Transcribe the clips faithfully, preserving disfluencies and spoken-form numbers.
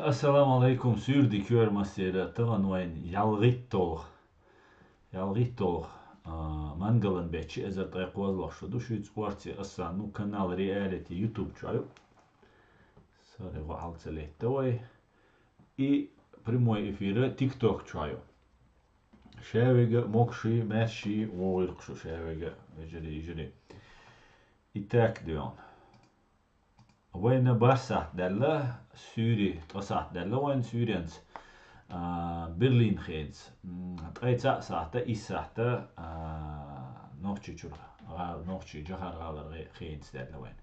Ассаламу алейкум, суьйре ди коьрмассийра, тахана вайна ялхитталгӀа, ялхитталгӀа, а, мангалан бетта ши эзар ткъе кхозлагӀа шу ду, шуьца орци асан, ну, канал Reality YouTube чу ю. Сари гӀо хьал ца летта вай. И прямой эфир TikTok чу ю. Шаверга, могаши, маьрши, вогӀийла шу шаверга, вежарий, йижарий. И так дойн. Вайна бархӀ сахьат даьлла, суьйре, ткъа сахьат даьлла вайна суьйренца, а, Берлин хенца. М, ткъе цхьаъ сахьата, исс сахьата, а, Нохчийчуьра, гӀа-, Нохчий Джахьар-гӀалара гӀе-, хенца даьлла вайна.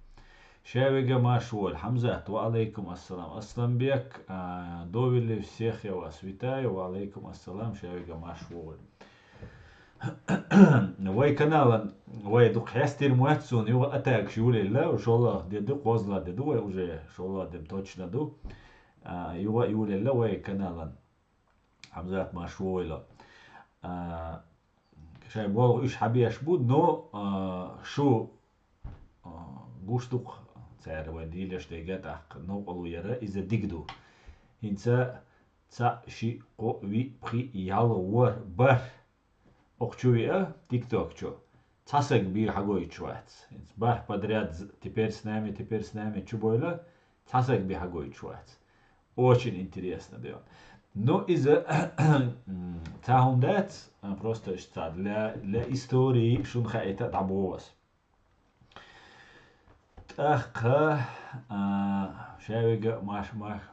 Шаверга, марша вогӀийла. Хьамзат, ва алейкум ассалам. Асланбек, а, Довилли, всех я вас витаю, ва алейкум ассалам, шаверга, марша вогӀийла. Вай каналан, вай дукха хьестира ма вац суна, юха атагаш йолаелла, шоллагӀа де ду, кхозлагӀа де ду, вай уже шоллагӀа де точно ду. А, юха йолаелла вай каналан. Хьамзат, марша вогӀийла. А, шоай болх уьш хьабеш бу, но, а, шу, а, гуш ду-кх цара вай дийлаш дерг тӀаккха, новкъарло яр, иза дика ду. ХӀинца цхьаъ, шиъ, кхоъ, виъ, пхиъ, ялх, ворхӀ, бархӀ. Укх чу виъ, TikTok чу. Цхьа саг бийр хьагойтуш вац. БархӀ подряд з-, теперь с нами, теперь с нами чу бойла, цхьа саг бийр хьагойтуш вац. Очень интересно дойн. Ну, иза, м, цхьа хӀума дац, а, просто иштта цхьа для, для истории шуна хаийта дӀабоху ас. ТӀаккха, а, шаверга, маш-, маш-,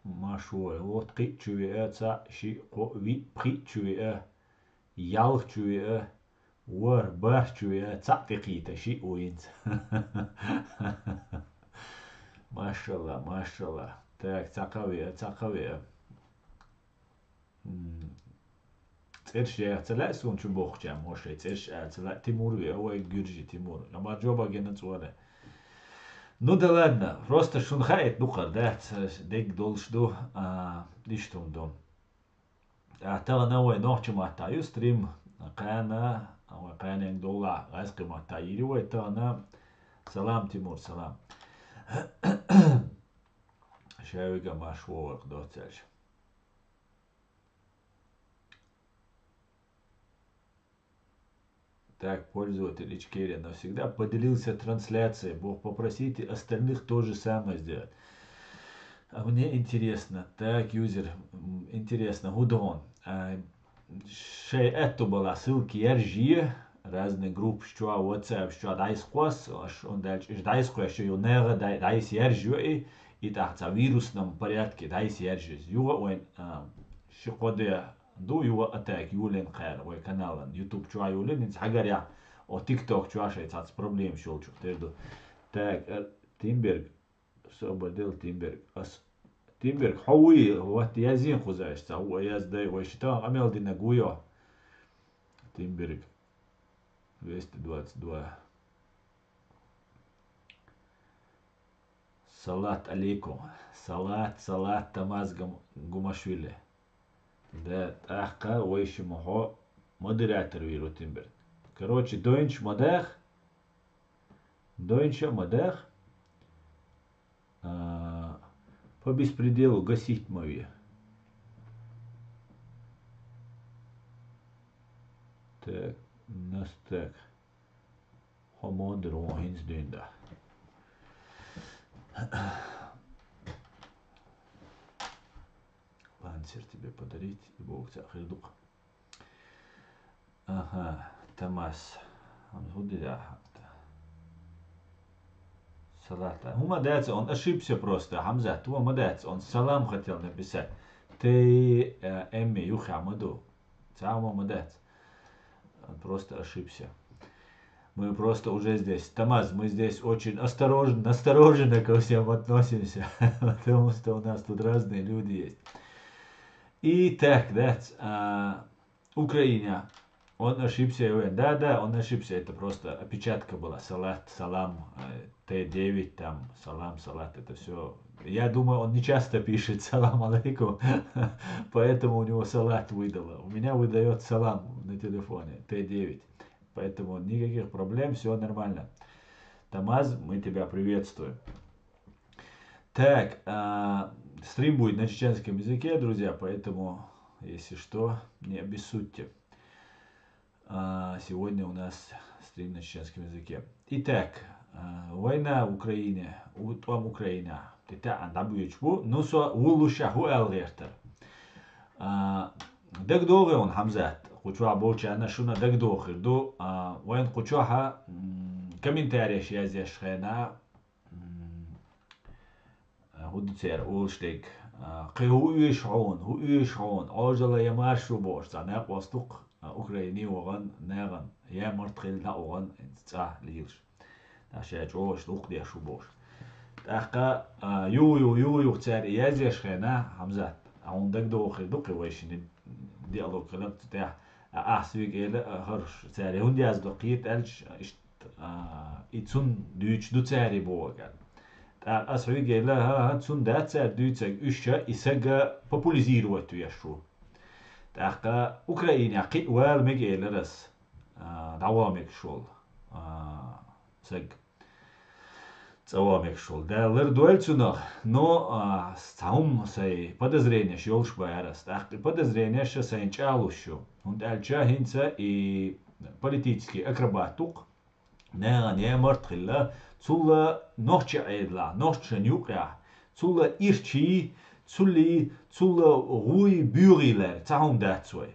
марша вогӀийла, вот кхиъ чу виъ, цхьаъ, шиъ, кхоъ, виъ, пхиъ чу виъ, ялх чу виъ, ворхӀ, бархӀ чу виъ, цхьаъ тӀекхийтта, шиъ ву хӀинца. Машалла, машалла. Так, цхьа кхаъ виъ, цхьа кхаъ виъ. М, цӀераш яха ца лаьа суна чу бохучарна, мо шайн цӀераш а ца лаьа, Тимур веа вай, Гуьржи Тимур. Амма жоба гена цӀоре. Ну да ладно, просто шуна хаийта дукхар дац, дегга долуш ду, а, иштта хӀума ду. А, тахана вай нохча маттахь ю стрим, кхана, вай кханенга доллахь, гӀазкхи маттахь йийр ю вай тахана. Салам, Тимур, салам. Шаверга, марша вогӀийла, доццаьрша. Так, пользователь Ичкерия навсегда поделился трансляцией. Бог, попросите остальных то же самое сделать. А мне интересно. Так, юзер, м, интересно, хӀун ду хьуна? А, шайн аьтту балахь ссылка яьржа е, разные группаш чохь, WhatsApp чохь дӀайса кхосса, аш хӀунда аьлча, уьш дӀайса кхоьссича, ю нега дӀай-, дӀайса яьржа ю и, и тӀаккха цхьа вирусном порядке дӀайса яьржа иза. Юха а вайн, а, ши-кхо де ду, юха а атака йолийна кхара вай каналан. YouTube чохь йолийна, хӀинца хьагарехь, о, TikTok чохь шайн цхьацца проблемаш йолчух тера ду. Так, э, Тимберг, освободил Тимберг. Ас, Тимберг, хьо вуй, вот яздина кхуза аьшта, хӀу а яздай, вай ши тахана къамел динарг вуй хьо. Тимберг, двести двадцать два. Салат алейкум. Салат, салат, Тамаз Гум-, Гумашвили. Да, тӀаккха вай шимма хьо модератор вийр ву, Тимберг. Короче, дойнаш ма даха. Дойнаш а ма даха. А, по беспределу гасить ма ве. Так, нас так. Хьо ма дара вон хӀинца дуьйна да. Панцирь тебе подарить, и Бог цхьаъ хир ду-кх. Ага, Тамас. Хьамза, хӀун дира хьан? Салат. ХӀума дац, он ошибся просто, Хьамзат. ХӀума дац, он салам хотел написать. Т, э, М юххехь ма ду. Цхьа хӀума ма дац. Он просто ошибся. Мы просто уже здесь. Тамаз, мы здесь очень осторожно, настороженно ко всем относимся, потому что у нас тут разные люди есть. И так, да, а, Украина. Он ошибся, Иван. Да, да, он ошибся. Это просто опечатка была. Салат, салам, э, Т девять, там, салам, салат, это всё. Я думаю, он не часто пишет салам алейкум, поэтому у него салат выдало. У меня выдаёт салам на телефоне, Т девять. Поэтому никаких проблем, всё нормально. Тамаз, мы тебя приветствуем. Так, а, Стрим будет на чеченском языке, друзья, поэтому, если что, не обессудьте. А, сегодня у нас стрим на чеченском языке. Итак, а, война в Украине, у, там Украина. Тетя анда бьючбу, ну со улуша ху алгертер. А, дагдогы он Хамзат, кучуа болчана шуна дагдохыр ду, а, войн кучуа ха, м, комментарий язеш хена, м, а, ху ду цер олштег, а, кхы ху уьш хьон, ху уьш хьон, ожала я маршу бош, ца накъостук, а, Украини воган, наган, я март хил да воган, ца лилш. Та ша чош дук деш ху бош. Тахка, а, ю, ю, ю, ю, цер язеш хена, Хамзат, а он дагдохыр ду кхы вайшини диалог хилар тя, а, а, свиг эла, а, харш, цер хун яз ду кхит алч, ишт, а, и цун дүүч ду цари боган. Та ас хуьгела, ха, ха, цун да цар дүүцаг уьша, и сага популяризировать веш шу. Тахка Украина кхи вал мегелерас, а, дава мегшол, а, саг. Цава мегшол. Да лар дуэль цунах, но, а, цаум сай подозрение шолш байарас. Тахка подозрение ша сайн чалушу. Он дальча хинца и политический акробатук. Наган я март хилла, цулла нохча айдла, нохча нюкъя, цулла ирчи, цулли, цулла гуй бюгилер, цахум дацвай.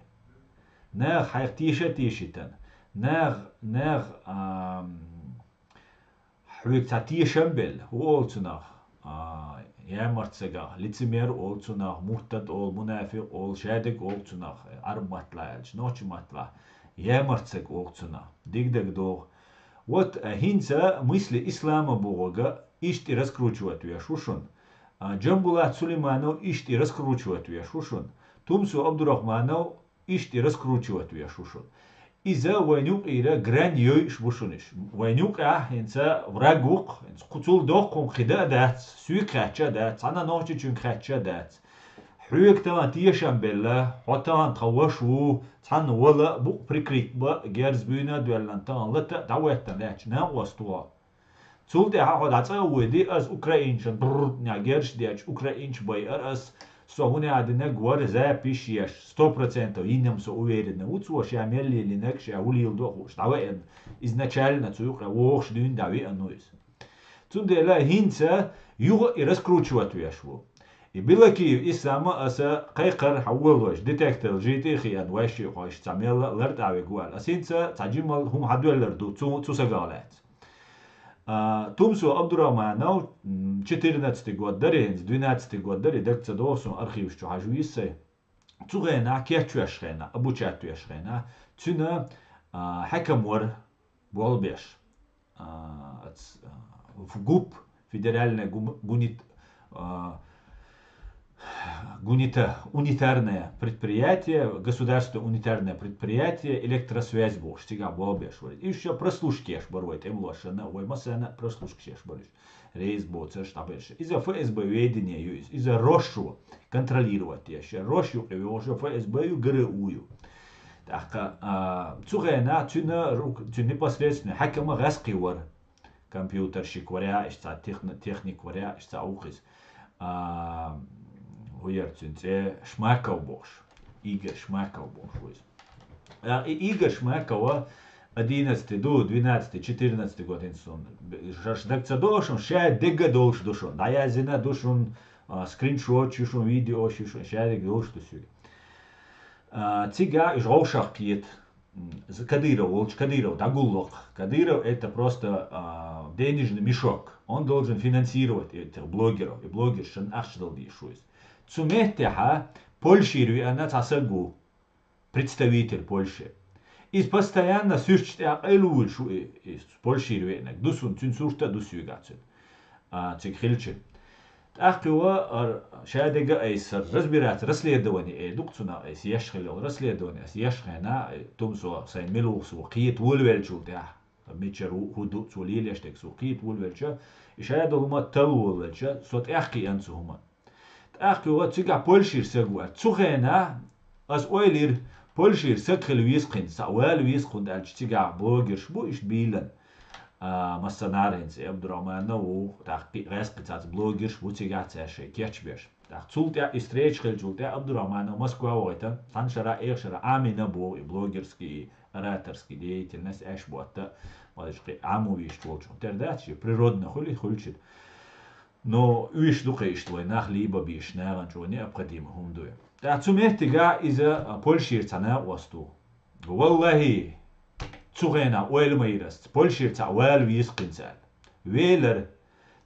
Наг хайх тиша тишитан. Наг, наг, ам, хуик ца тишам бел, ху олцунах. А, я март сага, лицемер олцунах, муртад ол, мунафик ол, шадик олцунах, арматла элч, нохчи матла. Я март саг олцунах. Дигдаг дог. Вот, а, хинца мысли ислама богога ишти раскручивать веш ушун. А, Джамбулат Сулейманов ишти раскручивать веш ушун. Тумсу Абдурахманов ишти раскручивать веш ушун. Иза вайнюк ира грань йойш бушуниш. Вайнюк а, хинца враг вук, хинца куцул дохкун кхида дац, суй кхача дац, цана нохчи чун кхача дац. Хуик таган тешам белла, хо таган тха ваш ву, цан вала бук прикрыть ба, герз буйна дуэллан таган лата даветтан лач, на остуа. Цул тӀаьхьа хьо дӀацӀа а вуйди, аз украинчан, бррр, ня герш дечу украинч байар аз, со хӀуна а динаг вара запись еш, сто процентов, йинам со уверенный ву цо, ша мел лелинаг, ша хӀу леладо а хууш, дӀавеана. Изначально цу юкъа вохуш дуьйна дӀавеана ву иза. Цундела хӀинца юха и раскручивать веш ву. И Белокиев Исама аса кхайкхар хьан волуш, детектор житӀи а хиан, вайши хойш, ца мелла лартӀавиг вал. Ас хӀинца ца жимал хӀума хьадуьллар ду, цу, цу сагал лаьц. А, Тумсо Абдурахманов, м, четырнадцатый год дари, хӀинца двенадцатый год дари, даг ца доху сон архиваш чу хьажа вийссай. Цу хенахь кечвеш хенахь, обучать веш хенахь, цуьнан, а, хьаькам вара болбеш. А, ац-, а, в гуп, федеральное гум-, гунит-, а, гунита-, унитарное предприятие, государственное унитарное предприятие, электросвязь бохуш, цига болбеш вара. И шу прослушка еш бар вай тӀемалошна, вай массарна прослушка еш бар уьш. Рейс боцарш дӀаберш. Иза Ф С Б ведение ю иза. Иза рош шу контролировать еш. Рош юкъе вогӀуш Ф С Б ю, Г Р У ю. ТӀаккха, а, цу хенахь цуьнан рук-, цуьнан непосредственно хьаькама гӀаскхи вара. Компьютерщик вара, иштта техни-, техник вара, иштта укхис. А, хӀу яра цуьнан цӀе? Шмаков бохуш. Игорь Шмаков бохуш ву иза. А, и Игорь Шмакова одиннадцатый ду, двенадцатый, четырнадцатый год хӀинца сон. Шаш даг ца доху шун, ша дега долуш ду шун. ДӀаязйина ду шун, а, скриншот ю шун, видео ю шун, ша дега долуш ду соьга. А, цига уьш гӀовшах кхета. М, з-, Кадыров волчу, Кадыров дӀагуллакх. Кадыров это просто, а, денежный мешок. Он должен финансировать этих блогеров. И блогершан ахча дала дийш ву иза. Цу меттехьа Польшийра веана цхьа саг ву. Представитель Польши. Иза постоянно суьрташ тӀехь къайлавуьйлуш ву и, и Польшийра веанарг. Ду сун, цуьнан сурт а ду соьга цуьнан. А, цига хилча. ТӀаккха йо, ара, ша дега айса разбираться, расследование эр ду-кх цунах айса еш хилла йолу. Расследование аса еш хенахь, Тумсо сайн мила ву со кхета волавеллачул тӀаьхьа. Мичара ву, хӀун ду, цо лелош дерг со кхета волавелча, и ша долу хӀума талла волавелча, со тӀаьхьа кхиъна цу хӀуманна. ТӀаккха юха цигахь Польшийра саг вара. Цу хенахь ас ойла йира, Польшийра саг хила веза кхин, схьа вала веза кхин аьлча, цигахь блогерш бу иштта бийлан. А, массанара хӀинца и Абдурахманов ву, тӀаккха кхи-, гӀаьскхи цхьацца блогерш бу цигахь цаьршай кечбеш. ТӀаккха цул тӀаьхьа и встреча хилчул тӀаьхьа Абдурахманов Москва вахийтан, цхьана шара, эха шара Ӏамийна бу и блогерский, и ораторский деятельность, аьш ботта, ма даш кхи Ӏамо вийшта волчу. Тера дац ши, природно хуьлу и хуьлча. Но уьш ду кхин иштта вай нах лийба бийш, нахана чӀогӀа необходимо хӀума ду. ТӀаккха цу меттигахь иза, а, Польшера цхьа накъост ву. Валлахи, цу хенахь ойла ма йира ас, Польшера цхьаъ вала веза кхин цара. Велара.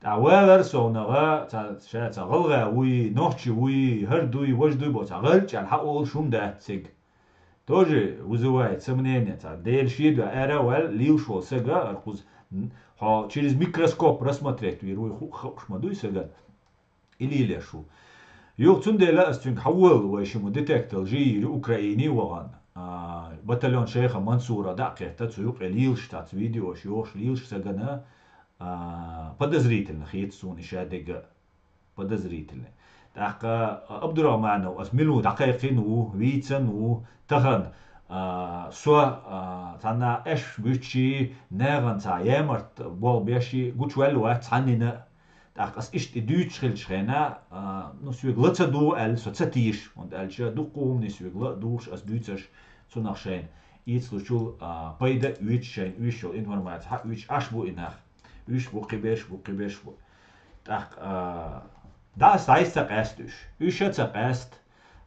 ТӀаккха валар совнагӀа, ца, ша ца гӀалгӀа вуй, нохчи вуй, хӀара дуй, важа дуй боху, ца гӀалчӀаьлла хьаолуш хӀума дац цига. Тоже вызывает сомнение, ца Дела шеда ара а ваьлла, лелаш волу сага, ара кхуза, н-, хьо через микроскоп рассмотреть вийр вуй, ху-, хууш ма дуй сагана. И лелаш ву. Юха цундела ас цуьнга хьавола вай шимма детектор жиййира Украине вахана. А, батальон шайха Мансура дӀа а кхетта, цу юкъе лелаш тац видеош, йохуш лелаш сагана, а, подозрительно хета суна и ша дега. Подозрительно. ТӀаккха Абдурахманов ас мила ву дӀакхайкхина ву, вийцина ву, тахана, а, со, а, цхьанна аьш буьтчий, нахана цхьа ямарт болх беший, гучуваьлла вац цхьаннина. ТӀаккха ас иштта и дуьйцуш хилча хенахь, а, ну, соьга ла ца дугӀу аьлла, со ца тийша, хӀунда аьлча дуккха хӀуманаш соьга ла а дугӀуш ас дуьйцуш цунах шайна. Ийцалучул, а, пайда а оьцуш шайна уьш йолу информаци хьан уьш Ӏаш бу и нах. Уьш бу, кхиберш бу, кхиберш бу. ТӀаккха, а, да, ас дӀайса ца къаьста уьш. Уьш а ца къаьста.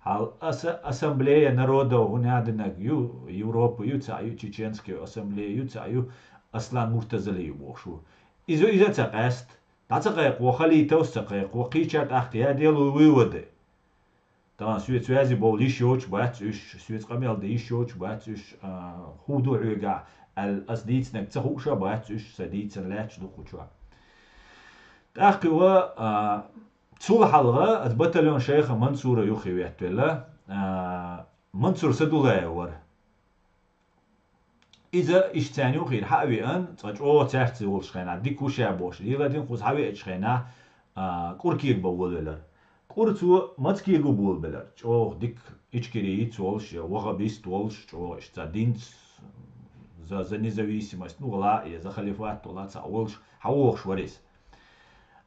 Хьал аса-, ассамблея народов хӀун яздинарг ю, Европы ю, цхьаъ ю, чеченский ассамблея ю, цхьаъ ю, Аслан Муртазали ю бохуш ву. Иза, иза ца къаьста. ДӀа ца кхайкхо, Халитовс ца кхайкхо, кхечара тӀаккха я дело выводы. Тахана соьца ваьзи бовла йиш йоцуш бац уьш, соьца къамел дан йиш йоцуш бац уьш, а, хӀун ду хьоьгахь аьлла, ас дийцинарг ца хууш а бац уьш, сан дийцина лаьтташ ду кху чохь. ТӀаккха юха, а, цул хьалха ас батальон шайха Мансура юххе веттавелла, а, Мансур Садулаев вара. Иза иштта царна юххера хьа а веана, цкъа чӀогӀа цаьрца волуш хенахь, дика ву ша бохуш, леладина кхуза хьа веачу хенахь, а, кӀур кега бан волавелара. КӀур цо маца кега болабелара, чӀогӀа дика ичкери йиц волуш, я вахабист волуш, чӀогӀа иштта цхьа динца, за, за независимость, ну, гӀала а, я за халифат вала цхьаъ волуш, хьавогӀуш вара иза.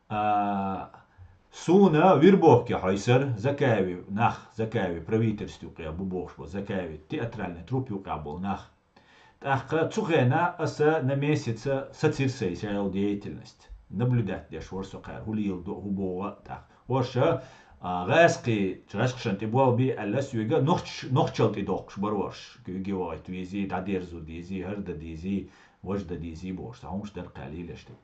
А, суна вербовке хьойсар, Закаеви нах, Закаеви правительстве юкъе бу бохуш бу, Закаеви театральный труппа юкъе болу нах. ТӀаккха цу хенахь аса на месяца сацира сайн, ша йолу деятельность. Наблюдать деш вара со кхара, хӀун леладо, хӀун богӀу а тӀаккха. ХӀорш, а, гӀаьскхи, гӀаьскхашна тӀе болх бе аьлла соьга, нохч-, нохчалла тӀе доккхуш бара хӀорш. Куьйге вахийта везий, дӀадерзо дезий, хӀара дан дезий, важа дан дезий бохуш, цхьа хӀумаш дара кхара лелаш дерг.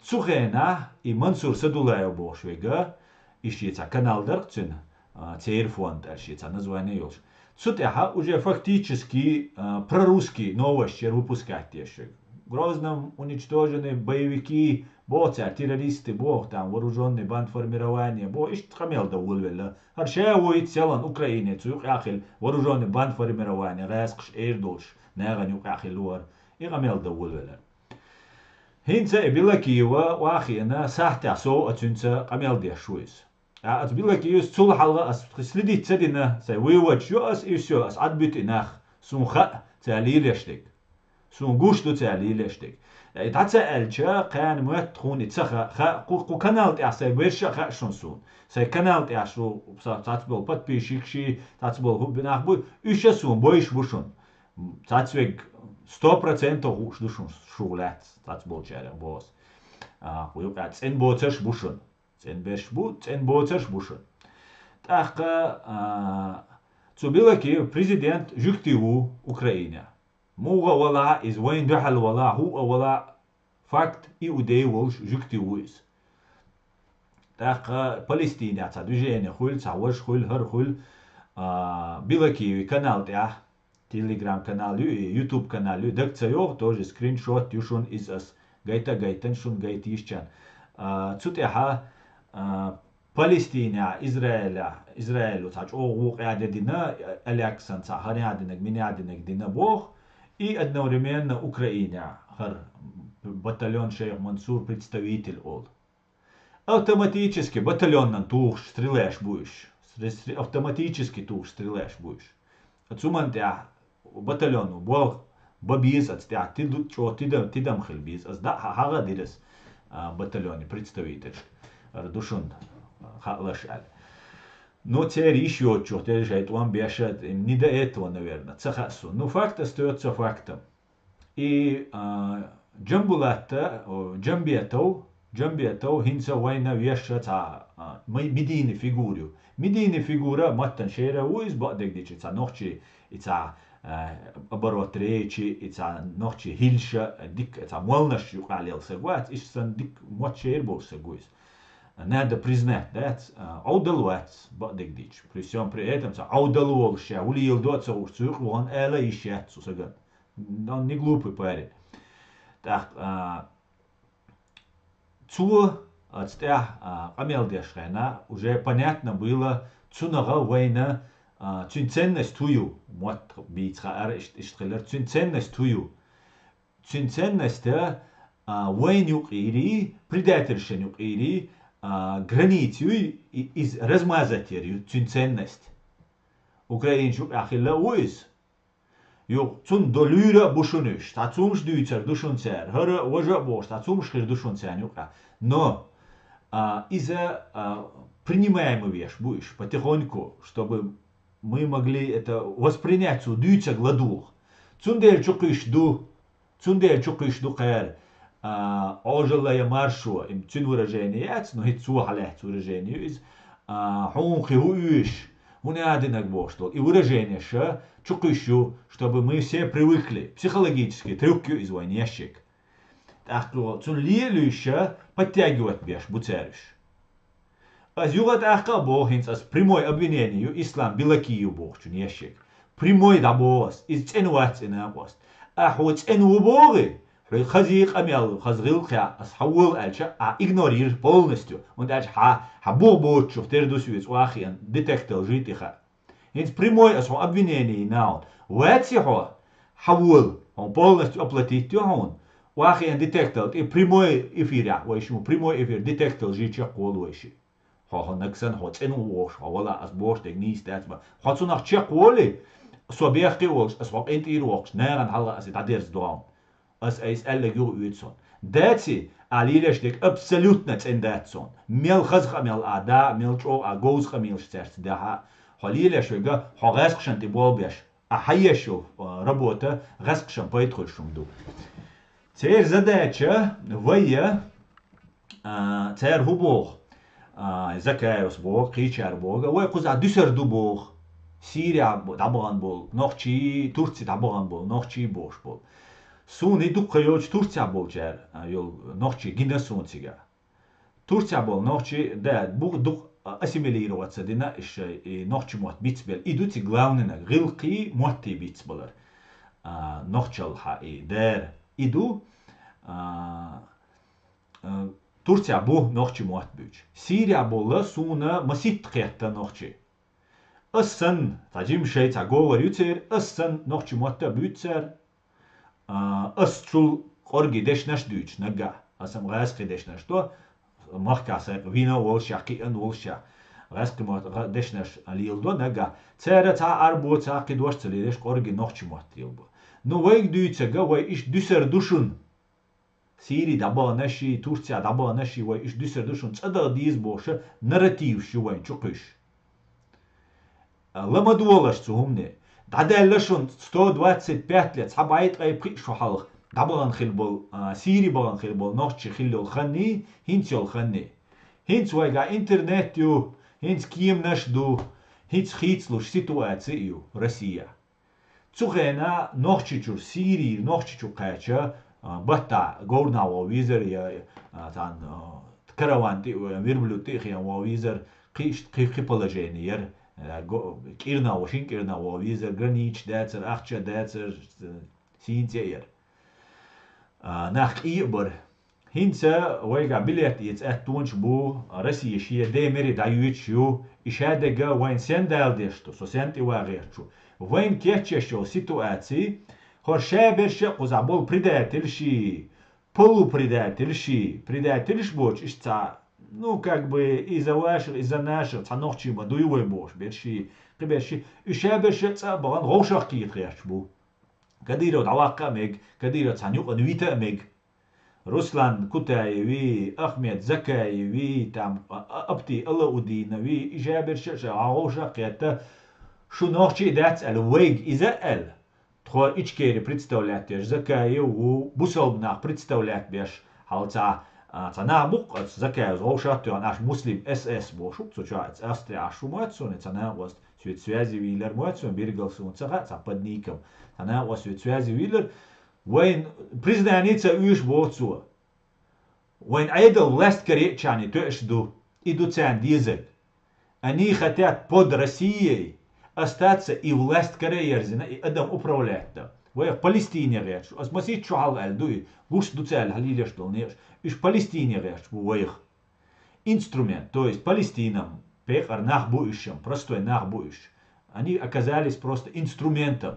Цу хенахь и Мансур Садулаев бохуш верг, и шен цхьа канал дара-кх цуьнан, а, «Церан фонд» аьлла шен цхьа название йолуш. Цу тӀехь уже фактически, а, прорусский новостьш яра выпускать деш верг. Грозном уничтожены боевики, боху цара, террористы, боху, там вооружённый бандформирование, боху, иштта къамел дан волавелла. ХӀара ша вуй селан Украине цу юкъахь хилла вооружённый бандформирование, гӀаьскхаш эр долуш, нахана юкъахь хилла вара. И къамел дан волавелла. ХӀинца и Белокиева охьахиъна сахьтехь сов а цуьнца къамел деш ву иза. А, аса Белокиевс цул хьалха ас следить ца дина, сайн выводаш ю ас, и всё, ас Ӏадбуьту и нах, суна хаьа цара лелаш дерг. Суна гуш ду цара лелаш дерг. И дӀа ца аьлча, кхана моьтту хьуна и ца хаьа, хаьа, кху, кху канал тӀехь сайн берша а хаьа шуна суна. Сайн канал тӀехь шу, са-, цац болу подписчикаш, цац болу хӀубби нах бу, уьш а суна бойуш бу шуна. Цац верг сто процентов хууш ду шуна, шу лаьцна, цац болчарех боху ас. А, кху юкъахь цӀена боцарш бу шуна. ЦӀена берш бу, цӀена боцарш бу шуна. ТӀаккха, а, цу Белокиев президент жуьгтий ву Украинехь. Муха а валахь, иза вайна дуьхьал валахь, хӀуъа а валахь, факт, иудей волуш жуьгтий ву иза. ТӀаккха Палестинехь цхьа движение хуьлу, цхьа важа хуьлу, хӀара хуьлу, а, Белокиевн канал тӀехь, Telegram-канал ю и, YouTube-канал ю, дага ца йогӀу, тоже скриншот ю шуна иза ас гайта а гайтина, шуна гайта йиш яц. А, цу тӀехь, а, Палестинехь, Израилехь, Израило цхьа чӀогӀа вукъа де дина, Аляксан цхьа хӀара яздинарг, мин яздинарг дина боху, и одновременно Украинехь хӀара батальон шайх Мансур представитель олу. Автоматически батальонан тухуш стрелаеш бу уьш. Сре-, сре-, автоматически тухуш стрелаеш бу уьш. Цу ман тӀехь батальоно болх Ба беза аца тӀехь, тиду-, чӀо тидам, тидам хила беза. Ас да хьагӀа дирас, а, батальоне представитель. Ара ду шун, а, хаалаш аьлла. Но церан йиш йоцучух, церан шайн тӀом беша, не до этого, наверное, ца хаьа суна. Ну, факт остаётся фактом. И, а, Джамбулатта, о, Джамбетов, Джамбетов хӀинца вайна вешша цхьа, а, ме-, медийный фигура ю. Медийный фигура маттан шера ву иза, бакъдерг дийцича, цхьа нохчий, и цхьа, а, оборот речи, и цхьа нохчий хӀиллаша, дика, цхьа молнаш юкъахь лелла саг вац, иштта санна дика мотт шера болуш саг ву иза. Надо признать, дац, а, Ӏовдал вац, бакъдерг дийцича. При всём при этом цхьа Ӏовдал волуш ша, хӀума леладо а ца хууш, цу юкъа вахана ала йиш яц цу сагана. Он не глупый парень. ТӀаккха, а, цо аца тӀехь, а, къамел деш хенахь, уже понятно было, цунах вайна, а, цуьнан ценность хӀун ю, мотт бийца хаьара, ишт-, иштта хилар, цуьнан ценность хӀун ю. Цуьнан ценность, а, вайна юкъерий, предательшна юкъерий, а, граница юй, и-, иза размазать яр ю цуьнан ценность. Украинаш юкъахь хилла а ву иза. Юха цунна до луьйра а бу шуна уьш, цхьа цумаш дуьйцур ду шуна цара, хӀара а, важа а бохуш, цхьа цумаш хир ду шуна царна юкъахь. Но, а, иза, а, принимаемо веш бу уьш потихоньку, чтобы мы могли это воспринять, цо дуьйцург ладугӀу. Цундела чу кхуьйсуш ду, цундела чу кхуьйсуш ду кхара, а, Ӏожалла я маршо, им цуьнан выражение яц, но хӀинца цо хьалаьцна выражение ю иза. А, хьуна кхин хӀун оьшу, хӀун ядинарг бохуш долу. И выраженеш чу кхуьйсуш ю, чтобы мы все привыкли. Психологический трюк ю иза вайна ешшиг. ТӀаккха цунна лелуьйша подтягивать беш бу цара уьш. Ас юха тӀаккха а боху, хӀинца ас прямой обвинение ю Ислам Белокиев бохучун ешшиг. Прямой дӀабоху ас, иза цӀена вац и накъост. Ахьа хьо цӀена ву бохий, хьуьга хазий къамел, хаза гӀиллакхехь ас хьан волу аьлча, ахьа игнорир полностью. ХӀунда аьлча хьан, хьан бух боцучух тера ду соьца охьахиъна детектор жийтиха. ХӀинца прямой ас хьо обвинение йина хьуна. Вац и хьо, хьан волу, хьуна полностью оплатить ю хьуна. Охьахиъна детектор тӀе прямой эфирехь, вай шу прямой эфир детектор жий чекхволу вай ши. Хьо, хьо нагсан, хьо цӀена ву вохуш, хьо вала ас бохуш дерг нийса дац ма. Хьо цунах чекхволий, со бехке а волуш, ас хьо къинтӀера воккхуш, нахана хьалха ас и дӀадерза догӀу. Ас айса аьлларг юха оьцу хьуна. Даций, а лелаш дерг абсолютно цӀена дац суна. Мел хаза къамел а да, мел чӀогӀа а говза къамелаш цаьрца дахьа, хьо лелаш верг, хьо гӀаьскхашна тӀе болх беш, а хьан еш йолу, а, работа гӀаьскхашна пайда хуьлуш хӀума ду. Церан задача вай, а, цара хӀун боху, а, Закаевс боху, кхечара боху, вай кхузахь дуьсар ду боху, Сирия дӀабахана болу нохчий, Турци дӀабахана болу нохчий бохуш болу. Суна и дукха йоцу Турцехь болчара, а, йолу нохчий гина суна цигахь. Турцехь болу нохчий, да, бу-, дукха ассимилироваться дина, иш, и нохчи мотт бицбелла. И ду ци главный наг, гӀиллакхий, моттий бицбалар. А, нохчалла хьан и дера. И ду, а, а, Турцехь бу нохчи мотт буьйцу. Сирия болла суна маситта кхетта нохчи. Ас санна, цхьа жима шайн цхьа говор ю церан, ас санна нохчи мотта а буьйцу цара. А, ас чул къорги дешнаш а дуьйцу наггахь, аса-м гӀаьскхи дешнаш до, махкахь сайкъа вина а волушехь, кхиъна а волушехь, гӀаьскхи мотт-, гӀа-, дешнаш леладо наггахь. Цара цхьа Ӏарбо, цхьа кхидош а ца лелаш, къорги нохчи мотт лелабо. Ну, вайга дуьйцург, вай иштта дуьсар ду шуна. Сири дӀабаханаши, Турция дӀабаханаши, вай иштта дуьсар ду шуна, цӀа даха деза бохуша, нарративаш ю вайн чу кхуьйсуш. Ла ма долаш цу хӀумане. ДӀадаьлла шуна сто двадцать пять лет, цхьа бӀе ткъе пхиъ шо хьалха дӀабахана хила болу, а, Сири бахана хила болу нохчи хила йолу ханний, хӀинца йолу ханний. ХӀинца вайгахь интернет ю, хӀинца кеманаш а ду, хӀинца хийцалуш ситуаци а ю Россия. Цу хенахь Нохчийчуьра, Сирийра Нохчийчу кхаьча, а, баттахь говрана вогӀу везар я, а, цхьана, а, караван тӀе а, верблюд тӀе а хиъна вогӀу везар, кхин иштта кхин, кхин положение яра, а, го-, кӀирна вогӀу, шина кӀирна вогӀу везар, границаш дацар, ахча дацар, сийна цӀе а яра. А, нах къе а бара. ХӀинца вайгахь билет эца аьттонаш бу, Россия шен де мере дӀайоьдуш ю, и шадерг вайна сен дала деш ду, со сен тӀе ван гӀерташ ву. Вайна кечъеш йолу ситуаци, хӀора шаберш а кхузахь болу предательши, полупредательши, предательш боцуш иштта цхьа, ну, как бы, иза ваша, иза наша, цхьа нохчий ма дуй вай бохуш берши, кхиберши, уьш шаберш а цӀа а бахана вовшах кхета гӀерташ бу. Кадыров дӀаваккха а мег, Кадыров цхьана юкъана вита а мег. Руслан Кутаеви, Ахмед Закаеви, там, а-, а-, Апти Алаудинови, и жаберша а ша гӀовша кхетта, шу нохчий дац аьлла, вайга иза аьлла. Тхо Ичкери представлять деш, Закаев ву, бусалба нах представлять беш, хьал ца, а, ца нах букъ аца, Закаев гӀовшат тоьхна, аш Муслим С С бошук, цу чу аца Австрия аш шу моццуни, ца нах васт, цуьт связи вийлар моццун, биргал сун ца ха, ца под ником. Ца нах васт цуьт связи вийлар, вайн признание ца уьш боцу. Вайн Ӏедал власть каре а чани тоьаш ду, и ду царна дезаг. Они хотят под Россией остаться и власть каре ерзина, и адам управлять да. Вайх Палестине гӀерташ. Ас масит шу хьал аьлла ду и, гуш ду царна хьалилеш долу неаш. Уьш Палестине гӀерташ бу вайх. Инструмент, то есть Палестинам, пекъар нах бу уьш, простой нах бу уьш. Они оказались просто инструментом.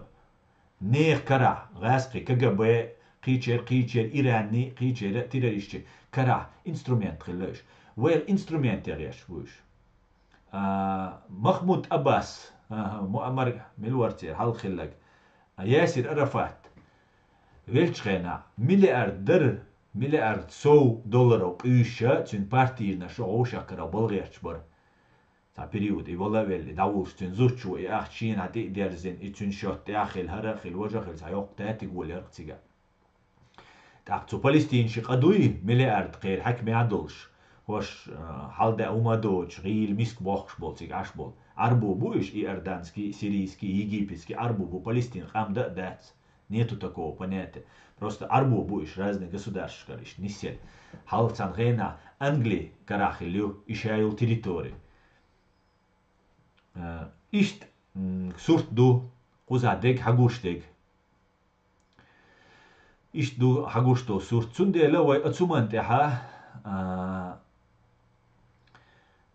Нех карахь, гӀаьскхи, К Г Б, кхечер, кхечер, Иранни, кхечер, террористчи, карахь, инструмент хилла уьш. Вайх инструмент гӀерташ бу уьш. А, Махмуд Аббас, аха, Муаммар мила вара церан хьалха хилларг, а, Ясир Арафат, велчу хенахь, миллиард дара, миллиард сов долларов къуьйсуша, цуьнан партийна шу гӀовшах карах балгӀерташ бара. Цхьа период и вала а велли, дӀавуллуш цуьнан зудчо и ахча шена тӀе а дерзина, и цуьнан счёт тӀехь а хилла, хӀара а хилла, важа а хилла, цхьа йоккха татиг волу ярх цигахь. ТӀаккха цу Палестинаши къа дуй, миллиард кхеран хьаькамехь а долуш, хӀорш, а, хьалдаьа хӀума а доцуш, гӀийла миска бохкуш болу цига Ӏаш болу. Ӏарбо бу уьш, иорданский, сирийский, египетский Ӏарбо бу, Палестин къам дан а дац. Нету такого понятия. Просто Ӏарбо бу уьш, разные государствашкара иштта нисъелла. Хьалха цхьана хенахь Англи карахь хилла ю, и ша йолу территори. А, иштта, м, сурт ду, кхузахь дерг хьагуш дерг. Иштта ду хьагуш долу сурт. Цундела вай оцу хӀуманна тӀехь, а,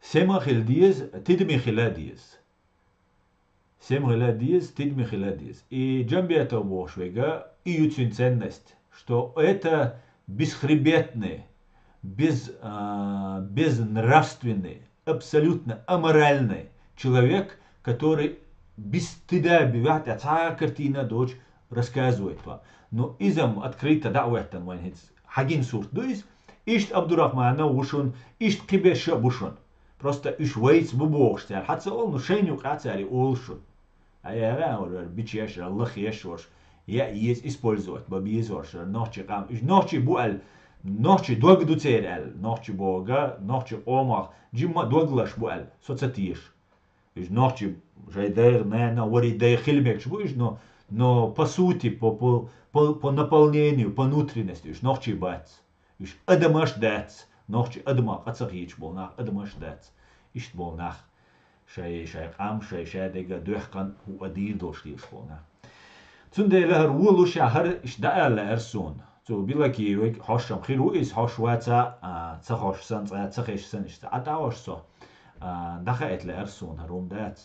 сема хила деза, тидаме хила деза. Сема хила деза, тидаме хила деза. И Джамбетов бохуш верг, и ю цуьнан ценность, что это бесхребетный, без, а, безнравственный, абсолютно аморальный человек, который без стыда, беваьхьа тӀе цхьа а картина а доцуш рассказывает вам. Но иза-м открыто дӀа а хӀоьттина вайн хӀинца хьагина сурт ду иза. Иштта Абдурахманов ву шуна, иштта кхиберш а бу шуна. Просто уьш вайца бу бохуш цара хьан ца олу, ну шайна юкъахь цара и олу шуна. Ай, яра, вара, бичеш, лахеш, варш, я еза использовать, бан беза варш, нохчий къам. Уьш нохчий бу аьлла, нохчий дог ду церан аьлла, нохчий бога, нохчий къомах, жимма а дог лаш бу аьлла, со ца теша. Уьш нохчий шайн дайгӀа, нана, вари дай хила мегаш бу уьш, но, но по сути, по, по, по, по наполнению, по внутренности уьш нохчий бац. Уьш адамаш дац, нохчий адамах къа ца хийча болу нах адамаш дац. Иштта болу нах шай, шай къам, шай шадега доьхкан хӀуъа дийр долуш дийш болу нах. Цундела хӀара волуш а хӀара иштта дӀаала лаьара суна. Цу Билакиевиг хьошам хир ву иза, хьош ваца, а, ца хьош сан, цкъа ца хеш сан иштта. Ӏа тӀа хьош со, а, дӀахаийта лаьара суна, хӀара хӀума дац.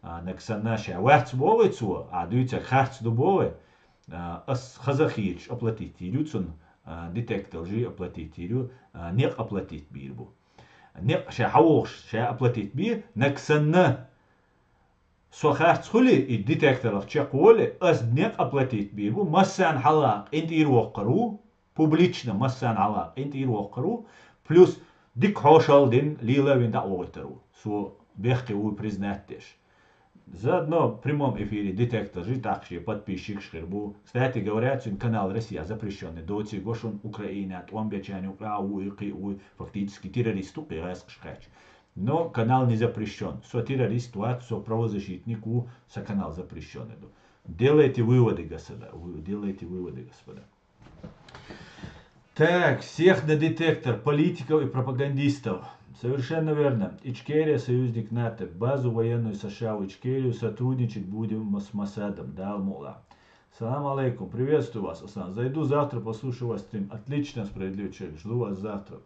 А, наг санна ша вац бохуй цо, а, дуьйцаг харц ду бохуй. А, ас хаза хийраш оплатить йийр ю цунна, а, детекторжий оплатить йийр ю, а, некъ оплатить бийр бу. Некъ ша хьавогӀуш, ша оплатить бийр, наг санна со харц хуьли, и детекторах чекхволи, ас некъ оплатить бийр бу, массарна хьалха къинтӀера воккхур ву, публично массарна хьалха къинтӀера воккхур ву, плюс дика хьошалла дина, лела а вина дӀа а вохуьйтур ву. Со бехке ву признать деш. Заодно в прямом эфире детекторжий тӀаккха шен подписчикаш хир бу. Кстати говоря, цуьнан канал Россия запрещённый доций го шуна, Украина, тӀом бечарна юкъахь а ву и кхин а ву, фактически террорист ву кхин гӀаьскхаш кхаьчча. Но канал не запрещён. Со террорист вац, со правозащитник ву, сан канал запрещённый ду. Делайте выводы, господа. Вы делайте выводы, господа. Так, всех на детектор, политиков и пропагандистов. Совершенно верно. Ичкерия — союзник НАТО. Базу военную С Ш А в Ичкерию, сотрудничать будем с Моссадом. Да, Алла мукъ лахь. Салам алейкум. Приветствую вас, Асан. Зайду завтра, послушаю ваш стрим. Отлично, справедливый человек. Жду вас завтра.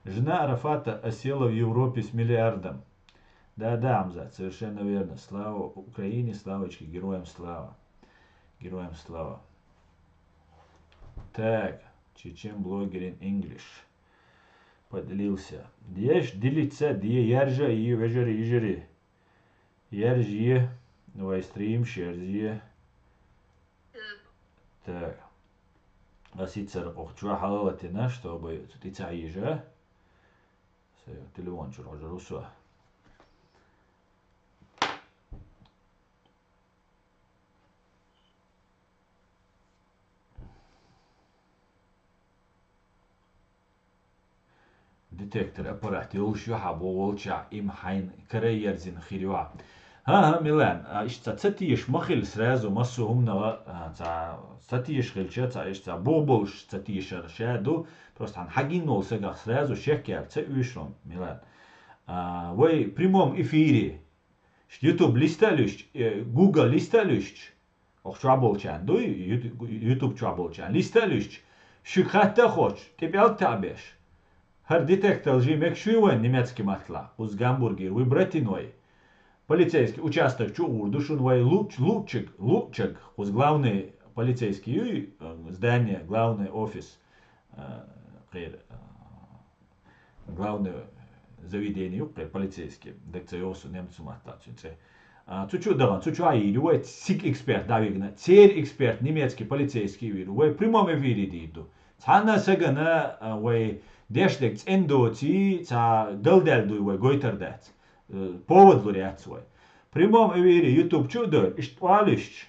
Жена Арафата осела в Европе с миллиардом. Да, да, Амзат, совершенно верно. Слава Украине, славочки, героям слава. Героям слава. Так, Chechen блогер in English поделился. Деш делиться де, яржа и вежари, ижари. Яржа, вай стрим шерза. Так. Ас иццара кху чу хьалалатина, чтобы цу тӀе ца хьежа. Се телефон чура хьожур ву со. Детектор аппарат йолуш ю хьан боху волчохь, им хьайна кара а ерзина хир ю хьан. ХӀан-хӀа, Милан, а, иштта ца теша ма хила сразу массо а хӀуманах, а, ца, ца теша хилча, ца, иштта ца бух болуш ца тешар ша ду, просто хьан хьагин волу сагах сразу шек яьлла ца оьшу хьуна, Милан. А, вай прямом эфире, YouTube листа а луьстуш, э, Google листа а луьстуш, Оху чохь болчарна дуй, ютуб чохь болчарна. Листа а луьстуш, шуьга хатта а хоттуш, тӀе пӀелг таӀбеш. ХӀара детектор жи мегаш ю вайн немецкий маттахь, кхуза Гамбургера вуй братин вай. Полицейский участок чу а гӀур ду шуна вай луъч-, луъчаг, луъчаг, кхуза главный полицейский юй, э, здание, главный офис, э, кхера, э, Главное заведение ю кхера полицейский, дага ца йогӀу со немцу маттахь цуьнан цӀе. А, цу чу а дахана, цу чу а йийр ю вай, цига эксперт дӀавигна, церан эксперт немецкий полицейский вийр ву, вай прямом эфире дийр ду. Цхьанна а сагана, а, вай деш дерг цӀена доций, цхьа галдаьлла дуй вай гойтар дац. Э, повод лур яц вай. Прямом эфире YouTube чу а дойла, иштта ала луьстуш.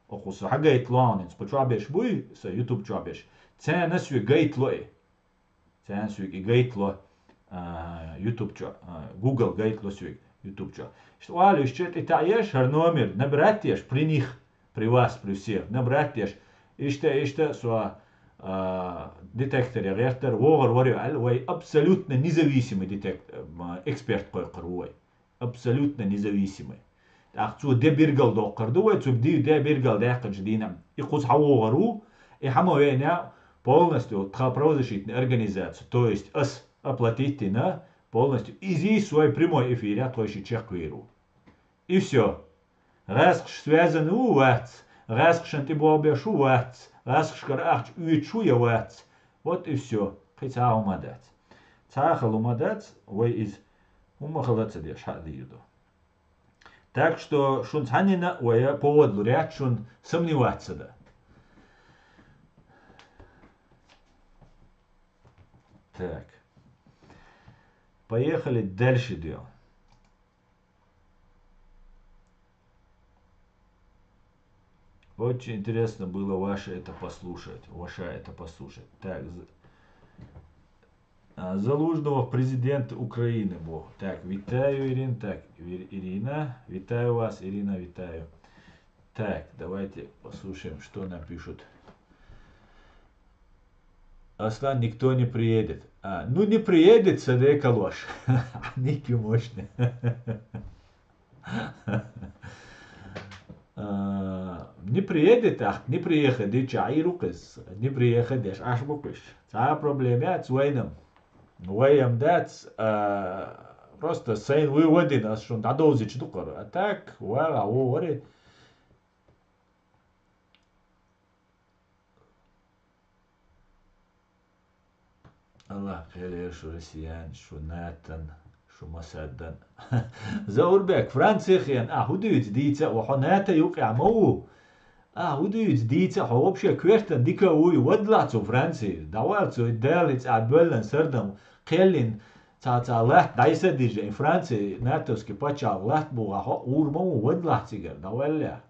Оха со хьагайта ло хьуна, кху чохь берш буй, сан YouTube чохь берш. Царна соьга гайта ло и. Царна соьга и гайта ло, а, YouTube чохь, а, Google гайта ло соьга YouTube чохь. Иштта ала уьш чу тӀе таӀеш, хӀара номер набрать деш, при них, при вас, при всех, набрать деш. Иштта, иштта со, а, детекторе гӀертара, вогӀур вара ю аьлла, вай абсолютно независимый детект-, м, эксперт кхойкхур ву вай. Абсолютно независимый. ТӀаккха цо де биргал доккхур ду вай, цуьнга де биргал даьккхинчу дийнахь. И кхуза хьан вогӀур ву, и хьан ма веана, полностью тхан правозащитная организация, то есть ас оплатить дина, полностью изий свой прямой эфире тхойши чекхвийр ву. И всё. ГӀаьскхаш связаны ву, вац. ГӀаьскхашна тӀебогӀу беш ву, вац. ГӀаьскхашкара ахча оьцуш ву я вац. Вот и всё. Кхин цхьа а хӀума дац. Цхьа а хала хӀума дац, вай иза хӀумма хала ца деш, хьа а дийр ду. Так что шун цхьаннина а вай повод лур яц шун сомневаться дан. Так. Поехали дальше дело. Очень интересно было ваше это послушать, ваше это послушать. Так, з-, а, Залужного в президенты Украины был. Так, вітаю, Ирина. Так, Ир-, Ирина, вітаю вас, Ирина, вітаю. Так, давайте послушаем, что нам пишут. Аслан, никто не приедет. А, ну не приедет, саде калош. Ники мощный. А, не приедет, ах, не приехать, и чай рукыс. Не приехать, деш, аш букыш. Цхьа а проблема яц вайна. Вай ам дац, а, просто сайн выводина ас шун дӀадовзича дукхара. А так, вара, вари. Аллах кхелера шу россиян, шу натан, шу масаддан. Заурбек, Францихен, а хӀу дуьйцу дийца а, хьо ната юкъехь ма ву? А хӀу дуьйцу дийца а, хьо вообще коьртан дика а вуй, вадлахь цу Франци. ДӀавар цу Дала цӀа боьллан сардам, кхеллин цхьа-цхьа латта дӀайса дижа, и Франци натовский пачхьалкх латта бухахь хьо а гӀур ма ву, вадлахь цигара, дӀаваллехь.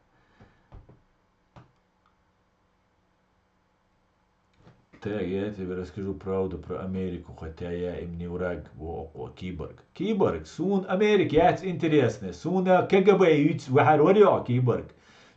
Так, я тебе расскажу правду про Америку, хотя я им не враг, боху киборг. Киборг, суна Америка яц интересная, суна КГБ йийца ваьхьар вара йоӀ киборг.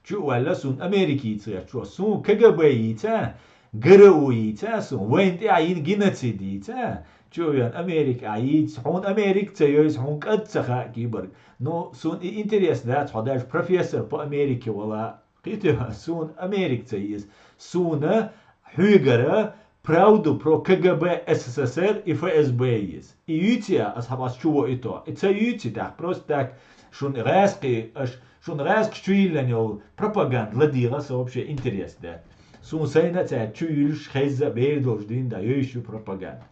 Чу а ваьлла, суна Америка йийца гӀерташ вара. Суна КГБ йийца, ГРУ йийца, суна вайна тӀехь йина геноцид йийца. Чу а вен Америка а йийца, хьуна Америка ца йойза, хьуна кӀад ца хаьа киборг. Ну, суна и интересно дац, хьо даже профессор по Америке вала. Кхетий, суна Америка ца еза. Суна хьоьгара правду про КГБ СССР и ФСБ еза. И юьйций ас хьан ас чу воуьйту? И ца юьйций тӀаккха, просто так, шун гӀаьскхи, аш, шун гӀаьскхаш чу йиллина йолу пропаганда ладийгӀа сан вообще интерес дац. Суна сайна а цаьрца чу юьллуш хезза а бер долуш дийна да, йойуш ю пропаганда.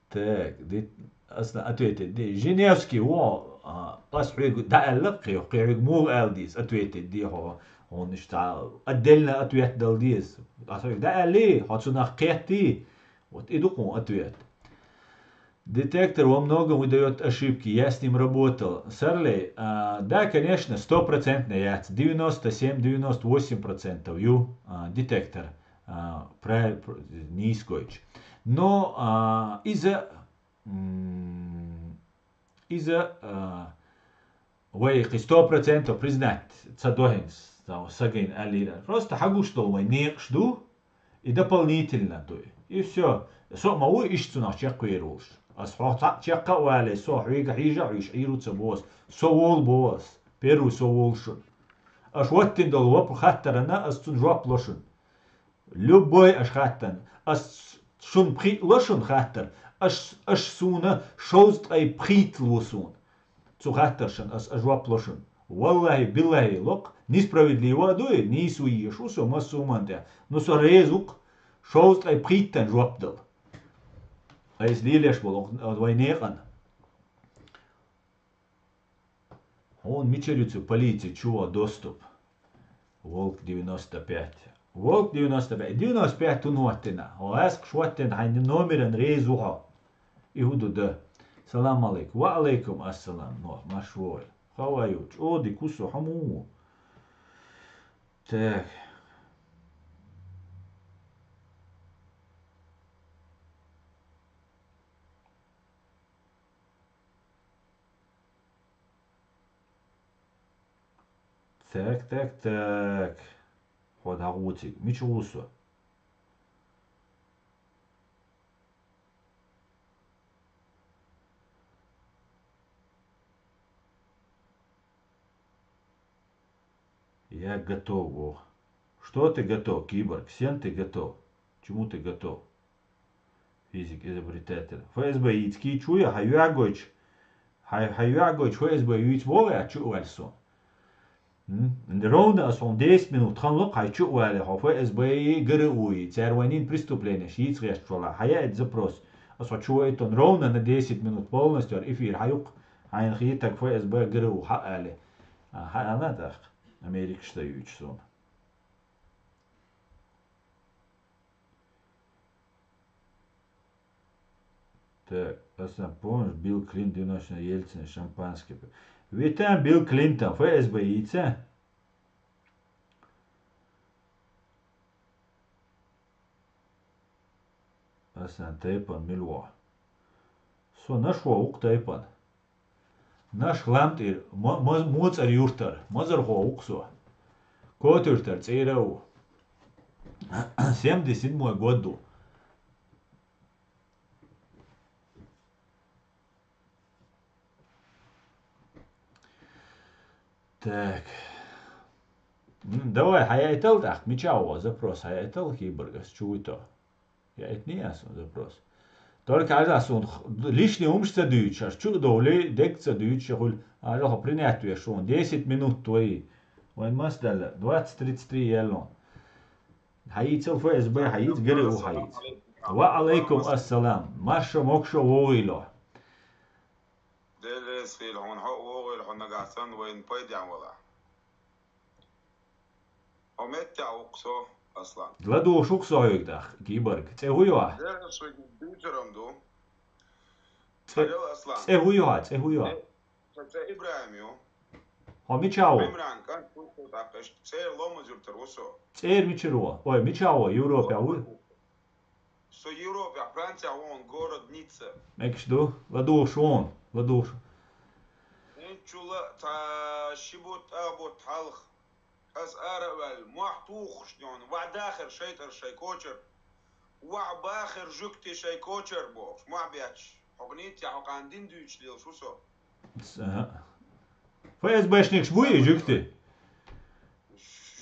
Так, ди-, ас на ответить ди. Женевский ву, а, ас хьоьга дӀааьлла кхин, кхин хьоьга муха аьлла дийца, ответить ди хьо. Хьуна иштта отдельно ответ дала деза. Ас хьоьга дӀааьллий, хьо цунах кхеттий, вот и ду хьуна ответ. Детектор во многом выдаёт ошибки, я с ним работал. Сарлей, а, да, конечно, стопроцентно яц, девяносто семь, девяносто восемь процентов ю, а, детектор, а, прав-, пр-, нийса гойтуш. Но, а, иза, м, иза, а, вай кхы сто процентов признать ца до хӀинца, цхьа сагийна аьллийла. Просто хьагуш долу вайн некъаш ду, и дополнительно ду. И всё. Со а ма ву иштта цунах чекхвер волуш. Ас хьо цхьаъ чекх а вале, со хьоьга хьийжа а хьуьйш, Ӏийр ву ца боху ас. Со волу боху ас. Первый со волу шуна. Аша хӀоттийна долу вопр-, хаттарана ас цунна жоп ло шуна. Любой аша хаттарна. Ас шуна пхиъ ло шуна хаттар. Аш, аш суна шовзткъе пхийтта ло суна. Цу хаттаршан ас, ас жоп ло шуна. Валлахи, биллахи, локх, несправедливо а ду и, нийса ву еш ву со массо а хӀуманна тӀехь. Ну, со реза ву-кх шовзткъе пхийттан жоп дала. Айса лелаш болу вай некъан. Хьуна мичара ю цу полици чу ван доступ? Волк девяносто пять. Волк девяносто пять. Девяносто пять хӀунда хӀоттийна? Хьо гӀаскхаш хӀоттийна, хьайн номеран реза ву хьо. И хӀун ду дан? Салам алейкум. Ва алейкум ассалам. Нох, марш вогӀийла. Хава ю, чӀогӀа дика ву со, хьо муха ву? Так. Так, так, так. Хьо дӀагӀуций. Мича гӀу со? Я готов, ох. Что ты готов, киборг? Всем ты готов? Чему ты готов? Физик-изобретатель. ФСБ йийцкий чу я, хьан йоьгойчу, хьан, хьан йоьгойчу ФСБ юьйца боху аьлла чу а ваьлла со. М? Ровно ас хьуна десять минут хан ло, хьайн чу а ваьлла хьо ФСБ и ГРУ и, цара вайнийн преступлениеш йийца гӀерташ вала. Хьан яа и запрос? Ас хьо чу вайтон ровно на десять минут полностью эфир хьан юккъ, хьайна хетаг ФСБ, ГРУ хьан аьлла. А, хьан аьлла тӀаккха? Америка штаюьйчу суна. Так, аса помнишь, Билл Клинтон виношна Ельцина шампанское пи-, витан Билл Клинтон, ФСБ йийца? Асан тайпан мила ву? Со Нашхо ву-кх тайпан. Нашх лам тӀера, мо-, мо-, Моцар юртара, мазархо ву-кх со. Котуьртара цӀера а ву. Семьдесят седьмой год ду. Так. М, давай, хьаяйтал тӀаккха, мича ву запрос, хьаяйтал киборгас, чу вуьто. Яйтний ас запрос. Только ажа суна х-, лишний хӀумаш ца дуьйцуш, аш чу а довлий, дег ца дуьйцуш, хуьлу, ажа хьо принять веш ву, десять минут твои. Вайн мас даьлла, двадцать тридцать три яьллун. Хьайийцал ФСБ, хьайийца, ГРУ хьайийца. Ва алейкум ассалам. Марша могуша вогӀийла. Дела реза хуьлда хьуна, хьо а вогӀийла, хьо нагахь санна вайна пайдехь валахь. Хьо меттехь ву-кх со, Аслан. ЛадугӀуш ву-кх со хьоьга тӀаккха, киборг. ЦӀе хӀу ю хьан? Дера шуьга дуьйцурам ду. ЦӀе, Алло, Аслан. ЦӀе хӀу ю хьан? ЦӀе хӀу ю хьан? Сан цӀе ИбрахӀим ю. Хьо мича ву? Ӏимран кӀант ву со тӀаккха, иштта цӀера Ломаз-Юртара ву со. ЦӀера мичара ву? Ой, мича ву? Европехь ву? Со Европехь, Францехь ву, город Ницца. Мегаш ду? ЛадугӀуш ву, ладугӀуш. ХӀинцачул а цхьа ши бутт, тӀаха бутт хьалха. Ас ара а ваьлла, мохь тухуш дона, ваӀ дахар шайтӀар шай кочар. ВаӀ бахар жуьгти шай кочар бохуш, мохь бетташ. Хьо гӀнийтта, хьо кхана дин дуьйцуш лелаш ву со. С-, ага. ФСБшникаш буй и жуьгти?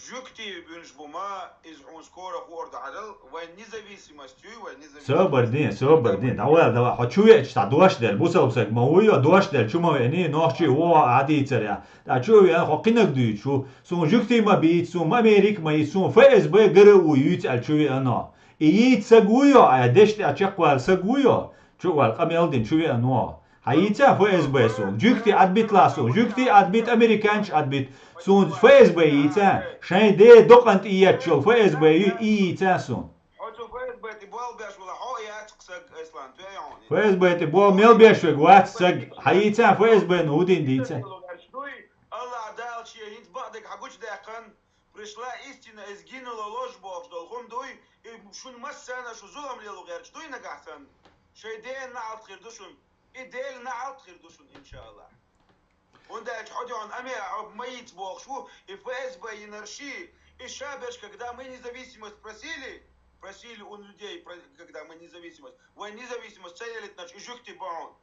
Жуьгти буьнаш бу ма, иза хьуна скоро хуур ду хьажал, вайн независимость юй, вайн независимость. Собар дин, собар дин. Давай, давай. Хьо чу веача, цхьа дош дер. Бусалба саг ма вуй, дош дер, чу ма веани, нохчий ву хьо Ӏадийцар я. Ткъа чу а веана, хьо кхинаг дуьйцуш ву. Суна жуьгти ма бийца, суна ма Америка ма йийца, суна ФСБ, ГРУ юьйца аьлла чу веана. И йийца саг вуй хьо, а дешна тӀехь чекхвала саг вуй хьо, чу а вала къамел дина чу веана ву хьо. Хьайийца ФСБ суна. Жуьгти Ӏадбитлахь суна. Жуьгти Ӏадбит, американчи Ӏадбит. Суна ФСБ йийца. Шайн де докъан тӀе еттачул ФСБ ю, и йийца суна. Хьо цу ФСБ тӀе болх беш вала, хьо яц саг, Аслан, тӀе йогӀун. ФСБ тӀе болх мел беш вег вац саг. Хьайийца ФСБ-на хӀу дин дийца. Аллах Дала шен хӀинца бакъдерг хьагучадаьккхина, пришла истина, и сгинула ложь бохуш долу хӀума дуй, и шун массарна шу зулам лело гӀерташ дуй нагахь санна. Шайн дена наӀалт хир ду шун, и Делан наӀалт хир ду шун, иншааллах. ХӀунда аьлча хьо дуьхьал аме а хьо ма йийца бохуш ву, и ФСБ йинарши, и ша берш, когда мы независимость просили, просили у людей, про- когда мы независимость, вай независимость ца елитначу и жуьгти бохьун.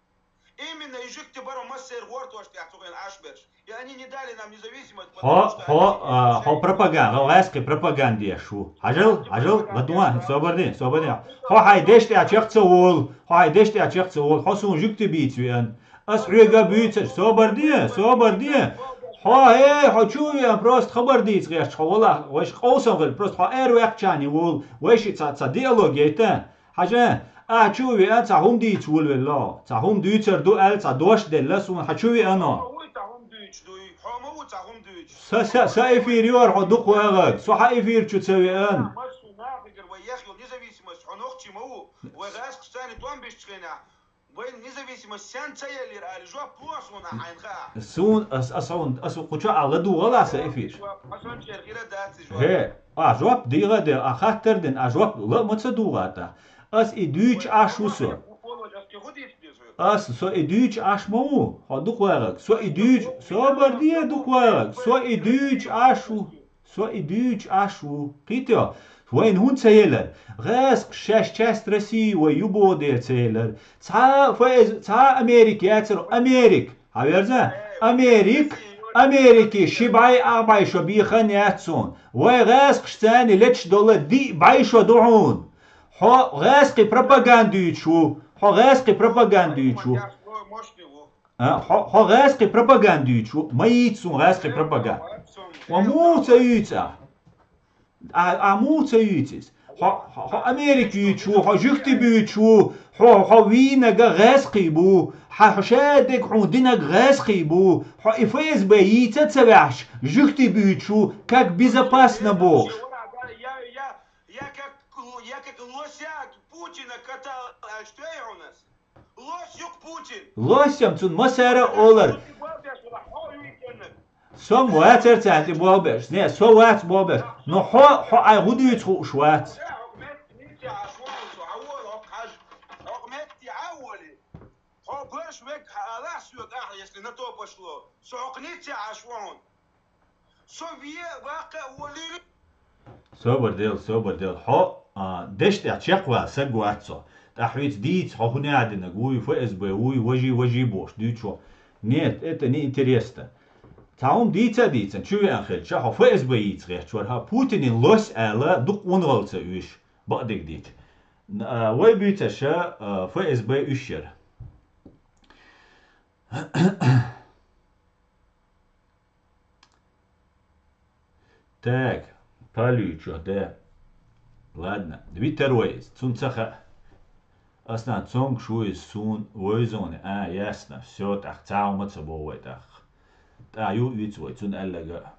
Именно и жуьгти баро массеран гӀортош тӀехь цу хенахь Ӏаш берш. И они не дали нам независимость, хьо, потому что хьо, они а, хьо пропаганда, хьо гӀаьскхи пропаганда еш ву. Хьажал, хьажал, ладугӀан, собар де, собар де. Хьо хьайн деш тӀехь чекх ца волу, хьо хьайн деш тӀехь чекх ца волу, хьо суна жуьгти бийца веана. Ас хьоьга буьйцаш, собар де, собар де. Хьо, хӀей, хьо чу веана, просто хабар дийца гӀерташ, хьо вала, вайша къовсам хила, просто хьо эр ваьккхачарний волу, вайша цхьа, цхьа диалог яйта. Хьажа, ахьа чу веана, цхьа хӀума дийца волавелла. Цхьа хӀума дуьйцур ду аьлла, цхьа дош делла суна, хьан чу веана? Хьо ма ву цхьа хӀума дуьйцуш дуй, хьо ма ву цхьа хӀума дуьйцуш. Са, са, са эфир йора хьо дукха вагӀаг, со хьан эфир чу ца веана. Массо нахигара вай ехйолу независимость, хьо нохчи ма ву, вай гӀаьскхаш царна тӀом бисчу хенахь. Вайн независимость сен ца еллера аьлла, жоп ло суна хьайна хаа. Суна, ас, ас, ас, ас кху чу а ладугӀал аса эфир. Хьо сан чер хира дац и жоп. ХӀе, а жоп дийгӀа де, а хаттар дина, а жоп ла а ма ца дугӀа тӀа. Ас и дуьйцу Ӏаш ву со. Ас со и дуьйцу Ӏаш ма ву, хьо дукха вагӀаг. Со и дуьйцу, собар де дукха вагӀаг. Со и дуьйцу Ӏаш ву. Со и дуьйцу Ӏаш ву. Кхетий хьо? Вайна хӀунда ца елар? ГӀаьскхаш шаьш часть России вай ю боху дела ца елар. Цхьа а ФС, цхьа а Америка яцара, Америка. Хьан верза? Америка, Америки ши бӀай а бӀай шо бехан яц суна. Вай гӀаьскхаш царна леташ дола диъ бӀай шо ду хьуна. Хьо гӀаьскхи пропаганда дуьйцуш ву. Хьо гӀаьскхи пропаганда дуьйцуш ву. А, хьо, хьо гӀаьскхи пропаганда дуьйцуш ву. Ма йийца суна гӀаьскхи пропаганда. Хьо муха ца юьйцу ахь? А, а муха ца юьйцу иза? Хьо, хьо, хьо Америка юьйцуш ву, хьо жуьгти буьйцуш ву, хьо, хьо вийнага гӀаьскхий бу, хьан, хьо шадерг хьуна динаг гӀаьскхий бу, хьо и ФСБ йийца а ца ваьхьаш, жуьгти буьйцуш ву, как безопасно бохуш. Я, я, я как, я как лося Путина катал, а что я у нас? Лось юкъ Путин. Лось ям цунна масара а олар. Со-м вацара царна тӀе болх беш. Не, со вац болх беш. Но хьо, хьо ай хӀун дуьйцу хууш вац. Хьо борш век хьа алахь соьга ахьа, если на то пошло. Со хьо кхин ниццехь Ӏаш ву хьуна. Со ве ваккха а волийла. Собар дел, собар дел. Хьо, а, деш тӀехь чекхвала саг вац со. ТӀаккха хьоьца дийца, хьо хӀун яа динаг вуй, ФСБ вуй, важий, важий бохуш дуьйцу хьо. Нет, это не интересно. Цхьа хӀума дийца а дийцина, чу веана хилча, хьо ФСБ йийца гӀерташ вара. Хьо Путинин лось аьлла, дукха вон гӀалца уьш. Бакъдерг дийца. Н-, а, вай буьйцаша, а, ФСБ уьш яра. Так, палуьйчух, да. Ладно, витар вай иза, цунна ца хаьа. Ас нах цомгуш ву иза суна вевзоне, а, ясно, всё, тӀаккха цхьа хӀума ца боху вай тӀаккха. ТӀа ю вицу вай, цунна аьлларга.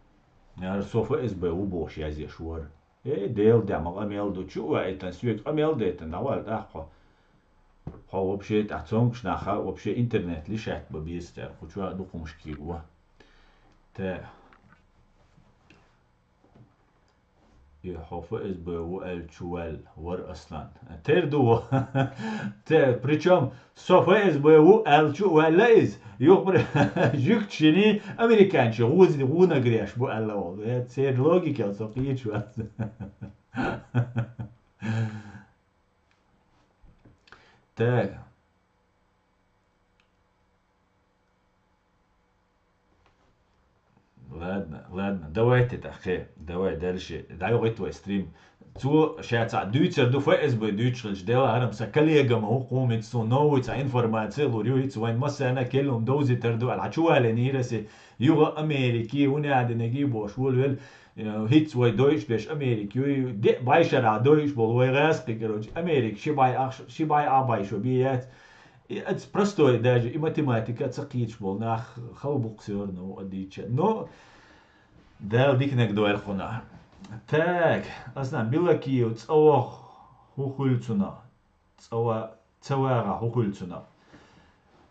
Яра со ФСБ ву бохуш язъеш вара. Э, Делан дуьхьа, ма къамел ду, чу а ваийтина, соьга къамел а дайтина, дӀавала тӀаккха хьо. Хьо вообще тӀаккха цомгуш наха, вообще интернет лишаьтта бан беза цара, кху чу а дукха хӀумаш кийга ван. Те. И хьо ФСБ ву аьлла чу ваьлла, вара Аслан. Тера ду во. Те, причём со ФСБ ву аьлла чу а ваьлла иза. Юха при-, жуьгташний, американчий гӀузи-, гӀунаг реш бу аьлла волу. Э, церан логикел со кхийчу вац. Так. Ладно, ладно, давайте тӀаккха, давай дальше. ДӀайогӀийта вай стрим. Цо ша цхьаъ дуьйцур ду, ФСБ дуьйцуш хилча, дела хӀарам сан коллега ма ву кху, хӀинца суна новый цхьа информация лур ю, хӀинца вайн массарна а кхел хӀума довзийтар ду аьлла, хьан чу валийна хӀинца, юха Америки, хӀун яа динарг бохуш волавелла, э, хӀинца вай дойуш берш Америка юй, де бӀай шарахь дойуш болу вай гӀаьскхий, короче, Америка ши бӀай ах-, ши бӀай а бӀай шо бен яц. И ацу простой даже, и математика ца кхийча болу нах хала бу-кх всё равно, а дийча. Но Дала диканиг дойла кхунах. Так, аснан Билакиев цӀа ваха хӀун хуьлу цунах? ЦӀа ва-, ца вагӀа хӀун хуьлу цунах?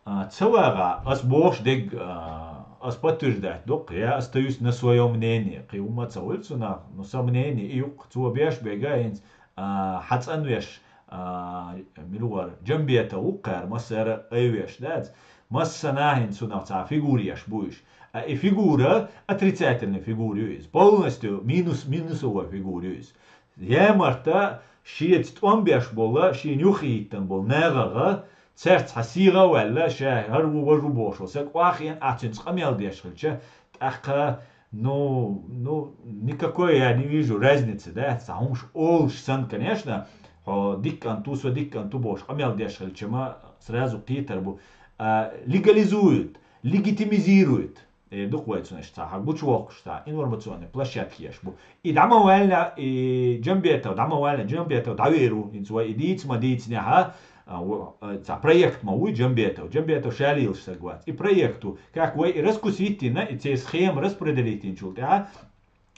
А, ца вагӀа, ас бохуш дерг, а, ас подтверждать доккху, я ас таюсь на своём мнении. Кхин хӀума ца хуьлу цунах, но сан мнение и юккъа цо беш бега хӀинца, а, хьан цӀанвеш, а, мила вара, Джамбетов ву-кх кхара, массара айвеш дац. Массанахьа хӀинца цунах цхьа фигура еш бу уьш. А и фигура отрицательный фигура ю иза. Полностью минус, минусовой фигура ю иза. Ямарта шеца тӀом беш болу, шена юххе хӀиттина болу нахагӀа, цаьрца хьан сийгӀа а ваьлла, ша хӀара ву, важа ву бохуш волу саг, охьахиъна ахь цуьнца къамел деш хилча, тӀаккха, ну, ну, никакой я не вижу разницы, да, цхьа хӀумаш олуш санна, конечно, хьо дика кӀант ву, со дика кӀант ву бохуш къамел деш хилча ма сразу кхетар бу. А, легализуют, легитимизируют. Э, дукха вай цунаш цхьа хьан гучувоккхуш цхьа информационный площадка еш бу. И дӀа ма ваьлла, и Джамбетов дӀа ма ваьлла, Джамбетов дӀавер ву, хӀинца вай и дийца ма дийцинехьа, а, во-, а, цхьа проект ма вуй Джамбетов. Джамбетов ша лелаш саг вац. И проект ву, как вай и раскусить йина, и церан схема распределить йинчул тӀаьхьа,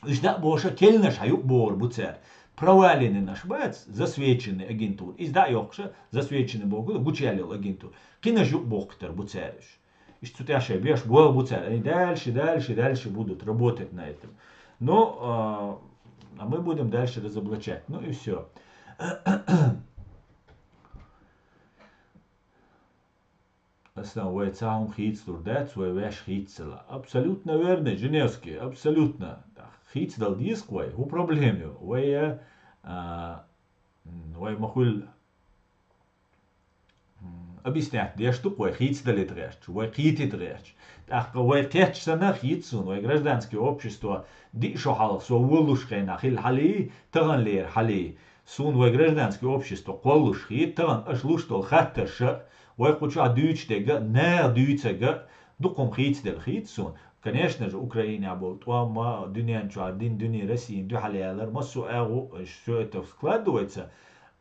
уьш дӀа а бохуша, кхаьннаш хьан юкъа богӀур бу цара. Проваленныйнаш бац, засвеченный агентура. Иза дӀа а йоккхуша, засвеченный боху, гучуяьлла йолу агентура. Кхинаш юкъа бохкуьйтур бу цара уьш. Иштта цу тӀехь шайн беш болу бу цара. Они дальше, дальше, дальше будут работать на этом. Но, а, а мы будем дальше разоблачать. Ну и всё. Аслан, вай цхьа хӀума хийцалур дац, вай ваьш хийцала. Абсолютно верно, Женевский, абсолютно. Хийцадала деза-кх вай, хӀун проблема ю? Вай, а, м, вай ма хуьлу М, объяснять деш ду-кх вай хийцадалийта гӀерташ, вай кхийтийта гӀерташ. ТӀаккха вай кхетча санна хийца суна, вай гражданский общество диъ шо хьалха со волуш хенахь хилла хьалий, таханлера хьалий. Суна вай гражданский общество кхоллуш хийца, тахана аша луш долу хаттарша, вай кху чохь дуьйцуш дерг а, наха дуьйцург а, дукха хӀума хийцаделла хийца суна. Конечно же, Украинехь болу тӀом а, дуьнен чохь дин, дуьне Россияна дуьхьал ялар, массо а агӀо, всё это складывается.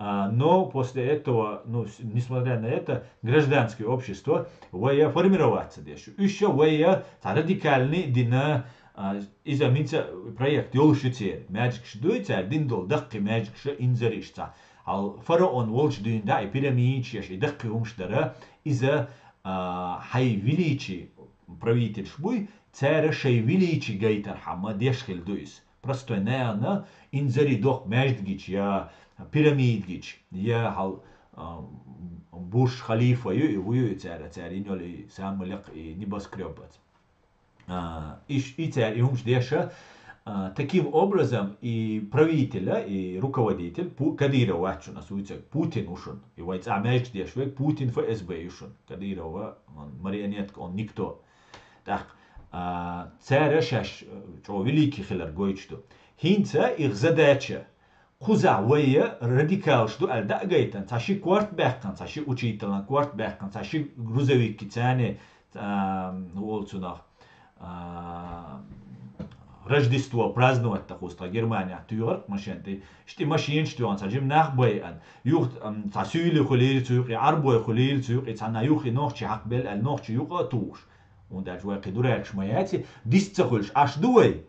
А, но после этого, ну, с-, несмотря на это, гражданское общество вайя формироваться деш ю. Уьш ша вайя цхьа радикальный дина, а, иза мица проект йолуш ю церан. Маьждигаш дуй цара дин долу даккхий маьждигаш, инзариш цхьа. Хьал фараон волчу дуьйна дӀа и пирамидаш еш, и даккхий хӀумаш дара, иза, а, хьайн величий правительш буй, цара шайн величий гайтархьама деш хилла ду иза. Простой наьна инзаре доккху маьждигича я пирамидгича, я хьал, а, Бурж Халифа ю, и ву ю и цара, цара йина йолу и самый лекха и небоскрёб аца. А, и ш-, и цара и хӀумаш деша, а, таким образом и правителя, и руководитель Пу-, Кадыров вац шуна, аса вуьйцург Путин ву шуна. И вай цӀа маьждиг деш верг Путин ФСБ ю шуна. Кадырова, он марионетка, он никто. ТӀаккха, а, цара шаьш, э, чӀогӀа великий хилар гойтуш ду. ХӀинца их задача, кхузахь вайя радикалаш ду аьлла дӀа а гайтина, цхьа ши корта баьккхина, цхьа ши учителан корта баьккхина, цхьа ши грузовикки царна, а, хӀун олу цунах, а, Рождество праздновать дан кхуза тхан Германехь туьйхира-кх машен тӀе. Иштта и машенаш туьйхина, цхьа жима нах байъина. Юха, ам, цхьа суьйлий хуьлийла цу юкъе, Ӏарбой хуьлийла цу юкъе, цхьанна юххе нохчий хьакхабелла аьлла, нохчий юкъа а тухуш. ХӀунда аьлча вай кхин дурагӀаш ма яций, дис ца хуьлуш Ӏаш ду вай,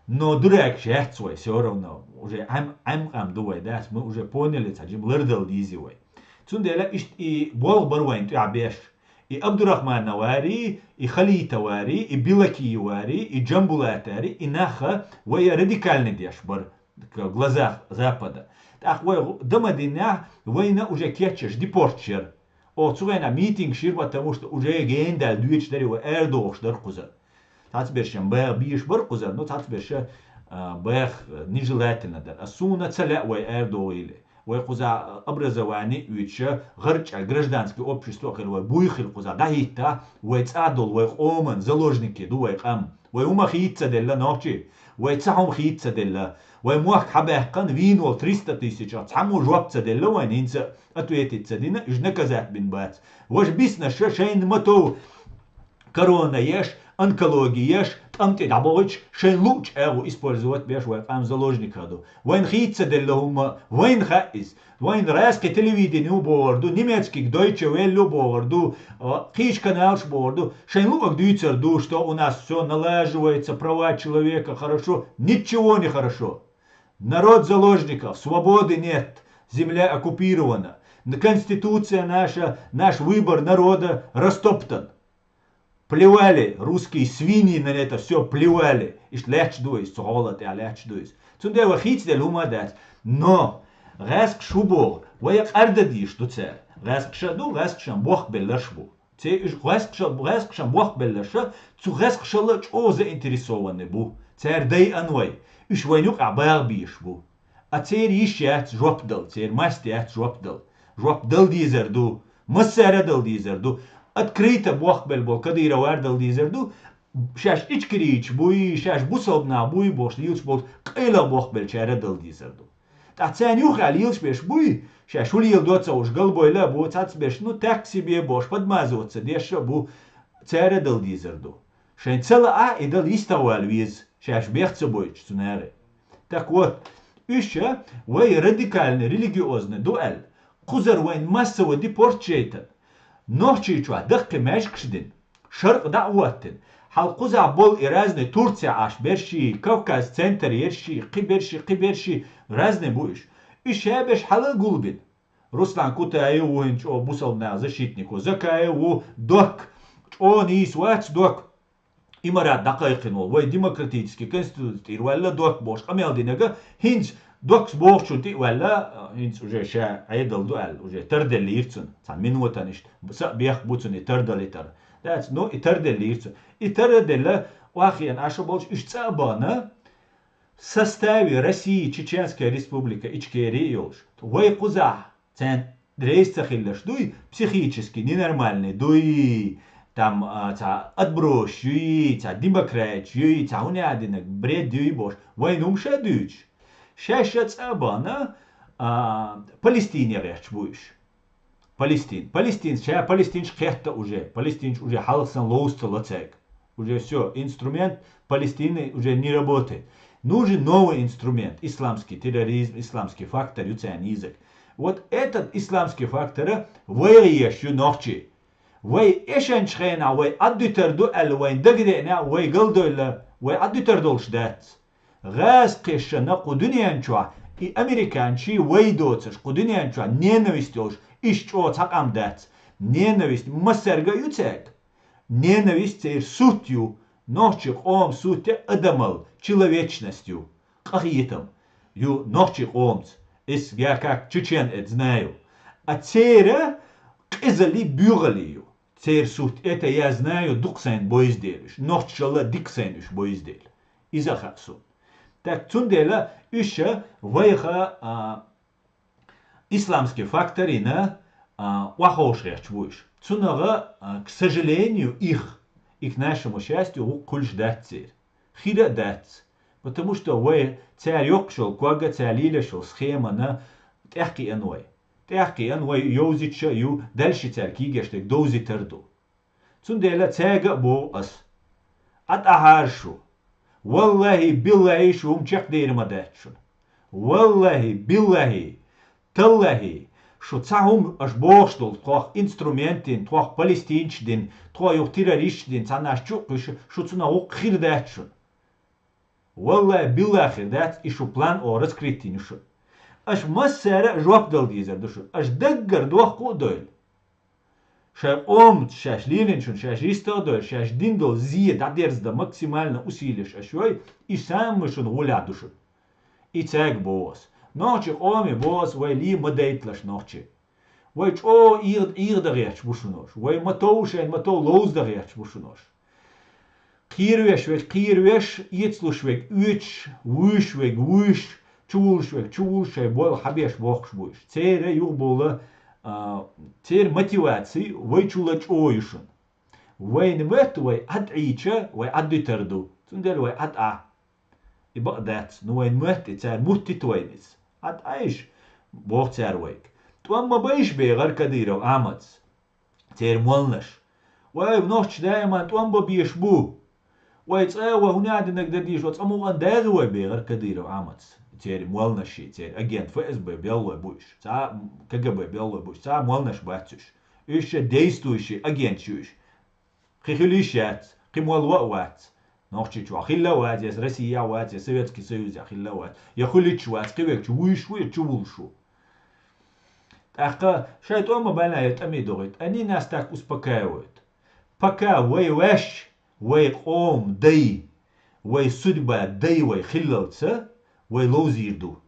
но дурагӀаш яц вай, всё равно, уже Ӏем, Ӏем къам ду вай, дац, мы уже поняли, цхьа жима лардала дийзи вай. Цундела иштта и болх бара вайн тӀехь беш. И Абдурахмановари, и Халитовари, и Билакиевари, и Джамбулатари, и наха вай радикальный деш бара в глазах Запада. ТӀаккха вай гу-, дан ма динехь, вайна уже кечъеш депорташ яра. Оха цу хенахь митингаш йира, потому что уже гена даьлла доьдуш дарий, вай арадохуш дара кхузара. Цхьацбершан баха бийш бара кхузара, но цхьацберша, а, баха, а, нежелательно дара. А суна ца лаьа вай арадохийла. Вай кхуза образование а оьцуша, гӀарчӀа гражданский общество а хила, вай буй хила кхуза дӀахӀитта, вай цӀа долу, вай къоман заложники ду вай къам. Вай хӀума хийца ца делла нохчий, вай цхьа хӀума хийца ца делла. Вай мохк хьабаьккхана, вийна волу триста тысячах цхьаммо жоп ца делла вайна, хӀинца ответить ца дина, уьш наказать бина бац. Важа бизнес ша шайна ма тов, корона еш, онкологи еш, тӀам тӀе дӀабохуьйтуш, шайн луъучу агӀо использовать беш вай къам заложниках ду. Вайна хийца делла хӀума, вайна хаьа иза. Вайна гӀаьскхи телевидени ю бохур ду, немецкий Deutsche Welle ю бохур ду, а, кхечу каналаш бохур ду. Шайн луъург дуьйцур ду, что у нас всё налаживается, права человека хорошо, ничего не хорошо. Народ заложников, свободы нет, земля оккупирована. Н-, конституция наша, наш выбор народа растоптан. Плевали русские свиньи на это всё, плевали. Иштта лаьтташ ду иза, цу гӀала тӀехь лаьтташ ду иза. Цундела вай хийцаделла хӀума а дац. Но гӀаьскхаша шу боху, вай къарда дийш ду цара. ГӀаьскхаша ду, гӀаьскхашан бохбелларш бу. Церан уьш гӀаьскхаша-, гӀаьскхашан бохбелларша, цу гӀаьскхашалла чӀогӀа заинтересованный бу. Цара дайан вай. Уьш вайн юкъахь багӀа бийш бу. А церан йиш яц жоп дала, церан маст яц жоп дала. Жоп дала дезар ду. Массара а дала дезар ду. Открыто бохбелла болу Кадыровара дала дезар ду. Шаьш ичкарийча буй, шаьш бусалба нах буй бохуш лелаш болчу къайлаха бохбеллачара а дала дезар ду. ТӀаккха царна юххехь лелаш берш буй, шаьш хӀун леладо ца хууш галбевлла а бу, цхьацца берш, ну, так себе бохуш, подмазываться деш а бу, цара а дала дезар ду. Шайн ца лаахь, и дала йистехь вала веза, шаьш бех ца бойтуш цу нахе. Так вот, уьш а вай радикальный, религиозный ду аьлла, кхузара вайн массово депорт яйтина, Нохчийчохь даккхий маьждигаш дина, шаркъ дӀа а хӀоттийна, хьал кхузахь болу и разный Турция Ӏаш берш, Кавказ центр ерш, кхин берш, кхин берш, разный бу уьш. Уьш ша берш хьала а гулбина. Руслан Кутаев ву хӀинца чӀогӀа бусалба нах защитнико, Закаев ву, док, чӀогӀа нийса вац док. Имарат дӀакхайкхина волу, вай демократический конституци тӀера ваьлла док бохуш къамел динарг, хӀинца докс бохучунна тӀе а ваьлла, хӀинца уже ша Ӏедал ду аьлла, уже тарделлера цунна, цхьана минотана иштта, са а бехк бу цунна и тардалийтар. Дац, ну, и тарделлера цунна. И тараделла, охьахиъна Ӏаш а болуш, уьш цӀа а бахана, в составе России Чеченская Республика Ичкерия а йолуш, вай кхузахь царна рейс ца хилларш дуй, психически ненормальный дуй, там, а, цхьа отбросаш юй, цхьа демократаш юй, цхьа хӀун а динарг бред юй бохуш, вайна хӀума ша а дуьйцуш. Шаьш а цӀа а бахана, а, Палестине гӀерташ бу уьш. Палестин. Палестин, ша палестинчу кхетта уже. Палестинчу уже хьалха санна ловза ца ло цаьрга. Уже всё, инструмент Палестины уже не работает. Нужен новый инструмент. Исламский терроризм, исламский фактор ю царна йийзарг. Вот этот исламский фактор а вайгӀа еш ю нохчий. Вай эшанчу хенахь вай Ӏаддуьтар ду аьлла вайн дагадеъна, вай галдойла, вай Ӏаддуьтар долуш дац. ГӀазкхешна кху дуьнен чохь и американчий вай доцуш, кху дуьнен чохь ненависть йолуш, иштта чӀогӀа цхьа къам дац. Ненависть массаьрга а ю цаьрга. Ненависть церан сут ю, нохчийн къоман сут а адамал, человечность ю, къахетам ю нохчийн къомаца. Эс я как чечен это знаю. А церан къизалли, буьйгӀалли ю. Церан сут это я знаю, дукха сайна бойза дела уьш. Нохчашалла дика сайна уьш бойза дела. Иза а хаьа суна. Так, цундела уьш а вайха, а, исламский факторина, а, охьаховша гӀерташ бу уьш. Цунах а, к сожалению, их, и к нашему счастью, гӀуллакх хуьлуш дац церан. Хир а дац. Потому что вай цара йоккхуш йолу ког а, цара лелаш йолу схемана тӀаьхкхиъна вай. ТӀаьхкхиъна вай йовзуьйтуш а ю, дальше цара кийгаш дерг довзийтар ду. Цундела цаьрга а боху ас: ӀатӀахьара шу. Валлахьи, биллахьи, шу хӀума чекхдер ма дац шуна. Валлахьи, биллахьи, таллахьи, шу цхьа хӀума аша бохуш долу тхох инструментийн, тхох палестинчу дин, тхо юха террористчу дин, цхьанна аша чу а кхуьйсуш, шу цунах гӀуллакх хир дац шуна. Валлахьи, биллахьи, хир дац, и шу план оха раскрыть йина ю шуна. Аша массара а жоп дала дезар ду шуна. Аша даггара дохку а дойла. Шайн къомаца шаьш лелийначунна шаьш йистах а дойла, шаьш дина долу зе дӀадерзадан максимально усилеш аша йой, и самый шуна гӀолехь ду шуна. И цаьрга боху ас. Нохчийн къоме боху ас, вай ле ма дайталаш нохчий. Вай чӀогӀа эгӀа-, эгӀадан гӀерташ бу шуна уьш. Вай ма тов шайна ма тов ловзадан гӀерташ бу шуна уьш. Кхеравеш верг кхеравеш, эцалуш верг оьцуш, вуьйш верг вуьйш, чувуллуш верг чувуллуш, шайн болх хьабеш бохкуш бу уьш. Церан юхабовла, а, церан мотиваци вай чула чӀогӀа ю шуна. Вайна моьтту вай ӀадӀийча, вай ӀадӀуьтар ду. Цундела вай ӀадӀа. И бакъ дац, ну вайна моьтту и, цара муттийта вайна иза. ӀадӀайша, боху цара вайга. ТӀом ма байша бехара Кадыров Ахьмадс. Церан молланаш. Вай, нохчаша даиман тӀом бан безаш бу. Вай цӀа вай хӀуна динаг да дийш, вай цӀа мукъан дагӀа вай бегӀар Кадыров Ахьмад. Церан молнаш ши, церан агент ФСБ беллой бу уж. Цхьа КГБ беллой бу уж. Цхьа молнаш бац уж. Уж ша действующий агент шу уж. Кхы хила йиш яц, кхы мол ва а вац. Нохчийчу хилла а вац, я Россия вац, я Советский Союз я хилла а вац. Я хуьлуьйтуш вац, кхы вегчу вуйш ву, я чу вулш ву. ТӀаккха шай тӀома бана я тӀами догӀит. Они нас так успокаивают. Пока вай ваьш, вай къом дай, вай судьба дай вай хиллалца, вай ловзийр ду.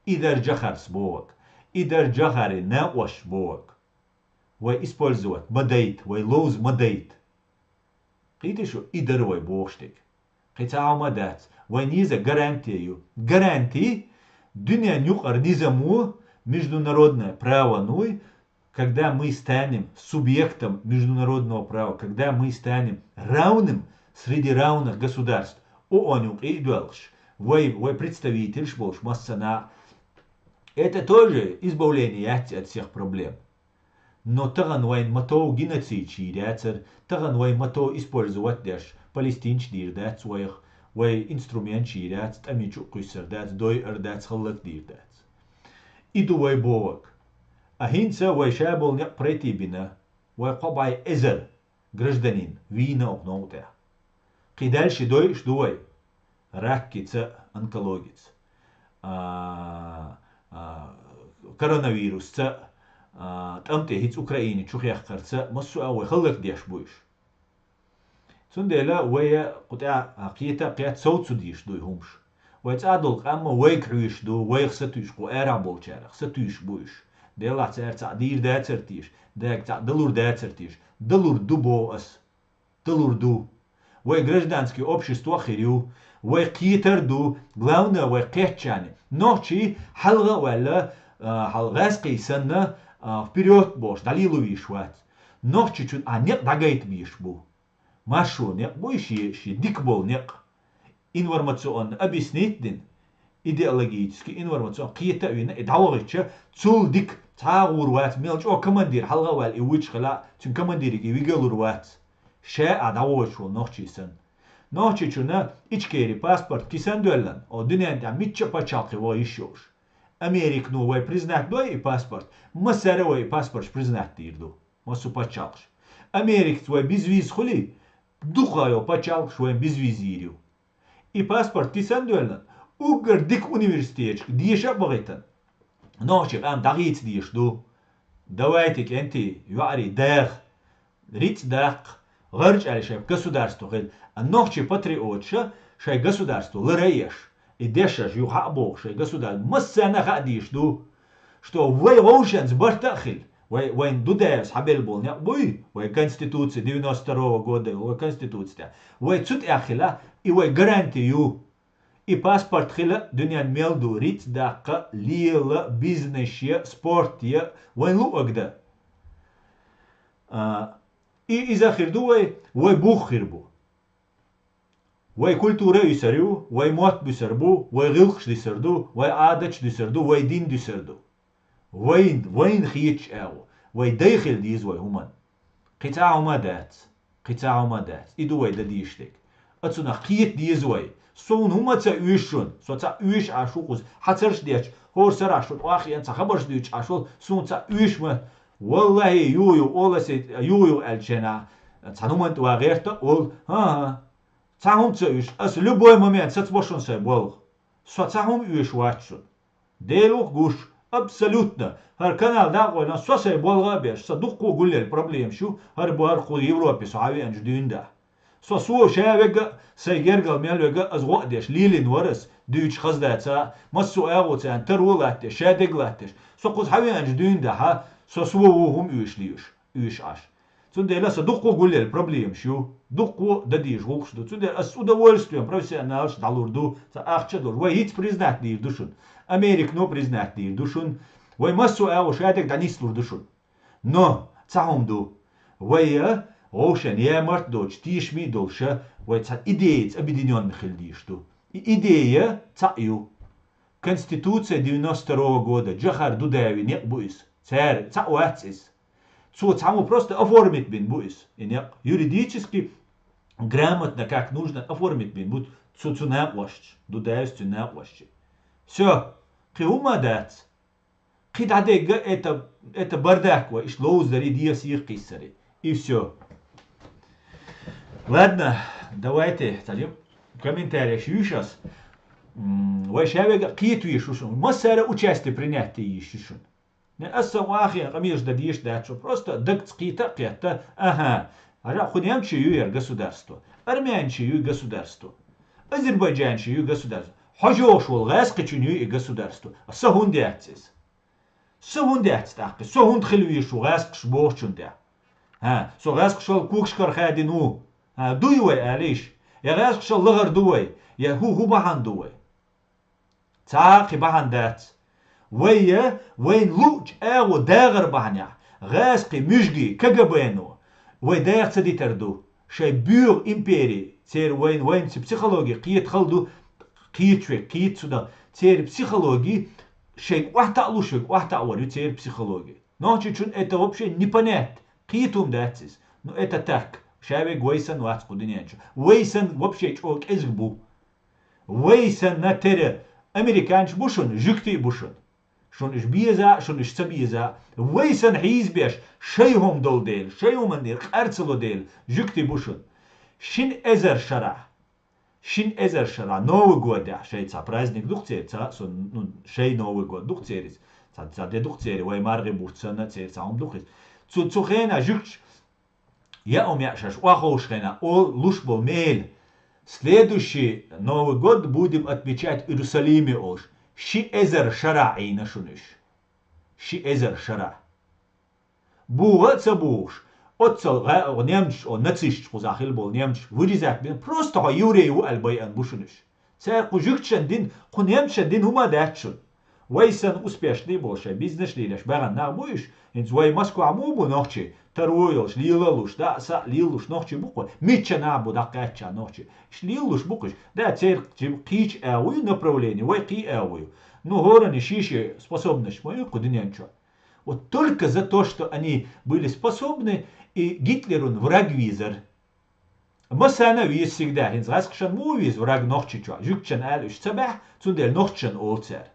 И дар Джохарс богӀаг. И дар Джохари накъош богӀаг. Вай использовать ма дайт, вай ловз ма дайт. Кхийти шу, и дар вай бохуш дерг. Кхин цхьа хӀума дац. Вай низа гаранти ю. Гаранти дуьнен юкъара низам ву, международное право нуй, когда мы станем субъектом международного права, когда мы станем равным среди равных государств, ООН юкъе а доьлхуш, вай, вай представительш болуш массана. Это тоже избавление яц от всех проблем. Но тахана вайн ма тов геноцид шийр яцар, тахана вайн ма тов использовать деш, палестинчу дийр дац вайх, вай инструмент шийр яц, тӀами чу а кхуьссар дац, дойар дац, хӀаллак дийр дац. И ду вай богӀаг. А хӀинца вай ша болу некъ пройти бина, вай кхо бӀе эзар гражданин вийна окху новкъа тӀехь. Кхин дальше дойуш ду вай? Раккица, онкологица, а, а, коронавирусца, а, тӀам тӀе хӀинца Украине чу хехкарца, массо а вай хӀаллак деш бу уьш. Цундела вай кху тӀехь, а, кхета а кхетта совцу дийш ду и хӀумаш. Вай цӀа долу къам а вайга хьуьйш ду, вайх сатуьйш кху арахь болчарах, сатуьйш бу уьш. Делахь цара цхьаъ дийр дацар тийша, дага цхьаъ далур дацар тийша, далур ду боху ас. Далур ду. Вай гражданский общество а хир ю, вай кхетар ду, главное, вай кхетчарна. Нохчий хьалха а ваьлла, а, хьал гӀаьскхий санна, а, вперёд бохуш, дӀалелавийш вац. Нохчичун а некъ дӀагайта бийш бу. Маршо некъ буй ши, ши дика болу некъ. Информационно объяснить дина, идеологически, информационно кхета а вина, и дӀавахича, цул дика цхьа а гӀур вац, мел чӀогӀа командир хьалха а ваьлла и вуьйцуш хила, цуьнан командирига и вигалур вац. Ша а дӀавахуьйтуш волу нохчий санна. Нохчичунна Ичкери паспорт кисан доьллан, о дуьнен тӀехь мичча а пачхьалкхе ваха йиш йолуш. Американо вай признать дой и паспорт, массара а вай и паспорташ признать дийр ду. Массо пачхьалкхаш. Америкаца вай безвиз хуьлий, дукха йолу пачхьалкхаш вайн безвиз йийр ю. И паспорт кисан доьллан, уггар дика университеташка деша а бахийтан, нохчий къам дӀахийца дийш ду. Давайте, кӀентий, йоӀарий, даха, рицкъ даккха, гӀарчӀ аьлла шайн государство хила. А нохчий патриоташа шайн государство лара а еш, и дешаш юха а боху шайн государство, массарна а хаа дийш ду, что вай вовшанца барта а хила. Вай, вайн Дудаевс хьабелла болу некъ буй, вай конституция девяносто второго года, вай конституция тӀехь. Вай цу тӀехь хила, и вай гаранти ю. И паспорт хила дуьнен мел ду, рицкъ даккха, лела, бизнес е, спорт е, вайн луъаг дан. А, и иза хир ду вай, вай бух хир бу. Вай культура а уьсур ю, вай мотт буьсур бу, вай гӀиллакхаш дуьсур ду, вай Ӏадаташ дуьсур ду, вай дин дуьсур ду. Вайн, вайна хеташ агӀо, вай дай хила деза вай хӀуманна. Кхин цхьа а хӀума дац, кхин цхьа а хӀума дац. И ду вай дан дийш дерг. Ацунах кхета деза вай. Суна хӀума ца оьшу шуна, со цхьаъ оьшу Ӏаш ву кхуза, хьацарш детташ, хӀора сарахь шуна охьахиъна цхьа хабарш дуьйцуш Ӏаш волу, суна цхьаъ оьшу ма. Валлахи, ю-ю, оласе, ю-ю аьлла шена, цхьана хӀуманна тӀе ван гӀерта а волу. ХӀан-хӀа. Цхьа хӀума ца оьшу, ас любой момент сацбо шуна сайн болх. Со цхьа хӀума оьшу вац шуна. Дела ву-кх гуш, абсолютно. ХӀара канал дӀа а къойла, со сайн болх а беш, сан дуккха а гулъелла проблемаш ю, хӀара бу хӀара кху Европе со хьавеанчу дуьйна дахь. Со, со ша вега а, сайн гергал мел вега а, ас гӀо а деш, лелийна вара ас, дуьйцуш хаза дац а, массо а агӀо царна таро а латтадеш, ша дег а латтадеш. Со кхуза хьавеанчу дуьйна дахьа, со, со ву хӀума оьшу лийуш, оьшу Ӏаш. Цундела сан дуккха а гулъелла проблемаш ю, дуккха а дан дийша гӀуллакхаш ду. Цундела ас с удовольствием профессионалаш дӀалур ду, сан ахча а долуш. Вай хӀинца признать дийр ду шуна. Американо признать дийр ду шуна. Вай массо а агӀо шадерг дӀанислур ду шуна. Но цхьа хӀума ду. Вай а вовшен ямарт а доцуш, тешаме а долуша, вай цхьа идеяца объединённый хила дийш ду. И идея цхьаъ ю. Конституция девяносто второго года, Джохар Дудаеви некъ бу иза. Цара цхьаъ вац иза. Цо цхьаммо просто оформить бина бу иза, и некъ. Юридически грамотно, как нужно оформить бин бу цу, цу накъошча, Дудаевс цу накъошча. Всё, кхы хӀума дац. Кхы дӀадегга это, это бардак вай, иш ловздари, дехсийх кхиссари. И всё. Ладно, давайте, цхьа жим комментарий шуьйш ас. М, Вай шавега кхетавеш шу шун. Массара участие принять йиш шу шун. Не аса вахи, къамеш да деш дац шу. Просто дагц кхета, кхета. Ага. Ара ху немчи ю яр государство. Армянчи ю государство. Азербайджанчи ю государство. Хожош вол гӀаскхичун ю и государство. Аса хун дяцис. Со хӀунда яц тӀаккха? Со хӀунда хила везаш ву гӀаскхаш бохучун тӀа? ХӀа, со гӀаскхашал когаш кара хадина ву. ХӀа, дуй вай, алиш? Я гӀаскхашал лахар ду вай? Я хӀу, хӀу бахьан ду вай? Цхьа кхы бахьан дац. Вай я, вайн луъча агӀо дагӀар бахьанехь, гӀаскхи муьжги КГБ-но вай дагӀа ца дитар ду. Шай буьйгӀу импери, церан вайн, вайн ца психологи кхета хала ду, кхеташ век, кхета цу да. Церан психологи шайга охьатаӀалуш век, охьатаӀавар ю церан психологи. Нохчичун это вообще непонятно. Кхетум дац иза. Ну, это так. Шавег вай сан вац кху дуьнен чу. Вай сан вообще чӀо кӀезиг бу. Вай сан на тера американч бу шун, жуьгти бу шун. Шун иш беза, шун иш ца беза. Вай сан хьийзбеш, шай хӀума дол дела, шай хӀуман дера къарцало дела, жуьгти бу шун. Шин эзар шарахь. Шин эзар шарахь Новый годехь шай цхьа праздник дух церан, цхьа, со, ну, шай Новый год дух церис, цхьа, цхьа де дух церан, вай маргӀи буц санна церан цхьа хӀума дух иза. Цу, цу хенахь жуьгташ, я ум я шаш, охьаховш хенахь, о, луш бо мел. Следующий Новый год будем отмечать в Иерусалиме олуш. Ши эзар шарахь Ӏийна шуна уьш. Ши эзар шарахь. БугӀа а ца бухуш, оццал гӀа-, немцаш, о, нацисташ кхузахь хила болу немцаш, вырезать бина, просто хьо еврей ву аьлла байъан бу шуна уьш. Цара кху жуьгташан дин, кху немцашан дин хӀума дац шуна. Вай санна успешный болу шайн бизнес лелаш баьхна нах бу уьш, хӀинца вай Москвахь муха бу нохчий, таро йолуш, лела а луш, даа а, саа а лелалуш нохчий бу кху, мичча нах бу дӀакхаьчча нохчий. Иш лелалуш бу кхуьш. Да, церан кхечу а вуй направление, вай кхий а вуй. Ну, хӀоранна ши-ши способность ма ю кху дуьнен чохь. Вот только за то, что они были способны и Гитлерун враг везар. Массана а веза всегда, хӀинца гӀаскхашан муха веза враг Нохчийчохь? Жуьгташан ала уьш ца баьхьа, цундела нохчашан олу цара.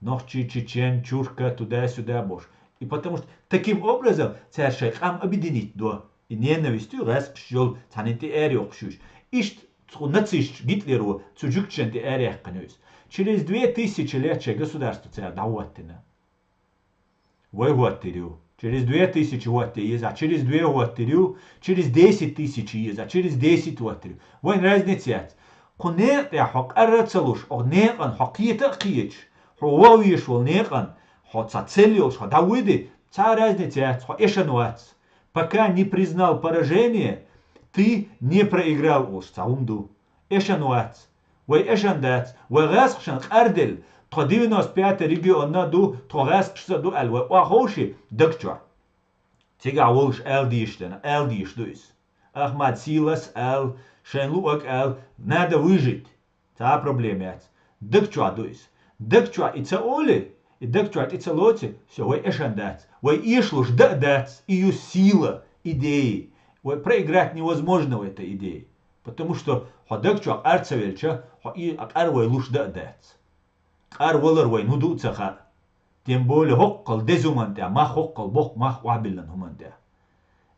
Нохчий, чечен, чурка, туда-сюда бош. И потому что таким образом цара шайн къам объединить до. И ненависть ю гӀаскхаш йолу цхьаьна тӀе ара йоккхуш уьш. Иштта цу нацисташ Гитлеро цу жуьгташан тӀе ара яьккхина ю иза. Через две тысячи лет шайн государство цара дӀахӀоттина. Вай хӀоттийр ю. Через две тысячи хӀотте еза, через две хӀоттийр ю, через десять тысяч еза, через десять хӀоттийр ю. Вайн разница яц. Кху некъа тӀехь хьо къарра а ца луш, хьо некъан хьо кхета а кхеташ, хьо вогӀу веш волу некъан хьо цхьа цель йолуш хьо дӀавуьйди, цхьа а разница яц, хьо эшан вац. Пока не признал поражение, ты не проиграл олуш цхьа хӀума ду. Эшан вац. Вай эшан дац. Вай гӀаскхашан къарделла, тхо девяносто пятый регионна ду, тхо гӀаскхашца ду аьлла, вай охьаховший даг чохь. Цигахь волуш ала дийшина, ала дийш ду иза. Ахмад Силас ала, шайн луъаг ала, надо выжить. Цхьа а проблема яц. Даг чохь ду иза. Даг чохь и ца оле, и даг чохь тӀе ца лоце, всё, вай эшан дац. Вай эшалуш дан а дац, и ю сила, идеи. Вай проиграть невозможно в этой идее. Потому что хьо даг чохь къар ца велча, хьо и а къар вай луш дан а дац. Къар валар вайн хӀун ду а ца хаьа. Тем более хӀоккхал деза хӀуман тӀехь, мах хӀоккхал боккха мах охьабиллина хӀуман тӀехь.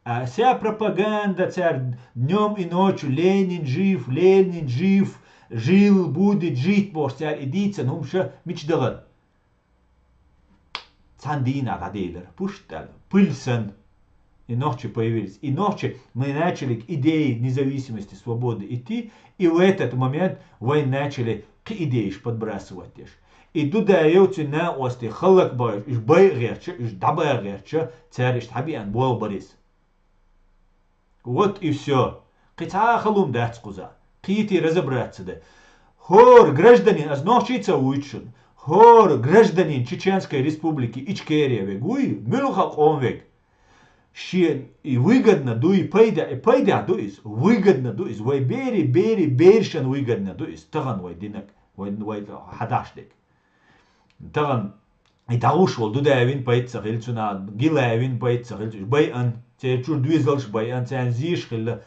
А вся пропаганда цара днём и ночью «Ленин жив, Ленин жив, жил будет, жить» бохуш цара и дийцина хӀумаша мича дахара? Цхьана дийнахь дӀаделира, пуштта аьлла, пыль санна. И нохчи появились. И нохчи, мы начали к идее независимости, свободы идти, и в этот момент вайн начали кхин идеяш подбрасывать деш. И Дудаев цуьнан накъостий халлак бахуьйтуш, уьш байа гӀертача, уьш дӀабаха гӀертача, цара иштта хьабеана болх бара иза. Вот и всё. Кхин цхьа а халум дац кхуза. Кхетий разобраться дан. ХӀора гражданин, ас нохчий ца вуьйту шуна, хӀора гражданин Чеченской Республики Ичкерия вег вуй, муьлха къом вег. Шен и выгодно дуй, пайда, и пайда ду иза, выгодно ду иза, вай бери, бери, бершан выгодно ду иза, тахана вай динаг, вай, вай хьадаш дерг. Тахана и дӀагӀуш волу Дудаевин пайда ца хилла цунах, Гилаевин пайда ца хилла, уьш байан, церан чуьра доьзалш байан, царна зеш хилла.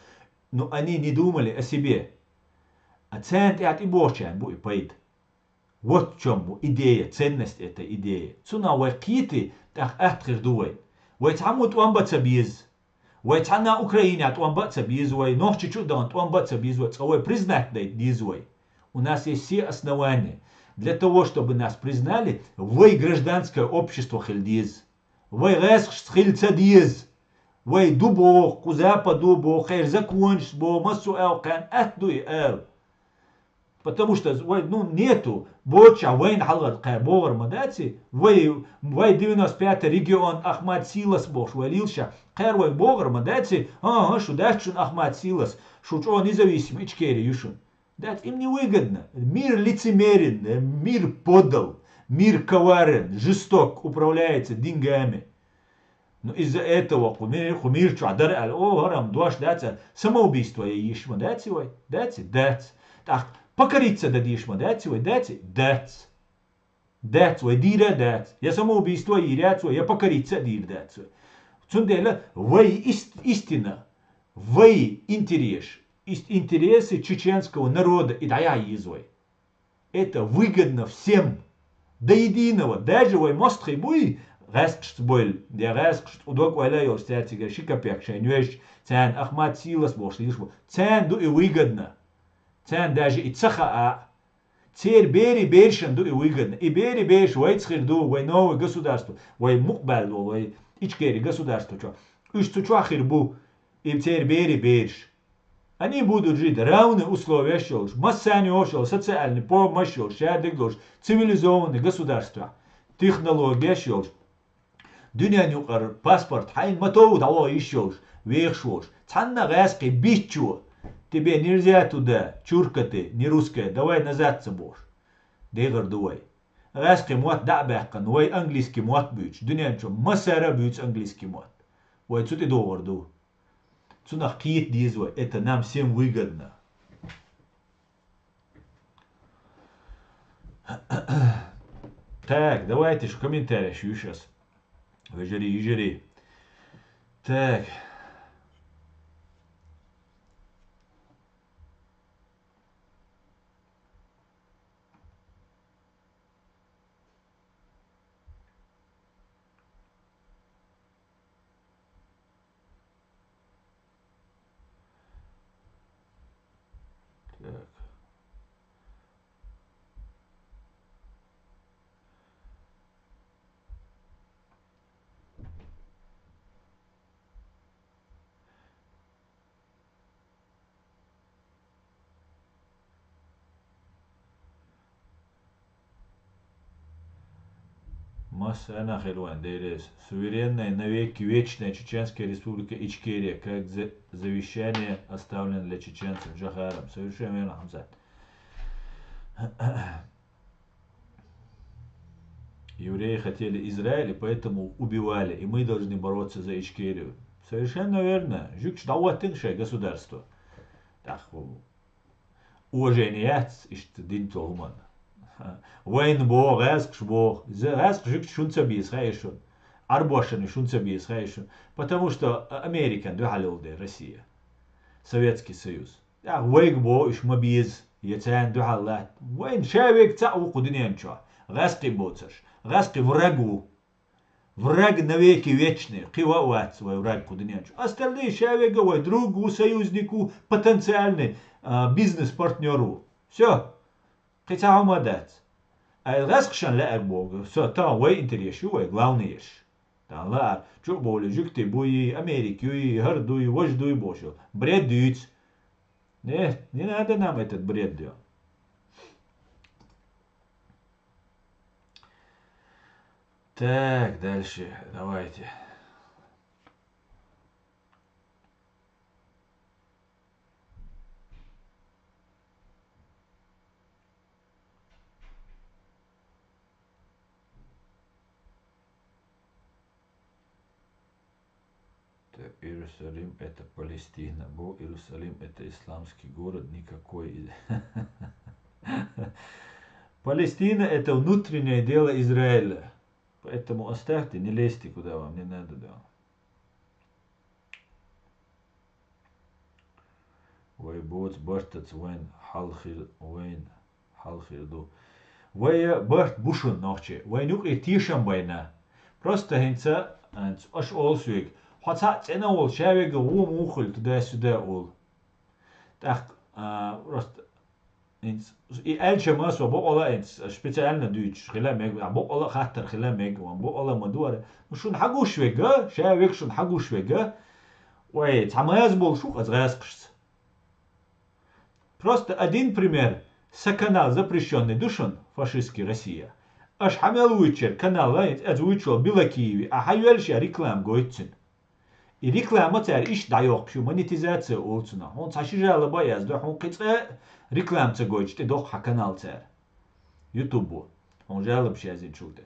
Но они не думали о себе. А царна тӀехьа тӀебогӀучарна бу и пайда. Вот в чём бу идея, ценность этой идеи. Цунах вай кхетий, тӀаккха атта хир ду вай. Вай цхьаммо тӀом бан ца беза. Вай цхьанна Украине тӀом бан а ца беза вай, Нохчийчу а дахана тӀом бан а ца беза вай, цкъа вай признать дайта деза вай. У нас есть все основания. Для того, чтобы нас признали, вай гражданское общество хила деза. Вай гӀаьскхашца хила ца деза. Вай ду боху, кху Западо боху, кхеран законашца боху, массо а аьлла кхарна атта ду и ала. Потому что вай, ну, нету, боцчахь вайна хьалхара кхаьра богӀар ма дац и, вай, вай девяносто пятый регион Ахмат Силас бохуш вай лелаш, кхаьра вайна богӀар ма дац и, а-а, шу дац шуна Ахмат Силас, шу чӀогӀа независимый Ичкери ю шуна. Дац, им невыгодно. Мир лицемерен, мир подл, мир коварен, жесток, управляется деньгами. Ну, из-за этого кху мир, кху мир чохь дара аьлла, о, хӀара-м дош дац аьлла, самоубийство ян еш ма дац и вай? Дац и? Дац. ТӀаккха покориться дан дезаш ма дац и вай? Дац и? Дац. Дац, вай дийр а дац. Я самоубийство йийр яц вай, я покориться а дийр дац вай. Цундела вай ист-, истина, вай интерес, ис-, интересы чеченского народа и дӀаяхьа еза вай. Это выгодно всем. До единого. Даже вай мостагӀий буй, гӀаьскхашца бойла, я гӀаьскхашца дог-ойла а йолуш, цаьрцигара ши капек шайна везча, царна Ахмат Силас бохуш лелаш бу. Царна ду и выгодно. Царна даже и ца хаьа. Церан берийн берашна ду и выгодно. И берийн бераш вайца хир ду, вай новое государство, вай мукъабаьлла волу, вай Ичкери государство чохь. Уьш цу чохь хир бу, и церан берийн бераш. Они будут жить равные условия йолуш, массарна йолуш йолу социальный помощь йолуш, шадерг долуш, цивилизованный государствехь, технологеш йолуш. Дуьненан юкъара паспорт хьайна ма товва дӀаваха йиш йолуш, вехаш волуш. Цхьанна гӀаьскхи биччо, тебе нельзя туда, чурка ты, не русская, давай назад ца бохуш. ДегӀар ду вай. ГӀаьскхи мотт дӀа а баьккхина, вай английский мотт буьйцуш, дуьнен чу массара а буьйцу английский мотт. Вай цу тӀе догӀур ду. Цунах кхета деза вай, это нам всем выгодно. Так, давайте шу комментарий шу йиш ас. Вежарий, йижарий. Так. Так. Масса нах хила вайн деррис. Суверенная, навеки вечная Чеченская Республика Ичкерия, как за-, завещание оставлено для чеченцев Джохаром. Совершенно верно, Хамзат. Евреи хотели Израиль, и поэтому убивали, и мы должны бороться за Ичкерию. Совершенно верно. Жуьгташа дӀахӀоттина шайн государство. ТӀаккха уважение яц иштта динца хӀуманна. Вайна боху, гӀаьскхаша боху. Иза гӀаьскхаша жуьгташа шуна ца беза, хаьий шуна? Ӏарбошна шуна ца беза, хаьий шуна? Потому что Американ дуьхьал йолу дела Россия. Советский Союз. ТӀаккха вайга боху, уьш ма беза, я царна дуьхьал латта. Вайна ша верг цхьаъ ву кху дуьнен чохь. ГӀаьскхи боцурш. ГӀаьскхи враг ву. Враг навеки вечный. Кхин ван а вац вай враг кху дуьнен чу. Остальные ша верг а вай друг ву, союзник ву, потенциальный, а, бизнес-партнёр ву. Всё. Кхин цхьа хӀума а дац. Ай, гӀаьскхашна лаьара боху. Всё, тахана вай интерес ю, вай главный ерш. Тахана лаьара, чу а бовлий, жуьгтий буй, Америка юй, хӀара дуй, важа дуй бохуш йолу. Бред дуьйцу. Не, не надо нам этот бред делать. Так, дальше, давайте. Т-, Иерусалим — это Палестина. Бо Иерусалим — это исламский город, никакой из-, Палестина — это внутреннее дело Израиля. Поэтому оставьте, не лезьте, куда вам не надо, да. Боц бартаца вайн хьалхир, вайн хьалхир ду. Вай барт бу шун нохчи. Вайн юкъе тешам байна. Просто хӀинца, хӀинца аш олу соьга. Хьо цхьаъ цӀена волу, ша вега гӀо муха хуьлу, туда-сюда олу. ТӀаккха, а, просто хӀинца и аьлча ма со бокъала хӀинца специально дуьйцуш хила мега, а бокъала а хаттар хила мега, ван бокъала ма ду ара. Ну, шуна хьагуш вега, ша вега шуна хьагуш вега. Вай, цхьа маза болуш ву, къаза гӀаскхашца. Просто один пример. Сан канал запрещённый ду шуна, фашистский Россия. Аша хьан мел вуьйчуьра канал, а, хӀинца аса вуьйчу волу Билакиеви, а хьан йоьллаш я реклама гойту цуьнан. И реклама цара иштта дӀайоккхуш ю, монетизация олу цунах. Хьуна цхьа ши жалоба а яздо, хьуна кхин цкъа а реклама ца гойтуш тӀедоккху хьан канал цара. Ютубо. Хьуна жалобаш яздинчул тӀе.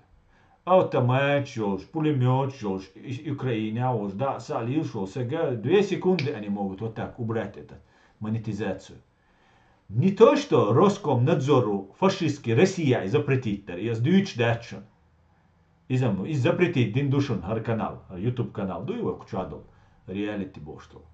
Автоматаш йолуш, пулемёташ йолуш, и-, Украинехь волуш, дӀа а, са а лелаш волу сага две секунды они могут вот так убрать это, монетизацию. Не то, что Роскомнадзору фашистский Россия и запретить дара, и ас дуьйцуш дац шуна. Иза, иза запретить дина ду шуна хӀара канал, хӀара YouTube канал дуй вай кху чохь долу, реалити бохуш долу.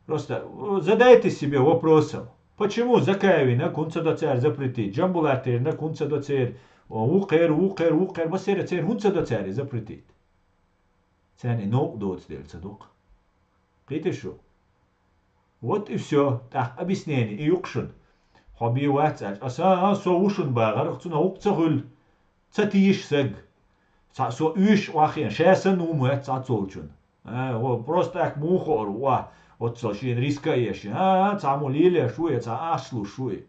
Просто, э, задайте себе вопросом, почему Закаевина кунца до цара запретить, Джамбулатерина кунца до цера, о, вукхер, вукхер, вукхер, масера цера хӀунца до цара запретить? Царна и новкъа доцу дела ца доккху. Кхийтира шу? Вот и всё. ТӀаккха объяснение и юкъ шуна. Хьо бен вац аьлча, аса, а, со ву шуна бахарх, цунах хӀуъа ца хуьлу. Ца тийша саг. Цхьа со уьш вахъян, ша санна ву моьтту цхьа цолчун. А, во, просто так муха хуур ву, а, оццал шена риска а еш. А, а, цхьа мо лелеш ву, я цхьа ахча луш ву и.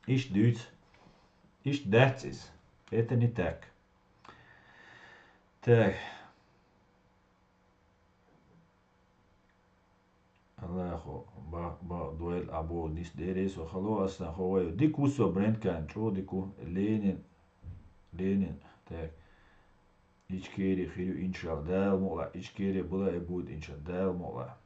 Иштта дуьйцу. Иштта дац иза. Это не так. Так. Аллахо, ба, ба, дуэл абу нис дерес ва хало асан хо вай. Дик ву со брендкан, чо дик ву. Ленин. Ленин. Так. Ичкери хирю, иншалла. Дал мула. Ичкери была и будет, иншалла. Дал мула.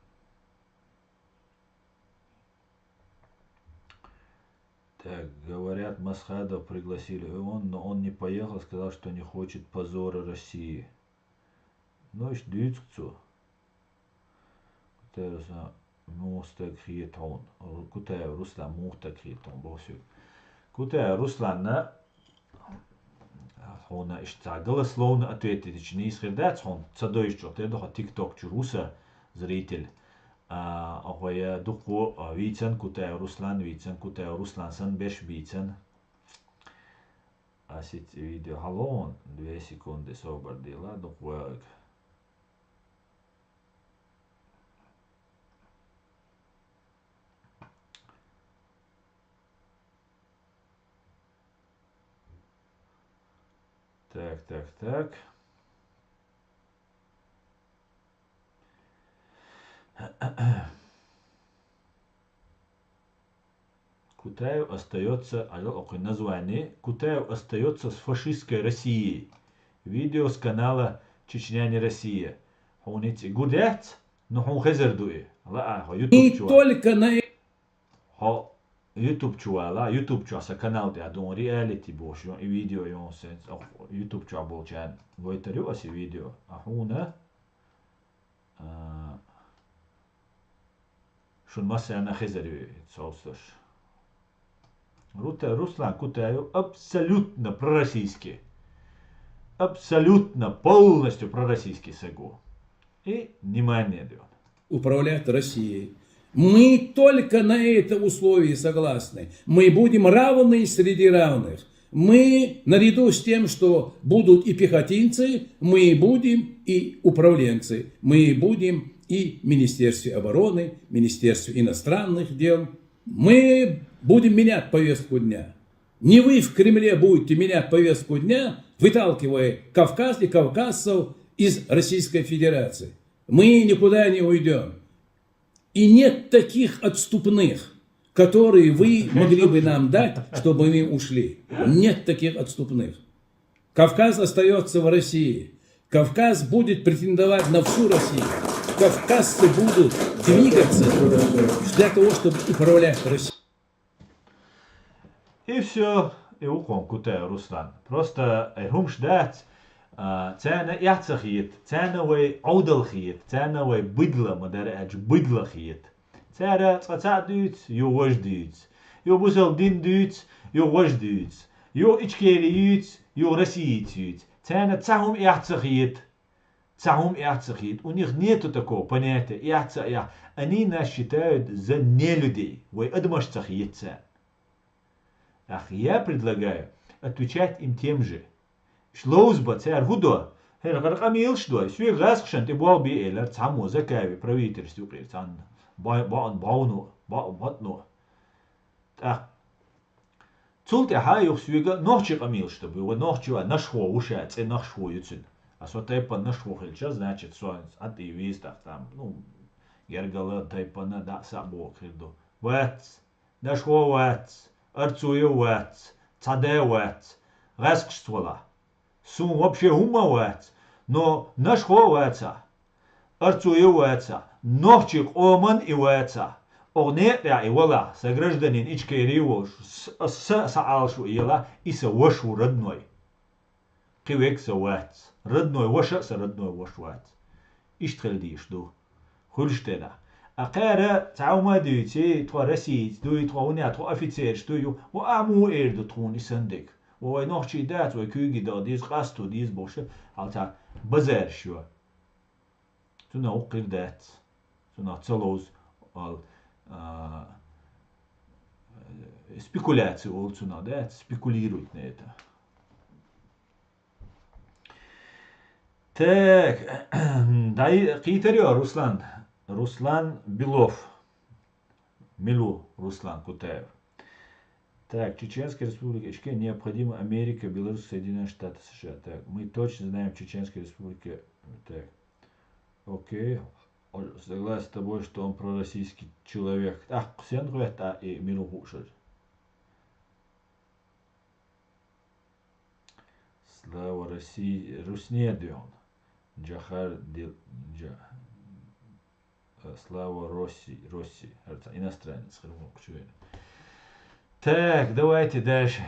Так, говорят, Масхадов пригласили, и он, но он не поехал, сказал, что не хочет позора России. Ну, иш дуьйцу цо. Кутаев Руслан муха стаг хета хьуна. Ру-, Кутаев Руслан муха стаг хета хьуна, боху соьга. Кутаев Русланна хьуна иштта цхьа голословно ответить дича нийса хир дац хьуна, ца дойчух, тера ду хьо TikTok чуьра ву сан зритель. А, хьо я дукха, а, вийцан Кутаев Руслан, вийцан Кутаев Руслан санна берш бийцан. А сиц видео хьалон, две секунды собар дела, дукха ваьлга. Так, так, так. Кутаев остаётся, а, окхуй название, Кутаев остаётся с фашистской Россией. Видео с канала «Чечня не Россия». Хьуна ицци гу дац, но хьуна хезар ду и. Лаа, хьо YouTube чу вала. Только на Хьо YouTube чу вала, YouTube чохь сан канал тӀехь дуьйна реалити бохуш ю, и видео ю сенца, оха YouTube чохь болчарна гойтар ю аса и видео. А хьуна, а, шун массарна хезар ю и совцлуш. Рута-, Руслан Кутаев абсолютно пророссийский. Абсолютно, полностью пророссийский саг ву. И внимание даьд. Управлять Россией. Мы только на это условие согласны. Мы будем равны среди равных. Мы, наряду с тем, что будут и пехотинцы, мы будем и управленцы, мы будем и в Министерстве обороны, Министерстве иностранных дел. Мы будем менять повестку дня. Не вы в Кремле будете менять повестку дня, выталкивая Кавказ и кавказцев из Российской Федерации. Мы никуда не уйдем. И нет таких отступных, которые вы могли бы нам дать, чтобы мы ушли. Нет таких отступных. Кавказ остаётся в России. Кавказ будет претендовать на всю Россию. Кавказцы будут двигаться для того, чтобы управлять Россией. И всё, и ву кхуьнан Кутаев Руслан. Просто эр хӀумаш дац, а, царна эхь ца хета, царна вай Ӏовдал хета, царна вай быдло ма дара аьлча, быдло хета. Цара цкъа цхьаъ дуьйцу, юха важа дуьйцу. Юха бусалба дин дуьйцу, юха важа дуьйцу. Юха ичкери юьйцу, юха Россиец юьйцу. Царна цхьа хӀума эхь ца хета. Цхьа хӀума эхь ца хета. У них нету такого понятия. Эхь ца эхь. Они нас считают за нелюдей. Вай адамаш ца хета царна. Ах, я предлагаю отвечать им тем же. Иш ловза ба цара хӀу до? ХӀера, хӀара къамелаш до. Соьга гӀазкхашан тӀе болх бе элира цхьаммо, Закави, правительство юкъера цхьанна. Бо-, боӀан, боӀано, бо-, боӀано. ТӀаккха цул тӀаьхьа юха соьга нохчий къамелаш до. Вай нохчо а, нашхо ву ша, цӀе нахшхо ю цуьнан. А со тайпан нашхо хилча, значит, со Ӏад и веза тӀаккха там, ну, гергала тайпана дӀа а саъ боху хир ду. Вац. Нашхо вац, Арцуев вац, цхьа да вац, гӀазкхашца валахь. Суна вообще хӀумма а вац, но Нашхо а вацахь, Арцуев а вацахь, нохчий къоман и вацахь, оха некъа тӀехь и валахь, сан гражданин Ичкери волуш, с-, аса а сан Ӏалашо елахь, и сан ваша ву родной. Кхин век сан вац. Родной ваша а сан родной ваша вац. Иштта хила дийш ду. Хуьлуш делахь. А кхара цхьа хӀума а дуьйций, тхо Россиец дуй, тхо хӀунда, тхо офицераш дуй, ю, ва ахьа муха эр ду тхуна и санна дерг? Ва вай нохчий дац, вай куьйга даха деза, къасто деза бохуш, хьал цхьа базараш ю. Цунах хӀокху хир дац. Цунах ца ловза, ал, а, спекуляция олу цунах, дац, спекулировать на это. Так, дай, кхийтар ю, Руслан. Руслан Белов. Милу Руслан Кутаев. Так, Чеченская Республика Ичкерия необходима Америка, Беларусь, Соединённые Штаты, С Ш А. Так, мы точно знаем Чеченская Республика. Так, окей. Согласен с тобой, что он пророссийский человек. Так, сен гӀоьтта а и мила хууш. Слава России, русне дуьйхьна. Джахар Дил-, Джа-, э, Слава России, России. ХӀара цхьа иностранец хир ву кху чу вена. Так, давайте дальше.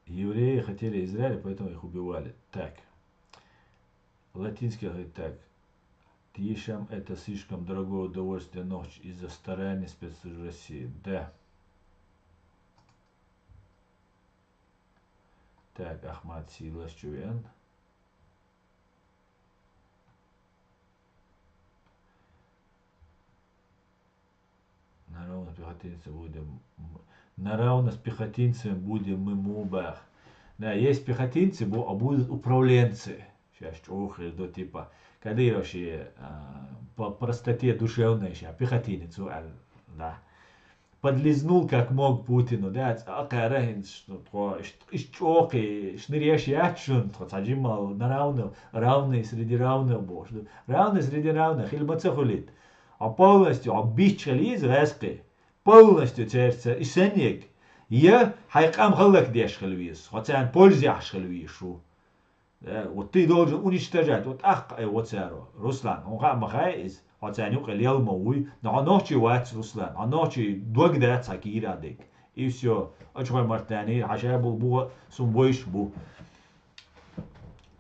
Евреи хотели Израиль, поэтому их убивали. Так. Латинский алфавит так. Тиешам, это слишком дорогое удовольствие ночь из-за стараний спецслужб России. Да. Так, Ахмат Силас чу веан. На равных с пехотинцами будем, м, на равных с пехотинцами будем мы мубах. Да, есть пехотинцы, бу-, а будут управленцы. Сейчас чё хир до типа. Кадыров ши, а, по простоте душевной ща пехотинец ву аьлла, да. Подлизнул как мог Путину, да, а кхара хӀинца, ну, тхо иш, иш чӀокхе, иш ниреш яц шуна, тхо цхьа жимал на равных, равный среди равных бохуш ду. Равный среди равных, хила ма ца хуьлийта. А полностью, а бичхала иза гӀаьскхи. Полностью цаьрца и саннег. Я хьайн къам хӀаллакдеш хила веза, хьо царна польза яхьаш хила везаш ву. Э, вот ты должен уничтожать, вот ахкха ай во царо. Руслан, хьуна хаа ма хаьа иза, хьо царна юкъе лелла ма вуй, но хьо нохчий вац, Руслан, хьо нохчий дог дац хьан кийра а дерг. И всё, ачхой мартанийра, хьан шабул бугӀа, сум вайш бу.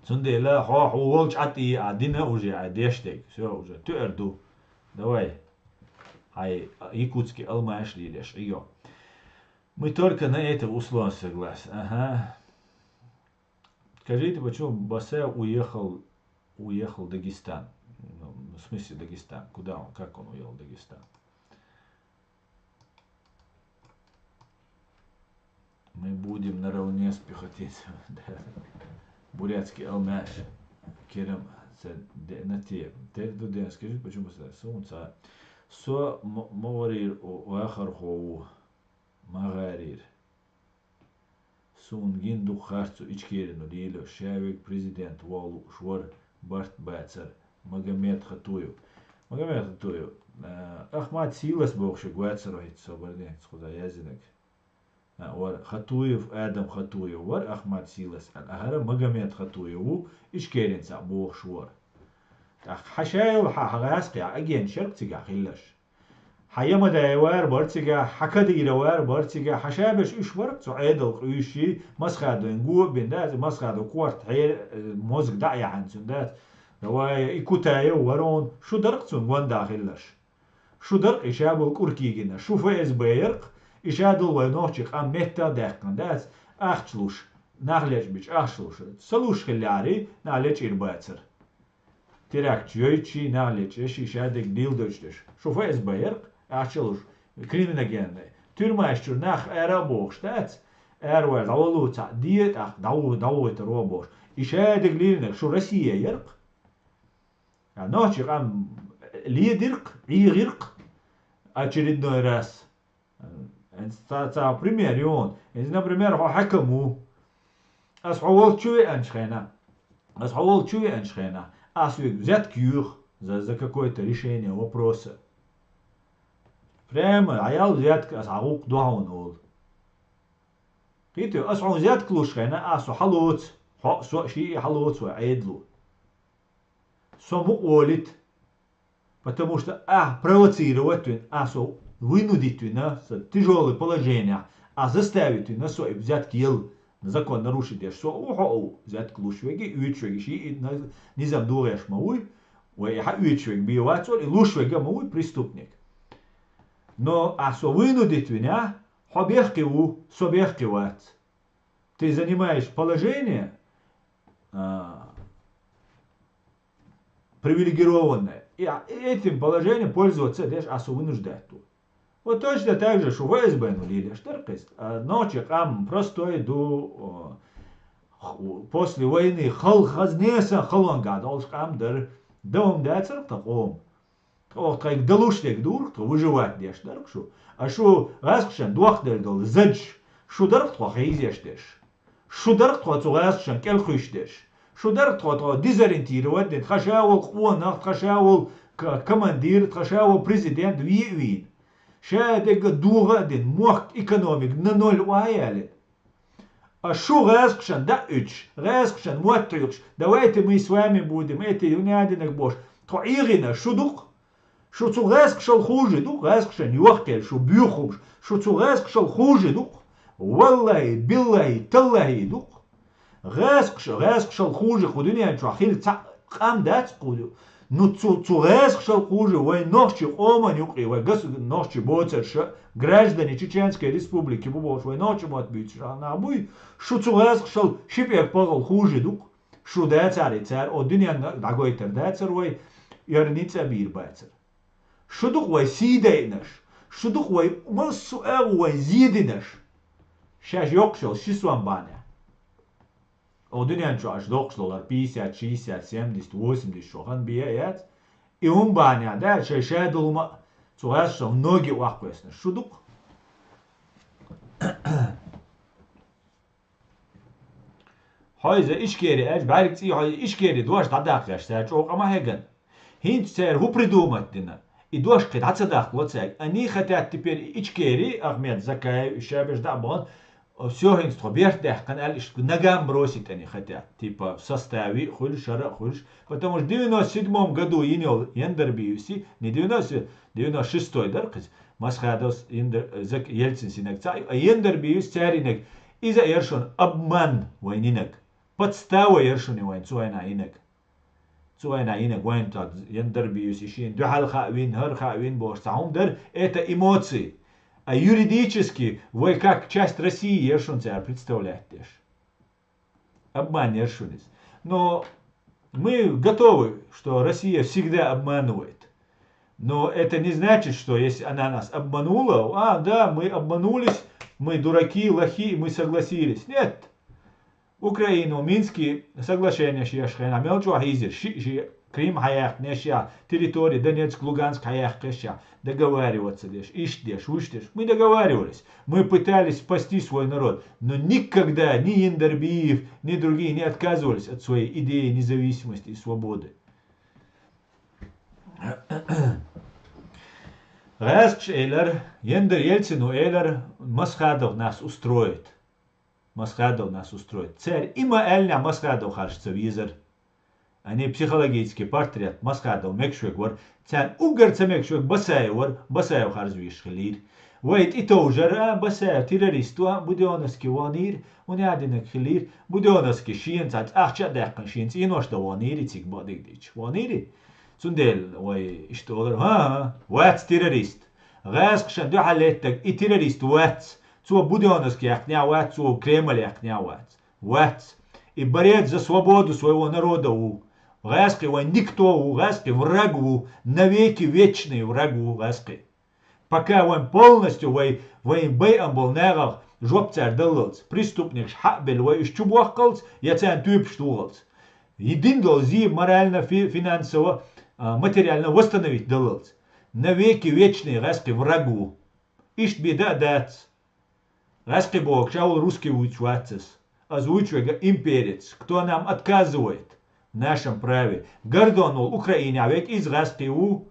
Цундела хьо, хьо волчу Ӏа тӀе а дина уже, а деш дерг. Всё, уже туьар ду. Давай. Хьай якутский алмаш лелеш, Ӏийо. Мы только на это условно согласны. Ага. Скажите, почему Басаев уехал, уехал в Дагестан? Ну, в смысле Дагестан? Куда он, как он уехал в Дагестан? Мы будем наравне с пехотинцами. Да. Бурятский алмаш. Керем, ца де-, на те. Те ду ден, скажи, почему ца-, сунца. Со м-, маварир у, у ахар хову. Магъарир. Суна гина дукха харцо Ичкерина лело, шаверг президент ваха лууш вара, барт бацара, Магомед Хатуев. Магомед Хатуев, а, Ахмат Силас бохуш вацара хӀинца со барденца кхуза яздинарг. А, вара Хатуев, Адам Хатуев вара Ахмат Силас аьлла, а хӀара Магомед Хатуев ву, Ичкерина цхьаъ бохуш вара. ТӀаккха хьан шайла хьан гӀаскхи, хьан агент шерг цигахь хилларш. Хьан Ямадаев вара бара цигахь, хьан Кадыров вара бара цигахь, хьан шаберш уьш бара, цу Ӏедал къуьйший, Масхадовн го а бина, да, Масхадов корта хьер-, э, мозга дӀа а яхьана цуьнан, да, Вай и Кутаев, Ворон, шу даркъ цунна гонда хилларш. Шу даркъ и ша болу кӀуркийгина, шу ФСБ яркъ, и ша долу вай нохчи къам метта а даьккхина дац, ахча луш, нах лечбича ахча луш. Ца луш хиллари, нах лечӀийр бацара. Теракташ йойтучий, нах лечӀеш, и ша дерг дийла дойтуш деш. Шу ФСБ яркъ, ахча луш, криминогенный. Тюрьмаш чуьра нах ара а бохуш дац, ара вай дӀаваллуца, де тӀаккха дӀаву-, дӀавугӀуьйтур ву бохуш. И ша дерг лийринарг шу Россия яркъ. А нохчи къам ледиркъ, Ӏийгъиркъ очередной раз. ХӀинца ца, ца пример ю хьуна. ХӀинца, например, хьо хьаькам ву. Ас хьо волчу веанчу хенахь, ас хьо волчу веанчу хенахь, ас вуьга взятка юьйху за, за какое-то решение вопроса. Прямо, хьаял взятка, ас хьан гӀуллакх ду хьуна олу. Кхетий, ас хьуна взятка луш хенахь, ас хьо хьалоцу, хьо а, со а, шиъ а хьалоцу вай Ӏедало. Со мукъа волийта, потому что ахь провоцировать вина, ахь со вынудить вина, со тяжёлый положениях, ахь заставить вина, со и взятка ел, закон нарушить деш. Со а ву, хьо а ву, взятка луш верг, оьцуш верг, шиъ а на-, низам дохош ма вуй, вай и хьаоьцуш верг бен вац, и луш верг а ма вуй преступник. Но ахь со вынудить вина, хьо бехке ву, со бехке вац. Ты занимаешь положение, а, привилегированное. И, а, этим положением пользоваться деш, ас вынуждать ду. Вот точно так же, шу ФСБ-ну лелаш дара кхиз. А нохчи къам простой ду, а, х-, после войны хал-, хаза несан халонга долуш къам дара. Дан хӀума дацара тхан къома. Тхо тхайга далуш дерг дург, тхо выживать деш дарг шу. А шу гӀаскхашан дохделла долу задж, шу дарг тхо хьийзеш деш. Шу дарг тхо цу гӀаскхашан кӀелхуьйш деш. Шу дарг тхо, тхо дезориентировать дина, тхан ша волу къонах, тхан ша волу к-, командир, тхан ша волу президент ве а вийна. Ша дерг а догӀа а дина, мохк экономик на ноль ваялина. А шу гӀаскхашан дӀа а уьдуш, гӀаскхашан мотт хьоькхуш, давайте мы с вами будем эти юнядинаг бош, тхо ӀийгӀина шу дукъ? Шу цу гӀаскхашал хуже дукъ, гӀаскхашан йохкъел шу буьйхуш, шу цу гӀаскхашал хуже дукъ? Валлахи, биллахи, таллахи дукъ. ГӀаскхаш, гӀаскхашал хуже кху дуьнен чохь хилла цхьаъ къам дац кху Ну, цу, цу гӀаскхашал хуже вай нохчи къоман юкъе, вай гас-, нохчи боцарша, граждане Чеченской Республики бу бохуш, вай нохчи мотт буьйцуш нах буй, шу цу гӀаскхашал ши пӀелг пагӀал хуже дукъ, шу дацаре цара, о дуьненна дӀагойтар дацара вай, яра ницкъ а бийр бацара. Шу дукъ вай сий дайнарш, шу дукъ вай массо а агӀо вайн зединарш. Шаьш йоккхуш йолу ши сом бахьанехь. О дуьнен чу аша доккхуш долу пятьдесят, шестьдесят, семьдесят, восемьдесят шо хан бен а яц. И хӀума бахьанехь да, шайн ша долу ма а цу гӀаьсса многие охьакхоьссинарш. Шу дукъ? Хьо иза Ичкери аьлча, бӀаьрг цӀий хьо иза Ичкери дош дӀадаккхеш, цара чӀогӀа къа ма хьеган. ХӀинца цара хӀу придумать дина. И дош кхин дӀа ца дахкало цаьрга. Они хотят теперь и Ичкери, Ахмед Закаев, и шабеш дӀа а бахана, всё, хӀинца тхо берт даьккхина аьлла, иштта ногам бросить они хотят. Типа, в составе а хуьлуш, шара а хуьлуш. Потому что девяносто седьмом году йина йолу Яндарбиевс, не девяносто, девяносто шестой дара кхуза. Масхадовс Яндар-, Зак-, Ельцинс йинарг ца а ю, а Яндарбиевс цаьринарг. Иза а яра шуна обман вайн йинарг. Подстава яра шуна вайн цу вайна йинарг. Цу вайна йинарг вайн тӀа Яндарбиевс и шена дуьхьал хаа вин, хӀара хаа вин бохуш цхьа хӀума дара, это эмоции. А юридически вай как часть России яра шуна цара представлять деш. Обман яра шуна иза. Но мы готовы, что Россия всегда обманывает. Но это не значит, что если она нас обманула, а, да, мы обманулись, мы дураки, лохи, и мы согласились. Нет. Украина Минские соглашенеш еш хенахь мел чӀогӀа хьийзира, шиъ-шиъ Крым хьаяьккхинеш я, территори Донецк, Луганск хьаяьккхинеш я, договариваться деш, иштта деш, вуьшта деш. Мы договаривались, мы пытались спасти свой народ, но никогда ни Яндарбиев, ни другие не отказывались от своей идеи независимости и свободы. ГӀаьскхаша элира, Яндар Ельцину элира, Масхадов нас устроит. Масхадов нас устроит. Цара и ма аьллинехь Масхадов харжа ца везара. Они психологический портрет Масхадов мегаш верг вара. Царна уггар ца мегаш верг Басаев вара, Басаев харжа везаш хилира. Вай тӀетовжар а, Басаев террорист ву а, Будённовский вахнийра, хӀун яа динарг хилийра, Будённовский шена цхьа ахча а даьккхина, шена цӀенош дан вахнийра, цига бакъдерг дийцича. Вахнийра? Цундела вай иштта олар, хӀа-хӀа, вац террорист. ГӀаьскхашна дуьхьал леттарг и террорист вац. Цо Будённовский яьккхинехь вац, цо Кремль яьккхинехь вац. Вац. И борец за свободу своего народа ву. ГӀаьскхи вайн никто ву, гӀаьскхи враг ву, навеки вечный враг ву гӀаьскхи. Пока вайн полностью вай, вайн байъам болу нахах жоп цара даллалц, преступникаш хьа а белла вай уьш чу бохкалц, я царна тоьпаш тухалц. И дина долу зе морально, фи-, финансово, а, материально восстановить даллалц. Навеки вечный гӀаьскхи враг ву. Иштта бен дан а дац. ГӀаьскхи бохучу а ву русский вуьйцуш вац ас. Ас вуьйцу вайга имперец, кто нам отказывает в нашем праве. Гордон волу Украинехь верг иза гӀаьскхи ву.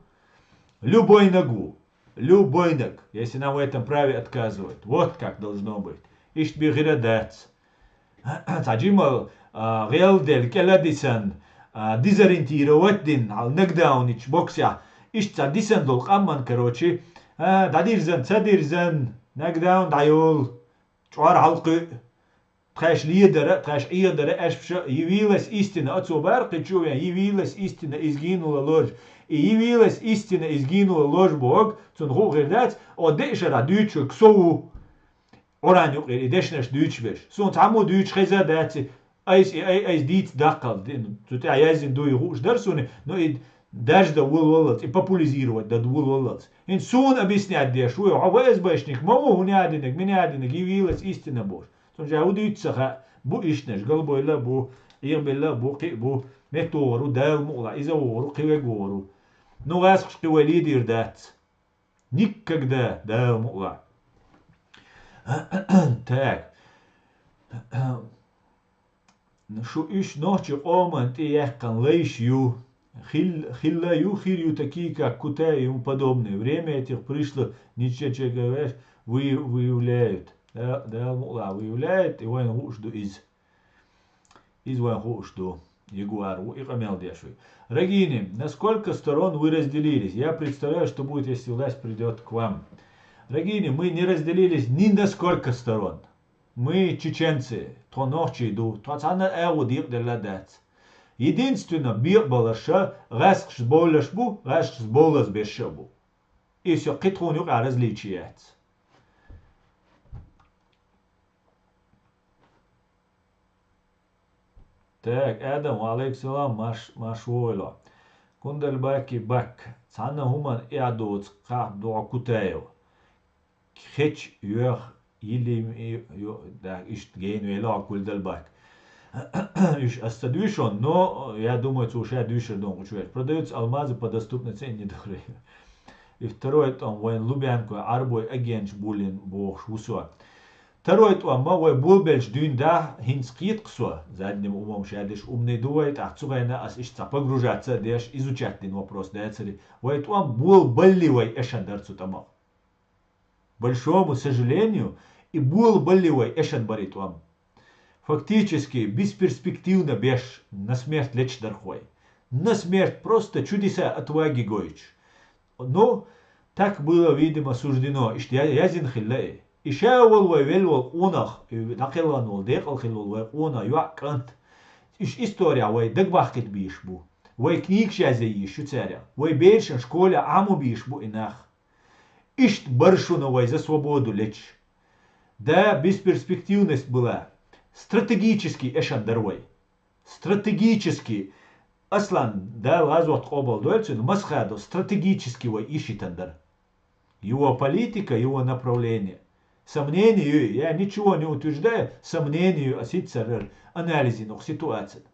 Любой наг ву. Любой наг, если нам в этом праве отказывают. Вот как должно быть. Иштта бен хир а дац. Цхьа жимма, а, гӀелделла, кӀел а дисна, а, дезориентировать дина, хьал нокдауничу боксехь. Иштта цхьа дисна долу къаман, короче, а, дӀадирзан, ца дирзан, нокдаун дӀайолу, чӀор хьалакхуьу. Тхаьш ледара, тхаьш Ӏехадара, аьшпаша, явилась истина, оцо бара кхин чу вен, явилась истина, изгинула ложь. И явилась истина, изгинула ложь боху, цунна хӀуъа хир дац, о деа шарахь дуьйцуш верг со ву. Къуръан юкъера и дешнаш дуьйцуш берш. Суна цхьаммо дуьйцуш хеза а дац и, айса и, ай, айса дийца даккхалц дина. Цу тӀехь яздина дуй хууш дара суна, но и даржа дан волаваллалц, и популяризировать дан волаваллалц. ХӀинца суна объяснять деш ву, хьо ФСБшник ма ву, хӀун яа динарг, мин яа динарг, явилась истина бохуш. Цунна ша хӀун дуьйцу ца хаьа, бу ишттанаш, галбойла а бу, Ӏехабелла а бу, кхин а бу, меттавогӀур ву, Дала мукъалахь, иза вогӀур ву, кхин верг вогӀур ву. Ну, гӀаьскхаш кхин вай ледийр дац. Никогда, Дала мукъалахь. Так. Шу уьш нохчийн къоман тӀе яьккхина лайш ю. Хил-, хилла ю, хир ю такие, как Кутай и ему подобные. Время этих пришло, ничего, говоришь, вы-, выявляют. Да, Дала мукъалахь выявляют, и вайна хууш ду иза. Иза вайн хууш ду. Ягуар ву и къамел деш ву. Рогини, на сколько сторон вы разделились? Я представляю, что будет, если власть придёт к вам. Рогини, мы не разделились ни на сколько сторон. Мы чеченцы, тхо нохчий ду, тхо цхьанна а агӀо декъаделла а дац. Единственно, бекъабаларша, гӀаьскхашца бовлаш бу, гӀаьскхашца бовлаза берш а бу. И всё, кхин тхуна юкъахь различий яц. Так, Адам, ва алейкум салам, марш, марш вогӀийла. Кундальбаки Бак. Цхьанна хӀуманна эхь доцу кхаъ ду хьо Кутаев. Хеча йоьху йили, ю-, да, иштта гейна вела хьо Кундальбак. Уьш ас ца дуьйшон, но, я думаю, цо ша дуьйшур ду гучувеш. Продаются алмазы по доступной цене недорого. И второй тӀом вайн Лубянкой Ӏарбой агенташ буллина бохуш ву со. Второй тӀом ма вай болабелча дуьйна да, хӀинца кхета-кх со, задним умом ша деш умный ду вай, тӀаккха цу хенахь ас иштта цхьа погружаться а деш, изучать дина вопрос дацари. Вай тӀом болабалли вай эшан дара цу тӀамах. Большому сожалению, и болабалли вай эшан бара и тӀом. Фактически, бесперспективно беш, на смерть лечдара вай. На смерть, просто чудеса отваги гойтуш. Ну, так было, видимо, суждено, иштта я-, язйина хилла и. И ша волу вай велла волу къонах, и дӀакхелхана волу, декъала хилла волу вай къонах, йоӀ, кӀант. Уьш история вай дагабахкийта бийш бу. Вай книгаш язъе йиш ю цаьрга. Вай берашна школе Ӏамо бийш бу и нах. Иштта бара шуна вай за свободу лечаш. Да, бесперспективность была. Стратегически эшан дара вай. Стратегически. Аслан, Дала гӀазот къобалдойла цуьнан, Масхадов стратегически вай ишитан дара. Его политика, его направление. Сомнение ю, я ничего не утверждаю, сомнение ю, ас хӀинца ара анализ йина оха ситуациян.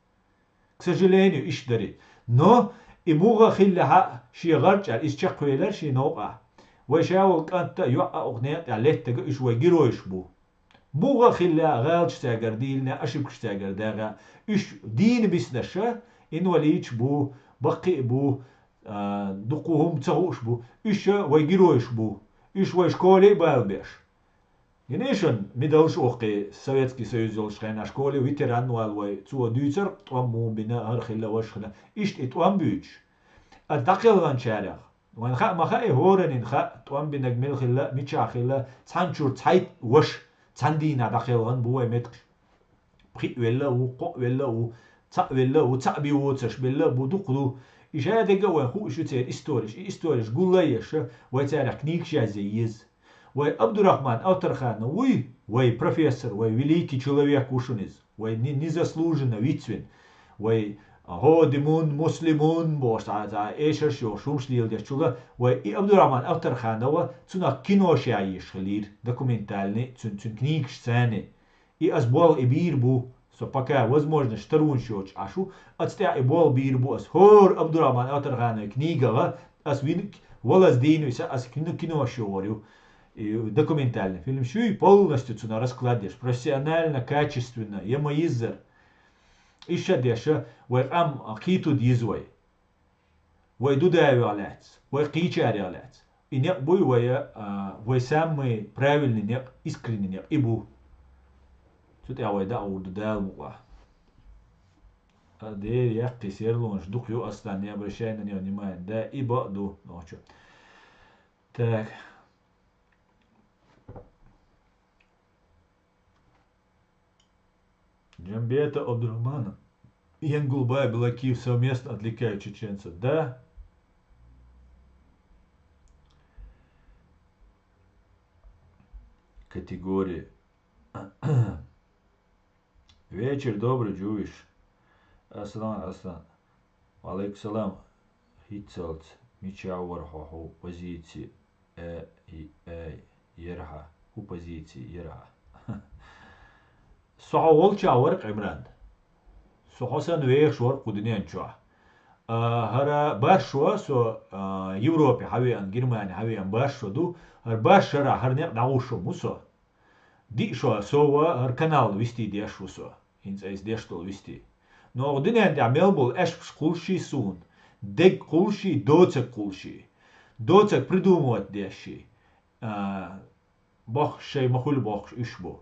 К сожалению, иштта дари. Но и муха хилла хьа шен гӀарчӀара иза чекхвелира шен новкъахь. Вай ша волу кӀант а, йоӀ а оха некъа тӀехь леттага уьш вай геройш бу. Муха хилла гӀалаташ цаьргара дийна, ошибкаш цаьргара дагӀа, уьш дийна бисинарша, инвалидаш бу, баккхий а бу, а, дуккха хӀума ца хууш бу, уьш вай геройш бу, уьш вай школе а бала беш. Гинишан медалш а воккхий, Советский Союз йолуш хенахь школе ветеран вала вай, цо дуьйцар тӀом муха бина, хӀара хилла, важа хилла. Иштта и тӀом буьйцуш. Ас дӀакхелханчарех, Вайн хаа ма хаьа, хӀоранна хаа, тӀом бинарг мел хилла, мичахь хилла, цхьана чура цхьайтта ваша, цхьана дийнахь дӀакхелхина бу вай меттигаш. Пхиъ велла а ву, кхоъ велла а ву, цхьаъ велла а ву, цхьаъ бен воцурш белла а бу, дукха ду. И шадерг а вайн хууш ю церан истореш, и истореш гулъеш, вай царех книгаш язъе еза. Вай Абдурахман Авторханов вуй, вай профессор, вай великий человек ву шуна иза. Вай ни-, незаслуженно вицвина. Вай гӀодимун, муслимун бохуш, цхьа, цхьа эшарш йохуш хӀумаш леладечул, вай и Абдурахман Авторханова цунах кинош яйеш хилира, документальный, цуьнан, цуьнан книгаш царна. И ас болх и бийр бу, со пока возможность таронаш йоцуш Ӏаш ву, аца тӀехь и болх бийр бу ас. ХӀора Абдурахман Авторхановн книгагӀа ас вин валаз дийна виса, ас кино, кинош йогӀур ю. И документальный фильм шуй полностью цуна расклад деш, профессионально, качественно, я ма йиззар. Иша деша, вай къам кхетуд йиза вай. Вай ду давех лаьцна, вай кхийчарех лаьцна. И некъ буй вай, а, вай самый правильный некъ, искренний некъ, и бу. Цу тӀехь вай дӀа а гӀур ду Дала мукъа. А, дера яккхий серлонаш дукха ю, ас дан не обращай на него внимания. Да, и бакъ ду, нохчо. Так. Джамбета Абдурахманов и Янгулбай Балакиев совместно отвлекают чеченцев. Да? Категория. Вечер добрый, Джуиш. Аслан, Аслан. Ва алейкум салам. ХӀинцалц мичахь вара хьо, хьо позици, э, и, э, ерхьа? ХӀун позици ерхьа? Со хьо волчохь вара, Ӏимран. Со хьо санна вехаш вара кху дуьнен чохь. А, хӀара барш вара со, а, Европе хьавеана, Германи хьавеана барш вара ду. ХӀара барш шарахь хӀара некъ дӀагӀуш ву со. Диъ шо со ва хӀара канал вистий деш ву со, хӀинца айса деш долу вистий. Но оха дуьнен тӀехь мел болу аьшпаш кхулший суна, дег кхулший, доцаг кхулший, доцаг придумывать дешший, а, бохуш шай ма хуьлу бохуш уьш бу.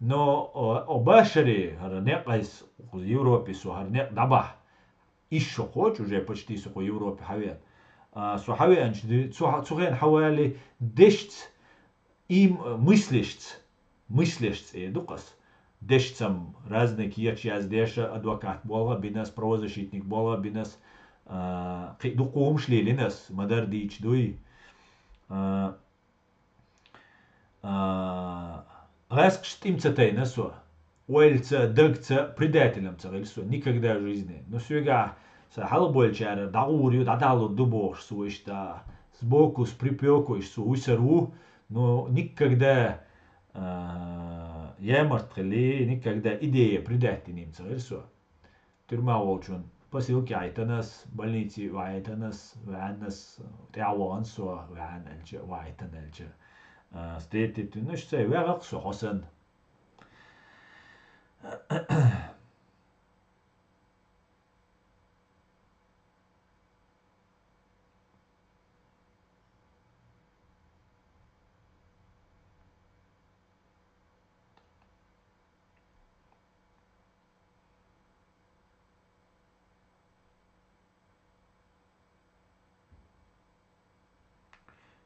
Но, о, о, башаре, хӀара некъ айса, Европе со хӀара некъ дӀабахь, иш шо кхочу уже почти со кху Европе хьавеана. А, со хьавеанчу ди-, цу хьа-, цу хенахь хьавали дешца, и, м-, мыслишца, мыслишца эр ду-кх ас. Дешцам разный кечъяздеш, адвокат болх а бина ас, правозащитник болх а бина ас, а, кхин дукха хӀумаш лелийна ас, ма-дарра дийцича дуй. А, а, гӀаскхашца тӀе ма ца тайна со. Ойлаца, дагца предателем ца хилла со никогда в жизни. Ну, соьгахь сан хьалхаболчара дӀагӀур ю, дӀадалур ду бохуш, со иштта сбоку, с припёку иштта со вуьсур ву, но никогда, а, ямарт хилли, никогда идея предать дина ца хилла со. Тюрьма волчун посылки Ӏайтанас, больнице ваьйтанас, ваьннас, тӀаьхьа вахана со, ваьнна аьлча, ваьйтана аьлча, а, встретить вина, аш цай ваьгӀа-кх со хьо санна.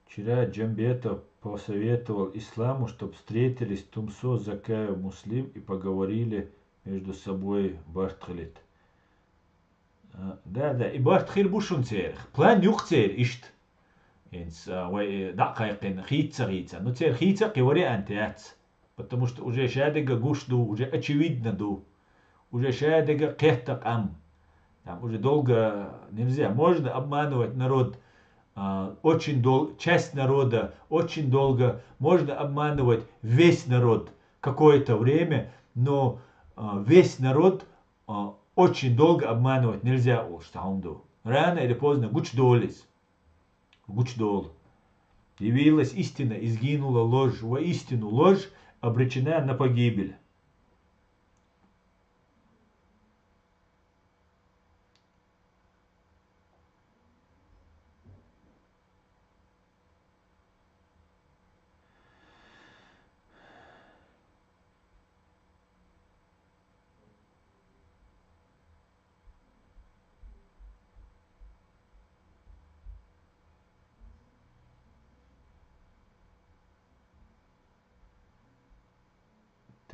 Вчера Джамбетов посоветовал Исламу, чтоб встретились Тумсо, Закаев, Муслим и поговорили между собой, барт хилийта. А, да, да, и барт хир бу шуна церан. План ю-кх церан иштта. ХӀинца, а, вай, э, дӀа а кхайкхина, хийца ца хийца. Ну, церан хийца а кхин вариант яц. Потому что уже шадерг а гуш ду, уже очевидно ду. Уже шадерг а кхетта къам. Там уже долго нельзя. Можно обманывать народ, а, очень дол-, часть народа очень долго. Можно обманывать весь народ какое-то время, но, а, весь народ, а, очень долго обманывать нельзя, олуш цхьа хӀума ду. Рано или поздно гучудолу иза. Гучудолу. Явилась истина, и сгинула ложь, воистину ложь обречена на погибель.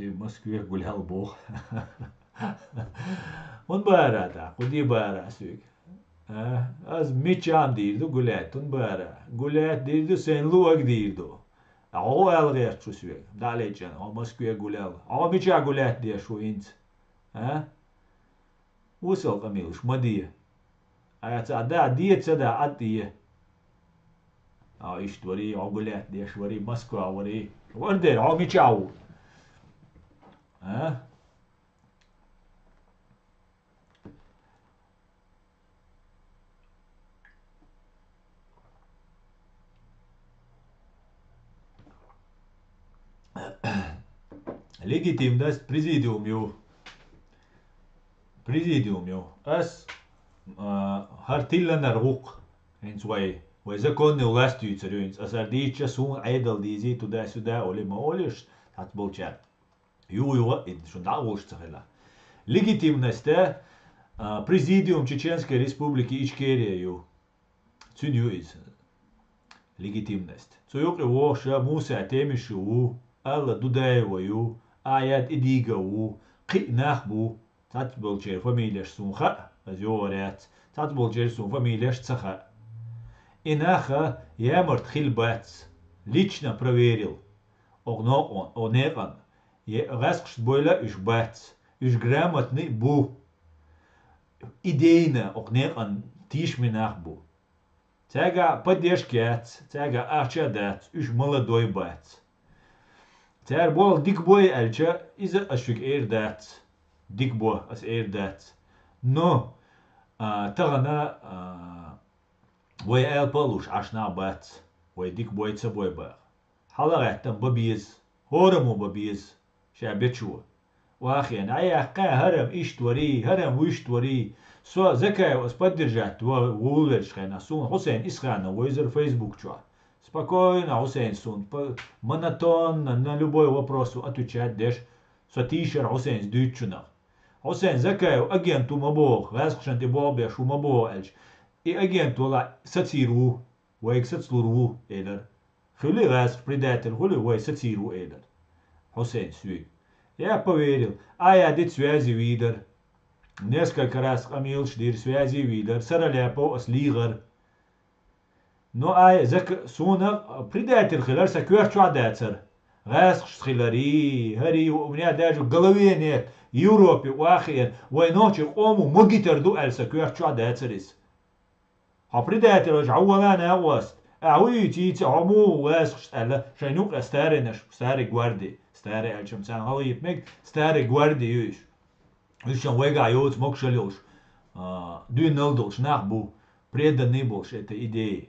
Москве гулял боху. ХӀун бара тӀаккха, кху де бара соьга? А? Аз мичахь дийр ду гулять, хӀун бара? Гулять дийр ду, сайн луъаг дийр ду. Хьо хӀун ала гӀерташ ву соьга? ДӀа а лечкъина, хьо Москве гулял. Хьо мичахь гулять деш ву хӀинца? А? Вусал къамелаш, ма де. Ай, ца да, де, ца да, Ӏад де. А, иштта варий, хьо гулять деш варий, Москва варий. Вардер, хьо мичахь ву? А? Легитимность президиум ю. Президиум ю. Ас, а, хӀара тилланар гӀуллакх. ХӀинца вай, вай законный власть юьйцур ю хӀинца. Ас хӀара дийцча, суна Ӏедал дийзий, туда-сюда, олий ма олуш, цхьацца болчаьрга. Ю, ю, и шуна дӀа а волуш ца хилахь. Легитимность, а, президиум Чеченской Республики Ичкерия ю. Цуьнан ю иза. Легитимность. Цу юкъе вохуша Муса Темишев ву, Алла Дудаева ю, Аят Идига ву, кхин а нах бу. Цхьацца болчеран фамилеш суна хаьа, аса йогӀур яц. Цхьацца болчеран суна фамилеш ца хаьа. И нах ямарта хилла бац. Лично проверил. Оха некъан, оха некъан. Е гӀаьскхашца бойла уьш бац. Уьш грамотный бу. Идейна оха некъан тийшаме нах бу. Цаьргахь поддержка яц, цаьргахь ахча а дац, уьш молодой бац. Цара болх дика бой аьлча, иза ас шуьга эр дац. Дика бо, ас эр дац. Но, а, тахана, а, вай алапа а луш Ӏаш нах бац, вай дика бой ца бой баха. ХьалагӀаьттам бан беза, хӀораммо бан беза, ша бечо. Вахена, Ӏа яьккха, хӀара-м иштта варий, хӀара-м вуьшта варий. Со Закаев ас поддержать ван вулвелчу хенахь, суна Хьусайн Исханов вевзара Facebook чохь. Спокойно Хьусайн суна, по-, монотонно, на любой вопрос отвечать деш, со тийшар Хьусайнца дуьйцучунах. Хьусайн, Закаев агент ву ма боху, гӀаьскхашна тӀе болх беш ву ма боху аьлча, и агент валахь сацийр ву, вайга сацалур ву, элира. Хуьлий гӀаьскхаша предатель, хуьлий вай сацийр ву, элира Хьусайн соьга. Я поверил, Ая диц связи вийдар. Несколько раз къамелаш дийр, связи вийдар, Сараляпов ас лийгӀар. Но Ая зак-, суна предатель хилар сан коьрта чохь дацара. ГӀаьскхашца хиларий, хӀарий, у меня даже в голове нет, Европе вахиъна, вай нохчийн къомо могитар ду аьлла сан коьрта чохь дацара иза. Хьо предатель ваьлча, хьо вала а накъост. Ахьа хӀун йийца йийца, хьо муха гӀаьскхашца аьлла, шайн юкъа старенаш, старый гварди, старый аьлча-м царна хала йийта мега, старый гварди ю уьш. Уьш шайн вайгахь йоцу могушалла йолуш, а, дуьйналла долуш нах бу, преданный болуш эта идея.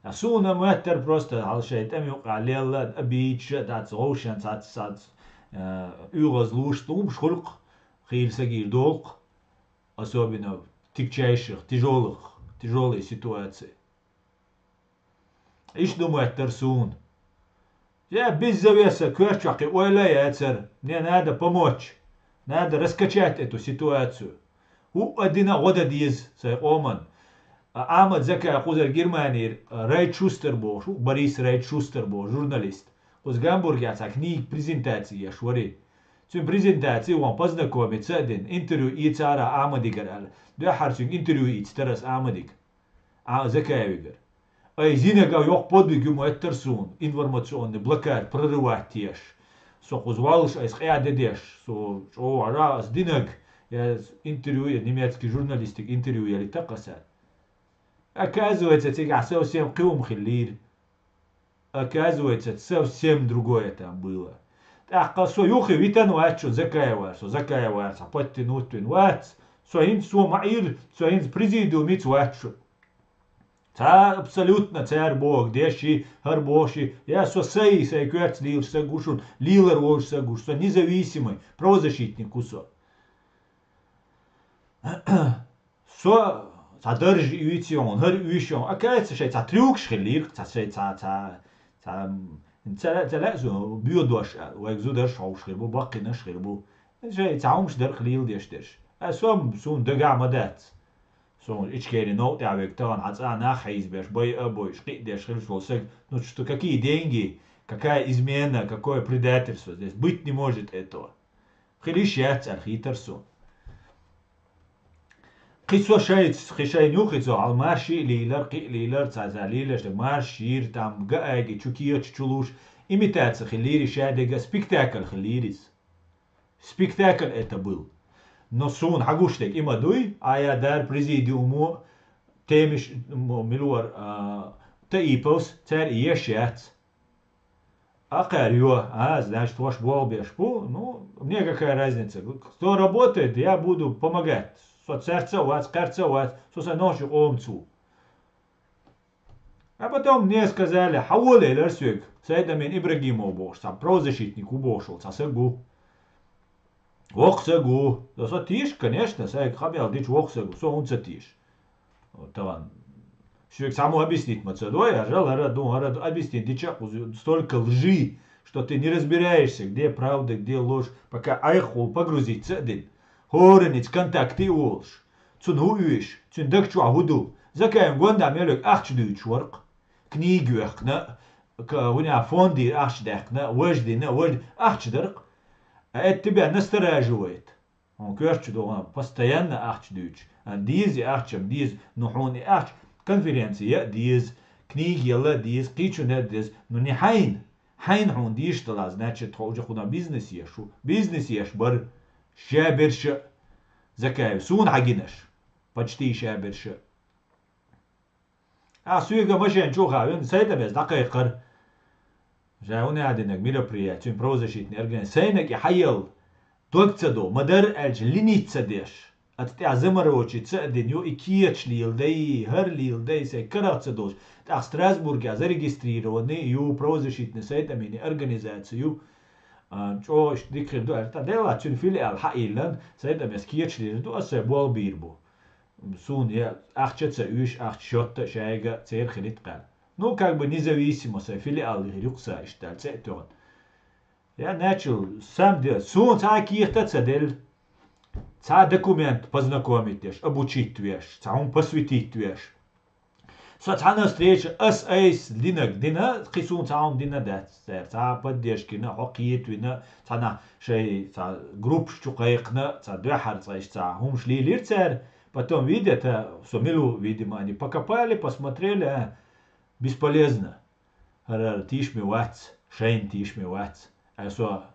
Ткъа суна моьттара просто хьал шайн тӀам юкъахь лелла а, а, бийча а, дац, гӀовшан цац, цац, а, уьгӀазлуш, тӀумаш хуьлу-кх, хийла сагийр долу-кх. Особенно в тягчайших, тяжёлых, тяжёлой ситуации. Иштта ду моьттара суна. Я беззавеса коьрта чохь кхин ойла а яцара, мне надо помочь, надо раскачать эту ситуацию. ХӀуъа дина а гӀо дан деза сайн къоман. А Ахьмад Закаев кхузара Германера Райт Шустер бохуш ву, Борис Райт Шустер боху журналист. Кхуза Гамбургехь цхьа книга презентаци еш варий. Цуьнан презентаци ван познакомиться а дина, интервью эцара Ахьмадигара аьлла. Дуьххьара цуьнга интервью ийцитара ас Ахьмадига. А, Закаевигара. Ай, зинага йоккха подвиг ю моьттара суна, информационный блокада прорывать еш. Со кхуза валлаш айса къа де деш, со чӀогӀа ас динаг, я интервью, я немецкий журналистик интервью ялийта кхаса. Оказывается, цигахь совсем кхин хӀума хиллийра. Оказывается, совсем другое там было. ТӀаккха со юххе витан вац шун Закаевар, со Закаевар цхьа подтянуть вина вац. Со хӀинца со ма Ӏийра, со хӀинца президиумица вац шун. Цара абсолютно цара боху деши, хӀара бохуши, я со сай, сай коьртца лелаш саг ву шуна, лелар волуш саг ву, со независимый, правозащитник ву со. Со цхьа дарж юьйцу хьуна, хӀара уьйш хьуна, оказывается, шайн цхьа трюкаш хиллийра, цхьа шайн цхьа, цхьа, цхьа, м, ца, ца лаьа зу, боьдош аьлла, вайга зударш хьовш хир бу, баккхийнаш хир бу. Шайн цхьа хӀумаш дара хилийла деш дерш. Ай, со-м, суна дагахь ма дац. Суна Ичкери новкъа тӀехь верг тахана хьан цӀа нах хьийзабеш, бай а бойуш, кхиъ деш хилаш волу саг, ну что, какие деньги? Какая измена, какое предательство здесь? Быть не может этого. Хилиш яц архитар су. Кхи со шайц, кхи шайн юхи со, ал марши лилар, кхи лилар, ца ца лилаш, марш, шир, там, га айги, чу киоч, чулуш, имитация хилири, шадега, спектакль хилирис. Спектакль это был. Но сун хагуштек има дуй, а я дар президиуму, темиш, м, милуар, а, таиповс, цар и еш яц. А кхар ё, а, значит, ваш болбеш бу, ну, мне какая разница. Кто работает, я буду помогать. Со царца вац, карца вац, со са ночи омцу. А потом мне сказали, хаволе ларсвек, Сайдамин Ибрагимов бош, са правозащитник у бошел, са сагу. Вох сагу. Да со тиш, конечно, сай хабял дич вох сагу, со унца тиш. Таван. Швек само объяснить ма цадой, а жал ара дун, ара дун, объяснить дича, столько лжи, что ты не разбираешься, где правда, где ложь, пока айхул погрузиться один. Хоренец контакты улш. Цун ху уиш, цун даг чуа худул. Закаем гонда мелек ахч дюч ворк. Книги вехкна, к-, гуня фонди ахч дехкна, вождина, вожд-, ахч дарк. А это тебя настораживает. Он кверчу дома постоянно ахч дюч. А диз и ахчам диз, ну хун и ахч. Конференция диз, книги ела диз, кичу не диз, ну не хайн. Хайн хун диш тала, значит, хо уже хуна бизнес ешу. Бизнес еш бар, шаберша. Закаев, сун хагинаш. Почти шаберша. А суега машен чуха, вен сайта без дакайкар. Жа уни адинаг мероприятие, правозащитный организация. Сайнак и хаял. Дог цадо, мадар эльч линица деш. Ат тя заморочиться один ю и киеч лил дай, хар лил дай, сай караца дош. Так Страсбурге зарегистрированный ю правозащитный сайта мини организацию. А, чо ш-, дикхир ду, а, та дела цун филиал ха илан, сайта мес киеч лил ду, а сай бол бир бу. Сун я ахча ца уш, ахча счётта шайга цер хилит кал. Ну, как бы независимо сай филиал рюкса иштал цетён. Я начал сам делать. Сун ца киехта ца дел. Ца документ познакомить веш, обучить веш, ца ум посвятить веш. Со цана встреча ас айс динаг дина, кисун ца ум дина дац. Цер ца поддержкина, хо киет вина, цана шей, ца группш чу кайкна, ца духар ца иш, ца хумш лилир цер. Потом видят, а, со милу, видимо, они покопали, посмотрели, а, бесполезно. Харар тишми вац, шайн тишми вац. А со,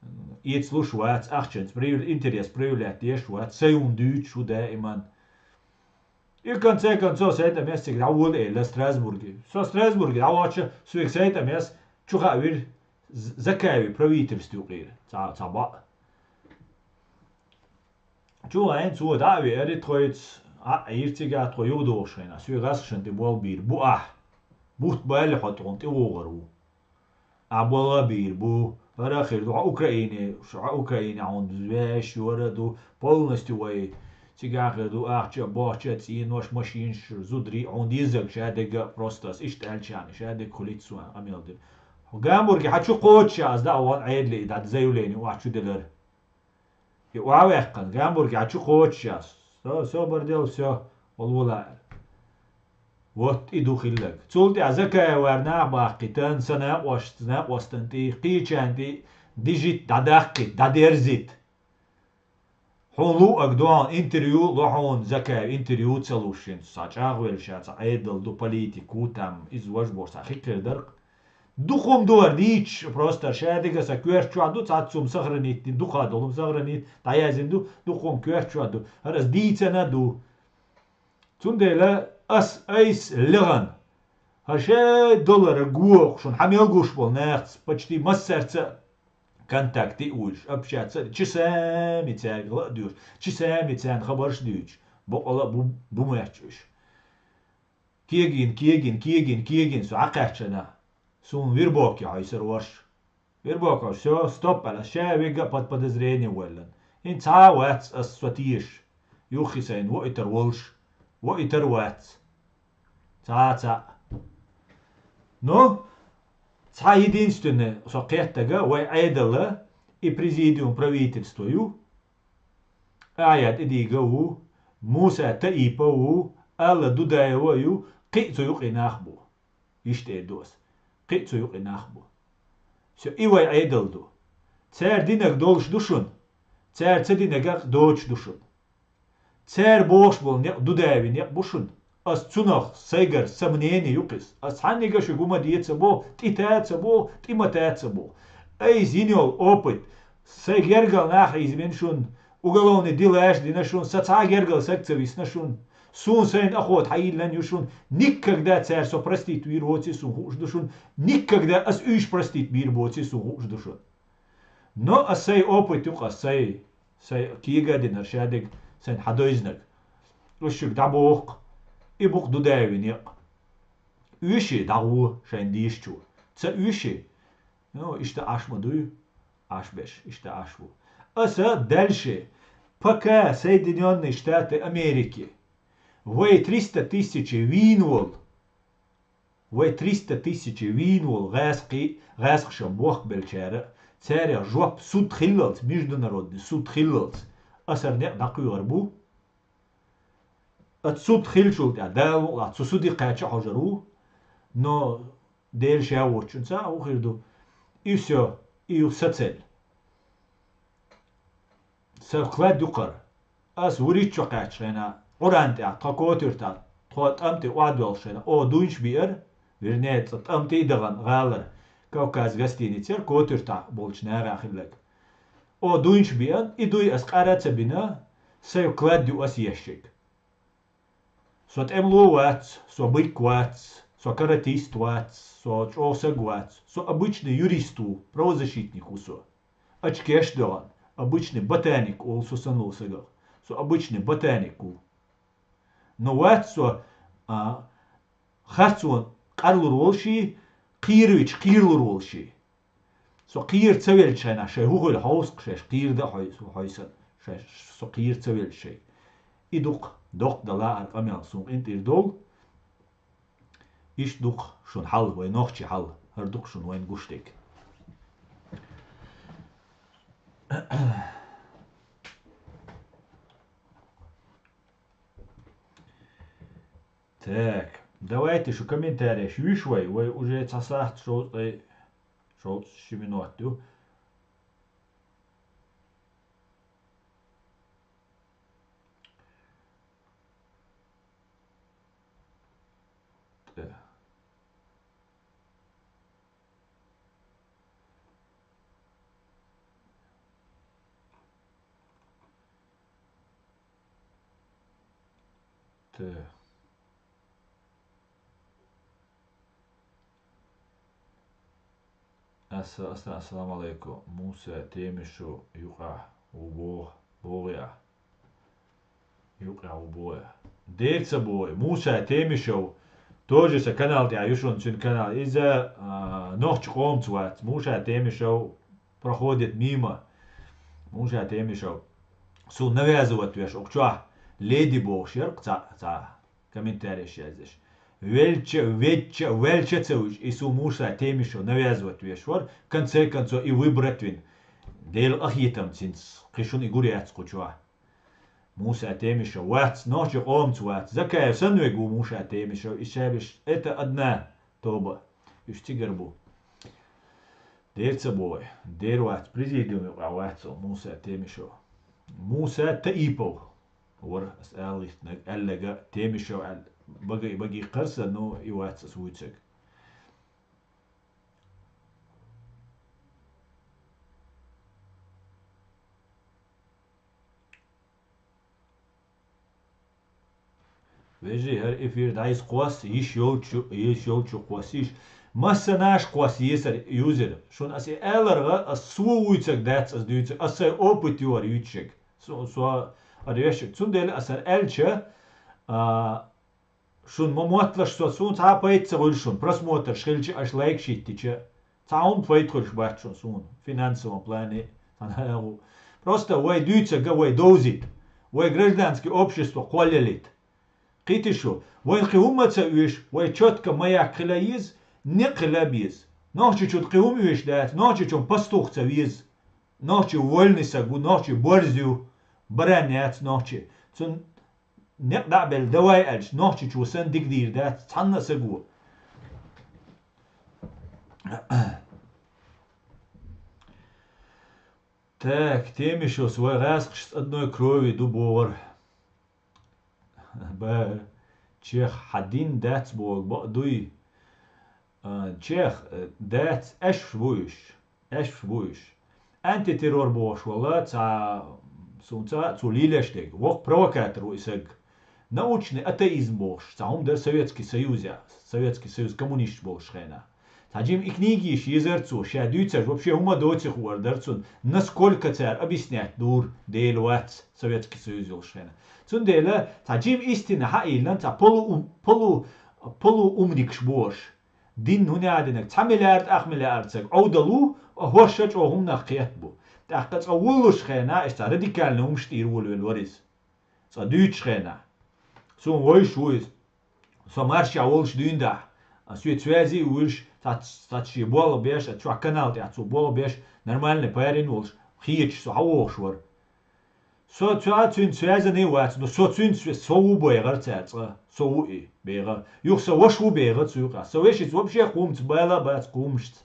м, ицлуш вац, ахчанц проявил-, интерес проявлять еш вац, саюн дюч, шу даиман. И в конце концов, сайта месте, где вол эла Страсбурге. Со Страсбурге, а вот что, свек сайта мес, чуха вир, з-, закави правительству кир. Ца, ца ба. Чу айн цо дави эри тхойц, а, ирцига тхо югдошхайна, су гасшан ти бол бир бу а. Бут байли хот гон ти вогар ву. А бола бир бу, ара хир ду Украине, шу Украине он звеш, юра ду, полностью вай. Цига хир ду, ахча, бохча, цин, ваш машин, ш-, зудри, он дизаг, шадега, просто с-, ишт альчан, шадег хулит суан, амел дир. Гамбурге хачу коча, аз да вон айдли, да заявление, вачу делер. И уавехкан, Гамбурге а чу коччас. Со, со бардел, всё, олвула. Вот и духиллаг. Цулти а Закаевар нах бахкитан, са нах ош-, нах остан ти, кичан ти, дижит, дадахкит, дадерзит. Хун лу агдуан интервью, лохун Закаев интервью цалушин, са чагвел ша, са айдал ду политику, там, из вож бор, са хикер дарк. Духум дуар дич, просто шадига са кверчуа ду, цацум сохранить, дин духа долум сохранить, таязин ду, духум кверчуа ду. Раз дицана ду. Цундела ас айс леган. Хаша доллар гуох, шун хамел гуш бол нахц, почти массарца контакты уйш, общаться, чи сами царгла дюш, чи сами цан хабарш дюч, бокала бу, бумачуш. Кегин, кегин, кегин, кегин, су акачана. Сун вирбоки айсар ваш. Вирбока, всё, стоп, ала, ша вига под подозрение валлан. Ин ца вац ас сотиш. Юхи сайн, во итар волш. Во итар вац. Ца, ца. Ну, ца единственное, со кеттага, вай айдала и президиум правительства ю. Аят идига ву, Муса Таипа ву, Алла Дудаева ю, кицу юкъинах бу. Иште дос. Кхин а цу юкъе нах бу. Всё, и вай Ӏедал ду. Цара динарг долуш ду шуна, цара ца динарг а доцуш ду шуна. Цара бохуш болу некъ дудавина некъ бу шуна. Ас цунах сайгара сан мнение ю-кх иза. Ас цхьаннега шуьга хӀума де ца боху, тӀе та ца боху, тӀе ма та ца боху. Айса йина йолу опыт, сайн гергара нах хьийзавина шуна, уголовный делаш а дина шуна, сан цхьа а гергара саг ца висна шуна. Суна сайна охота хьайиллина ю шуна, никогда цара со простить вийр воций суна хууш ду шуна, никогда ас уьш простить бийр боций суна хууш ду шуна. Но ас сайн опыт ю-кх, ас сайн, сайн кега а динарг, шадерг сайна хьадойзинарг. Ас шуьга дӀабоху-кх, и бу-кх дудавина некъ. Оьший дӀагӀо шайна дезачо. Ца оьший? Ну, иштта Ӏаш ма дуй, Ӏаш берш, иштта Ӏаш ву. Аса дальше, пока Соединённые Штаты Америки, вай триста тысячи вийна волу, вай триста тысячи вийна волу гӀаьскхий, гӀаьскхашан бохкабеллачара, царех жоп, суд хиллалц, международный суд хиллалц, аса хӀара некъ дӀакхоьхьур бу. Аса суд хиллачул тӀаьхьа Дала мукъалахь цу суде кхача а хьожур ву, но Дела ша воцучунца а хӀун хир ду? И всё, и ю сан цель. Сан вклад ю-кх хӀара. Ас вуьрхӀитта шо кхаьччу хенахь, Къуръан тӀехь тхо котуьртахь, тхо тӀам тӀе охьадоьлхучу хенахь, оха дуйнаш биара, вернее, цкъа тӀам тӀе а дахана гӀалара, Кавказ гостиницера котуьртахь болчу наха хилларг. Оха дуйнаш биана, и дуй ас къара а ца бина, сайн вклад ю ас еш ерг. Со тӀемало вац, со бык вац, со каратист вац, со чӀогӀа саг вац, со обычный юрист ву, правозащитник ву со. Очкеш а дахана, обычный ботаник олу со санна волу сагах. Со обычный ботаник ву. Но вац со, а, харцонна къарлур волуш, кхеравича кхералур волуш. Со кхера ца веллачу хенахь, шайн хӀун хуьлу хьовса-кх шаьш, кхера дан а хьой-, хьой санна, шаьш, со кхера ца веллачу шайн. И ду-кх, доккха дан лаахьара къамел суна къинтӀера долу. Иштта ду-кх шуна хьал, вай нохчийн хьал, хӀара ду-кх шуна вайна гуш дерг. Так, давайте шу комментареш юьйш вай, вай уже цхьа сахьт шовзткъе, шовзткъе ши минот ю. Тӏе. Тэ. Ас-, ас-, ассаламу алейкум. Муса Темишев юкъахь ву боху, боху ахь. Юкъахь ву боху ахь. Дера ца боху. Муса Темишев тоже сан канал тӀехь ю шуна, цуьнан канал. Иза, а, нохчийн къомаца вац. Муса Темишев проходит мимо. Муса Темишев. Суна навязывать веш, окху чохь леди бохуш яра цхьаъ, цхьа комментареш яздеш. Велча, веча, велча ца вуьжу, и суна Муса Темишев навязывать веш вара, конце концов и выбрать вина. Делан къахетамца хӀинца кхин шуна и гур яц кху чохь. Муса Темишев вац, нохчийн къомаца вац. Закаев санна верг ву Муса Темишев, и шабиш, это одна тоба. Уьш цигара бу. Дера ца боху, дера вац, президиум юкъахь вац Муса Темишев. Муса Таипов вара ас ала гӀиртинарг, аьлларг Темишев аьлла. Бага, багий кхарса, но и вац ас вуьйцург. Вежарий, хӀара эфир дӀайса кхосса, йиш йолчу, йиш йолчу кхосса йиш. Массанаш кхосса езара юзар. Шуна ас и аларга, ас со вуьйцург дац ас дуьйцург, ас сайн опыт ю хӀара юьйцург. Со, со хӀара ешшаг. Цундела ас хӀара аьлча, а, шуна ма мотталаш со, суна цхьа а пайда ца хуьлу шуна. Просмотрш хилча, аша лайкаш йиттича, цхьа хӀума пайда хуьлуш бац шуна суна, финансовом плане, цхьана агӀу. Просто вай дуьйцург вай довзийта, вай гражданский общество кхоллалийта. Кхийтий шу, вайна кхин хӀумма а ца оьшу, вай чётко маяк хила еза, некъ хила беза. Нохчийчунна кхин хӀума оьшу дац, Нохчийчунна пастух ца веза. Нохчий вольный саг ву, Нохчий борз ю, баран яц Нохчий. Цунна некъ дӀа а белла, давай аьлча, Нохчийчо санна дика дийр дац цхьанна а саго. Так, Темишевс вай гӀаскхашца одной крови ду бохура. Ба, чех, хьан дин дац бохург бакъ дуй? А, чех, э, дац, аьшпаш бу уьш. Аьшпаш бу уьш. Антитеррор бохуш вала цхьа, суна ца, цо лелаш дерг. Воккха провокатор ву и саг. Научный атеизм бохуш, цхьа хӀума дара Советский Союзехь, Советский Союз коммунисташ болуш хенахь. Цхьа жима и книгаш езара цо, ша дуьйцурш вообще хӀума доций хуур дара цунна, насколько цара объяснять дора Дела вац Советский Союз йолуш хенахь. Цундела цхьа жима истина хьаийна, цхьа полу-, полу-, полуумникаш бу хӀорш. Дин хӀун яа динарг, цхьа миллиард, ах миллиард саг Ӏовдал ву, хӀорш а чӀогӀа хӀуманах кхетта бу. ТӀаккха цкъа вуллуш хенахь, иштта цхьа радикальный хӀумаш тӀера волавелла вара иза. Цкъа дуьйцуш хенахь. Суна вовзаш ву иза. Со маршехь волуш дуьйна дахь, а, соьца связи а вуьлуш, цхьацца, цхьацца шен болх беш, а, чохь канал тӀехь цо болх беш, нормальный парень волуш, хеташ со хьан вохуш вара. Со цу-, цуьнца связанный вац, но со цуьнца свя-, со ву бехара цара цкъа, со ву и бехара. Юха сан ваша ву бехара цу юкъахь. Сан вешица вообще кхумца бала а бац кхумашца.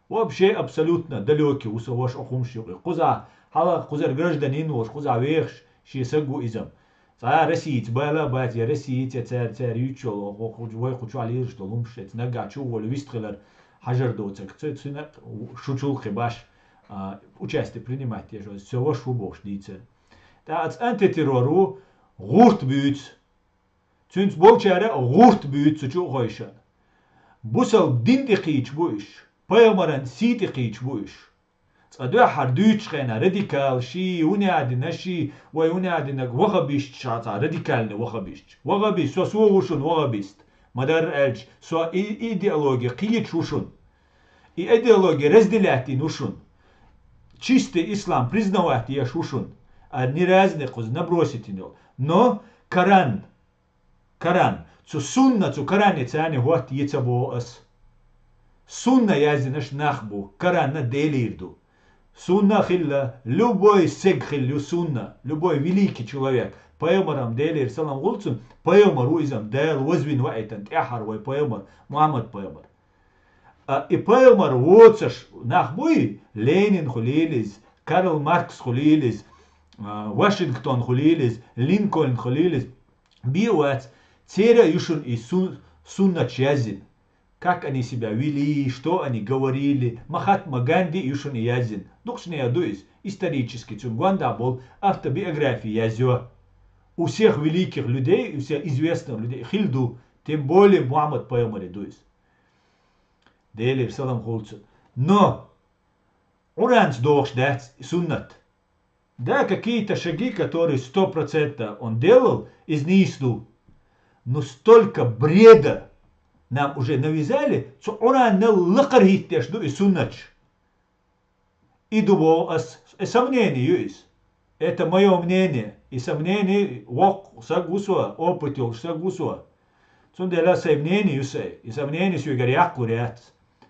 Вообще абсолютно далёкий ву сан ваша окхумаш юкъе. Кхузахь хьала кхузара гражданин волуш, кхузахь вехаш шен саг ву иза. Цкъа Россица бала а бац, я Россица, я цара, цара юьйцуш йолу, хо-, хо-, вай кху чохь лелаш долу хӀумаш, шайца наггахь чу а волу вистхилар хьажар доцург. Ца, цуьнан шу чул кхин баш, а, участие принимать еш, сан ваша ву бохуш дийцар. ТӀаккха антитеррор ву, гӀурт буьйцу. Цуьнца болчара гӀурт буьйцу цу чу а хойша. Бусалба дин тӀе кхийча бу уьш, пайхамаран сий тӀе кхийча бу уьш. Цкъа дуьххьара дуьйцучу хенахь радикал ший, хӀун яа дина ший, вай хӀун яа динарг вахабисташ, цхьа радикальный вахабисташ. Вахабист, со, со ву шуна вахабист. Ма-дарра аьлча, со и, и идеология кхийчаш ву шуна. И идеология разделять йина ву шуна. Чистый ислам признавать еш ву шуна. А ни разу не кхуза набросить йина йолу. Но Коран, Коран. Цу сунна, цу Коране царна хӀотта е ца боху ас. Сунна яздинарш нах бу, Коранна Делера ду. Сунна хилла, любой саг хилла ю сунна, любой великий человек. Пайхамарам Делера салам гӀулцун, пайхамар ву изам, Дала вазвина ваийтан, тӀаьххьара вай пайхамар, Мухаммад пайхамар. А, и пайхамар воцуш нах буй, Ленин хуьлийла иза, Карл Маркс хуьлийла иза, а, Вашингтон хуьлийла иза, Линкольн хуьлийла иза, бен вац, церан а ю шуна и сун-, суннаташ яздина. Как они себя вели, что они говорили, Махатма Ганди а ю шуна и яздина. Дукхачу нехан ду иза, исторически цуьнан гондахь болу автобиография язйо. У всех великих людей, у всех известных людей хилла ду, тем более Мухаммад пайхамаре ду иза. Делера салам хуьлу цунна. Но Къуранца дохуш дац и суннат. Да, какие-то шаги, которые сто процентов он делал, иза нийса ду. Но столько бреда нам уже навязали, цу Къуранна лакхара хӀиттадеш ду и суннаташ. И ду боху ас, и сан мнение ю иза. Это моё мнение. И сан мнение, воккха саг ву со, опыт йолуш саг ву со. Цундела сайн мнение ю сайн. И сан мнение соьгара яккхалур яц.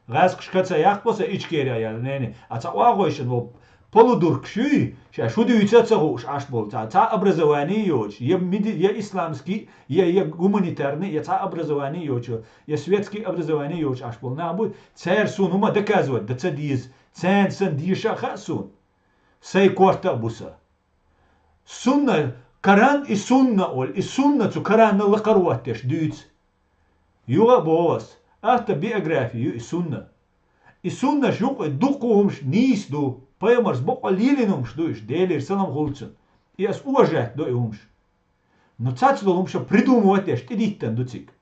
ГӀаскхашка ца яккхало сан Ичкерехь яьлла мнение. А цхьа охьахойшина волу полудуркаш юй, ша шу дуьйца а ца хууш Ӏаш болу. Цхьа, цхьа образование йоцуш, я меди-, я исламский, я, я гуманитарный, я цхьа образование йоцуш, я светский образование йоцуш Ӏаш болу нах бу, цара суна хӀума доказывать дан ца деза. Царна сан деша а хаьа суна. Сайн корта а бу сан. Сунна, Коран и сунна олу, и сунна цу Коранна лакхара хӀоттеш дуьйцу. Юха а боху ас, автобиография ю и сунна. И суннаш юкъа дуккха хӀумаш нийса ду, пайхамарс бакъо лелийна хӀумаш ду уьш, Делера салам хуьлу цунна. И ас уважать до и хӀумаш. Но цаца долу хӀумаш придумывать деш тӀедиттан ду цига.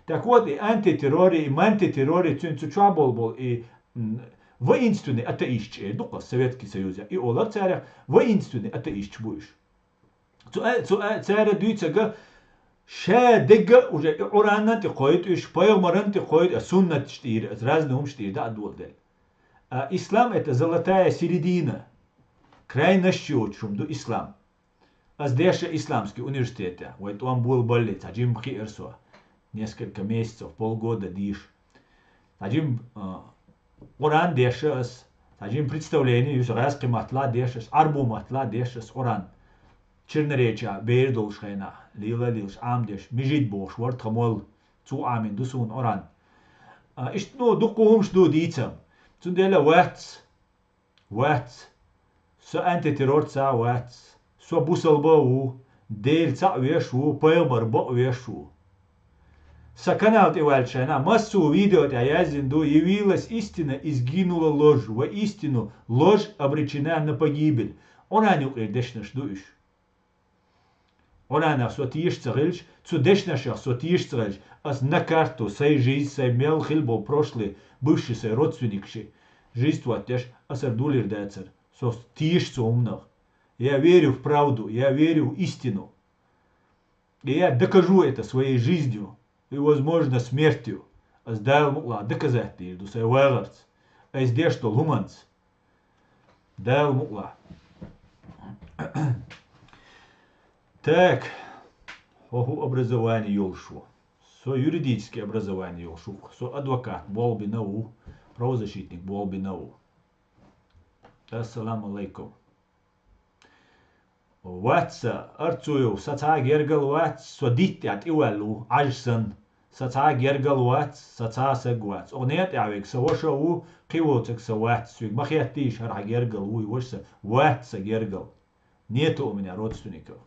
Так вот, и антитеррори, и мантитеррори, цуьнан цу чохь болу, болу и, м, воинственный атеисташ эр ду-кх Советский Союзехь. И олар царах воинственный атеисташ бу уьш. Цу а, цу а, цара дуьйцага ша дегга уже и Къуранан тӀе кхойду уьш, пайхамаран тӀе кхойду, а суннаташ тӀера, разный хӀумаш тӀера дӀа а доладелла. А ислам это золотая середина. Крайность йоцуш хӀума ду ислам. Ас дешша исламский университетехь, вай тӀом болабаллалц, цхьа жимма кхиара со. Несколько месяцев, полгода дийша. Цхьа жимма, а, Къуръан дешша ас, цхьа жимма представление ю сан гӀаьскхи маттала дешша ас, Ӏарбу маттала дешша ас Къуръан. Черноречья бер долуш хенахь, лела а лелаш Ӏамадеш, Межид бохуш вара тхан молла, цо Ӏамийна ду суна Къуръан. А, иштта, ну, дукха хӀумаш ду дийцам. Цундела вац, вац. Со антитеррорца вац. Со бусалба ву. Дела цхьаъ веш ву, пайхамар бакъ веш ву. Са канал тӀе ваьлча шайна, массо видео тӀа яздина ду: «Явилась истина, и сгинула ложь, воистину ложь обречена на погибель». Ӏунан юкъера дешнаш ду уьш. Ӏунанах со теша ца хилча, цу дешнашах со теша ца хилча, ас на карту сай жизнь, сай мел хила болу прошлое, бывший сай родственникаш, жизнь тоттадеш, ас ара дулийр дацара. Со теша цу хӀуманах. Я верю в правду, я верю в истину. И я докажу это своей жизнью и, возможно, смертью. Ас Дала мукъалахь доказать дийр ду сайн вагӀарца, айса деш долу хӀуманца. Дала мукъалахь. Так, хьо хӀун образование йолуш ву? Со юридический образование йолуш ву. Со адвокат болх бина ву, правозащитник болх бина ву. Ассаламу алайкум. Вац сан, Арцуев, сан цхьа а гергал вац, со дитт тӀехь тӀе ваьлла ву, Ӏаж санна. Сан цхьа а гергал вац, сан цхьа а саг вац. Оха некъа тӀехь верг сан ваша а ву, кхин воцург сан вац. Соьга ма хеттийша, хӀара хьан гергал вуй, ваша сан. Вац сан гергал. Нету у меня родственников.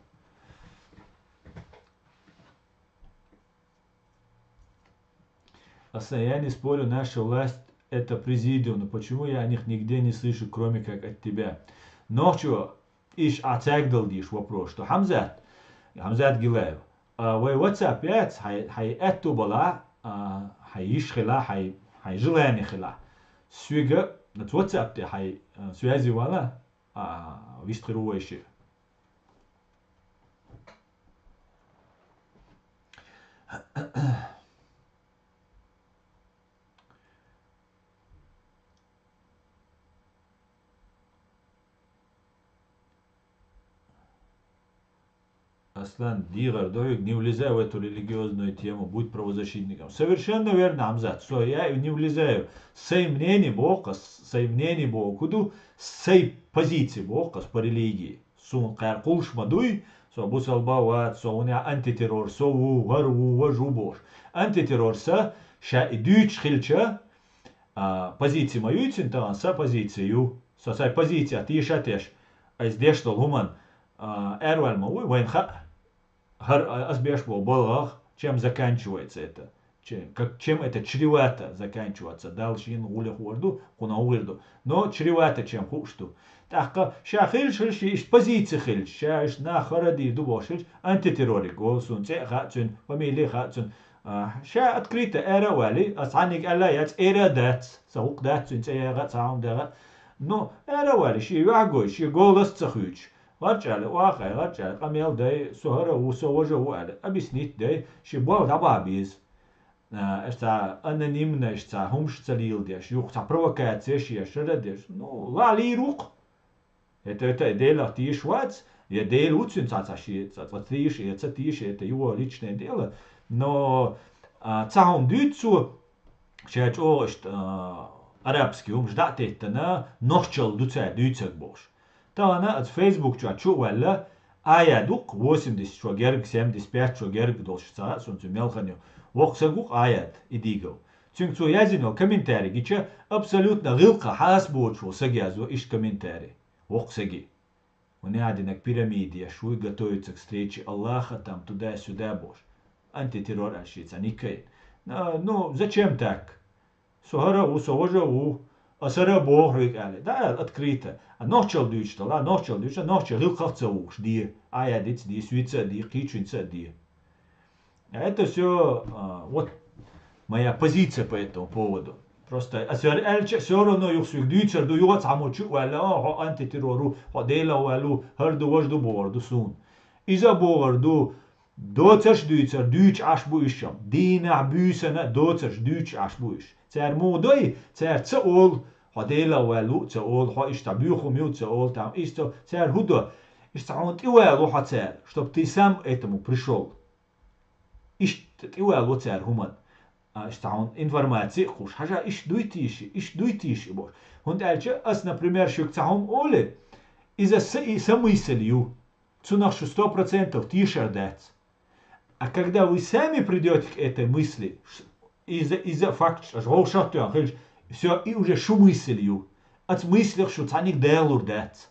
Аса, я не спорю, наша власть — это президиум, но почему я о них нигде не слышу, кроме как от тебя? Нохчо, иш а цаьрга дала дийш вопрос, что Хьамзат, Хьамзат Гилаев, а, вай WhatsApp яц, хьай, хьай аьтту бала, а, хьай йиш хила, хьай, хьай желание хила. Соьга, WhatsApp тӀе хьай, а, связи вала, а, вистхир ву вай шиъ. Аслан, дийгӀар ду хьоьга, не влезай в эту религиозную тему, будь правозащитником. Совершенно верно, Хьамзат. Со, я не влезаю. Сай мнение боху, сай мнение боху, ду, сай позиция боху по религии. Суна кхара кхуллуш ма дуй, со бусалба вац, со хӀунда антитеррор, со ву, хӀара ву, важа ву бохуш. Антитеррор сан, ша и дуьйцуш хилча, а, позиция ма юй цуьнан тахана, сан позиция ю. Со сайн позиция теша а теш, айса деш долу хӀуманна, а, аьрваьлла ма вуй, вайна хаьа. ХӀара, а, ас беш болу балгӀах, чем заканчивается это. Че-, как, чем это чревато заканчиваться. Далла шена гӀуллакх хуур ду, кхунах хӀун хир ду. Но чревато чем хууш ду. ТӀаккха ша хилча, хилча, иштта позиция хилча, ша иштта нах хӀара дийр ду бохуш хилча, антитеррориг го, суна цӀе а хаьа цуьнан, фамилия а хаьа цуьнан. А, ша открыто ара а вали, ас цхьанниг аьлла а яц, ара а дац, сан хӀукху дац цуьнан цӀе яха а, цхьа хӀума даха а. Ну, ара а вали, шен юьхь гой, шен голос а ца хуьйцуш. ГӀарчӀ аьлла, охьа а хаьа, гӀарчӀ аьлла, къамел дай, со хӀара а ву, со важа а ву аьлла, объяснить дай, шен болх дӀабахьа беза. А, аш цхьа анонимно, аш цхьа хӀумаш ца леладеш, юха цхьа провокацеш еш, хӀара а деш. Ну, лаьа лийр ву-кх. Это, это Делах тийша вац, я Дела ву цуьнан цхьа, цхьа шен, цхьа, цхьа тийша, я ца тийша, это его личное дело. Но, а, цхьа хӀума дуьйцу цо, ша чӀогӀа иштта, а, арабский хӀумаш дӀа а теттана, нохчалла ду цара дуьйцург бохуш. Тахана аса Facebook чохь чу а ваьлла, аят ду-кх, восемьдесят чо герга, семьдесят пять чо герга долуш ца хаьа суна цуьнан мел хан ю. Воккха саг ву-кх аят, и дийгал. Цуьнга цо яздина йолу комментарий гича, абсолютно гӀиллакхах хьаса боцуш волу саг язво иштта комментарий. Воккха саги. У неадинаг пирамида еш вуй, готовится к встрече Аллаха, там, туда-сюда бохуш. Антитеррор аьлла шен цхьа никай. А, ну, зачем так? Со хӀара а ву, со важа а ву, аса хӀара а боху хьоьга аьлла. Да, аьлла, открыто. А нохчалла дуьйцуш дала, нохчалла дуьйцуш, нохчийн гӀиллакхах а ца вухуш де. Айадица а де, суьйца а де, кхечуьнца а де. А это всё, а, вот моя позиция по этому поводу. Просто аса хӀара аьлча, всё равно юха соьга дуьйцур ду, юха цхьаммо чу а ваьлла, о, хьо антитеррор ву, хьо Делах ваьлла ву, хӀара ду, важа ду бохур ду суна. Иза а бохур ду, доцарш а дуьйцур, дуьйцуш Ӏаш бу уьш-м. Дийнахь, буьйсанна а доцарш дуьйцуш Ӏаш бу уьш. Цара муха дой? Цара ца олу, хьо Делах ваьлла ву а ца олу, хьо иштта боьха хӀума ю а ца олу, там, иштта, цара хӀун до? Иштта хьуна тӀе валаво хьо цара, чтоб ты сам к этому пришёл. Иштта тӀе валаво цара хӀуманна. А, иштта хьуна информаци а кхуш. Хьажа, иштта дуй тийши, иштта дуй тийши бохуш. ХӀунда аьлча ас, например, шуьга цхьа хӀума олий, иза са, и сан мысль ю. Цунах шу сто процентов тешар дац. А когда вы сами придёте к этой мысли, ш-, Иза, иза факт, аш гӀовшах тоьхна хилча, всё, и уже шу мысль ю. Аца мыслех шу цхьаниг далур дац.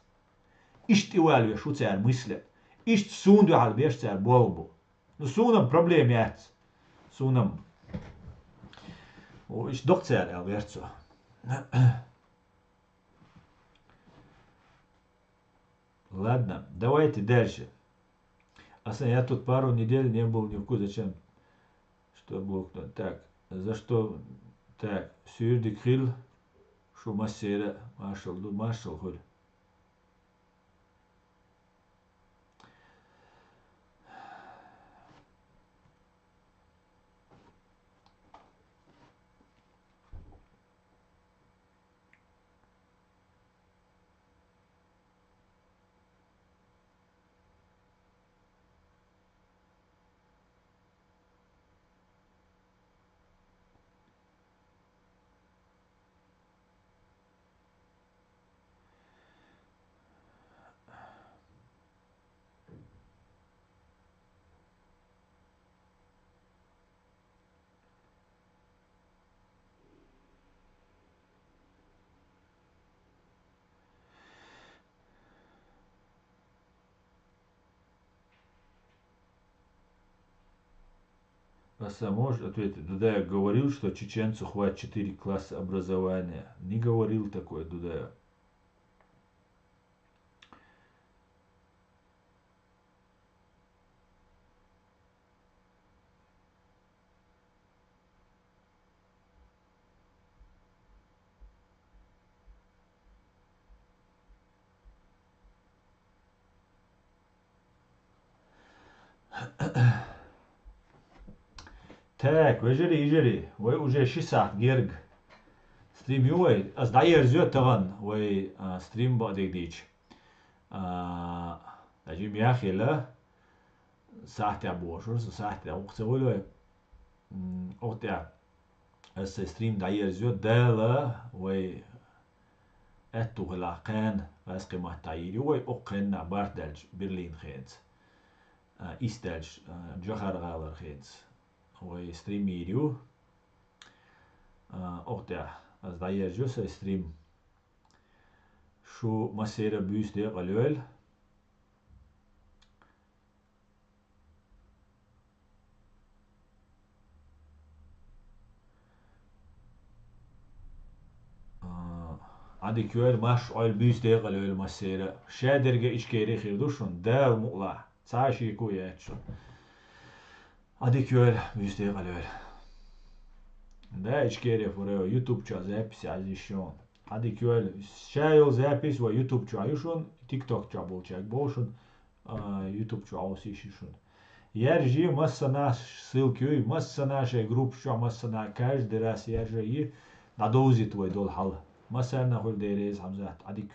Иштта и валвеш ву цара мысль. Иштта суна дуьхьал беш цара болх бу. Ну, суна-м проблема яц. Суна-м. О, иштта доккха цара аьлла гӀерт со. Ладно, давайте дальше. Асан, я тут пару недель не был ни в ку-, зачем? Что блокнот? Так, за что? Так, сюрдик хил, шу массера, маршал ду, маршал хули. Аса может ответить? Дудаев говорил, что чеченцу хватит четыре класса образования. Не говорил такое Дудаев. Так, вежарий, йижарий, вай уже ши сахьт герга стрим ю вай. Ас дӀаерзайо тахан вай, а, стрим бакъдерг дийча. А, жима яхъелла, сахьтехь бохуш вара, со сахьтехь вукху ца волу вай. М, оха тӀехь аса сайн стрим дӀаерзайо, Дала вай аьтту хилахь кхана гӀазкхийн матта дӀайийр ю вай, оха кханна барт даьлча Берлин хенца, а, ис даьлча, а, Джохар-гӀалара хенца вай стрим йийр ю. А, оха тӀехь аса дӀаерзайо сайн стрим. Шу массеран буьйса декъал йойла. А, Ӏадика йойла, марша Ӏойла, буьйса декъал йойла массеран. Шадерг а Ичкери хир ду шуна, Дала мукъалахь. Цхьа а шеко яц шуна. Ӏадика йойла, буьйса декъал йойла. Да, Ичкери фура, YouTube чохь запись язйиш ю. Ӏадика йойла. Ша йолу запись вай YouTube чохь ю шуна, TikTok чохь болчаьрга боху шуна, а, YouTube чохь Ӏовса йиш ю шуна. Яржа массанхьа, ссылка юй, массанхьа шайн группаш чохь, массанхьа каждый раз яржа йи, дӀадовзийта вай долу хьал. Массарна хуьлда дерриг Хьамзат, Ӏадика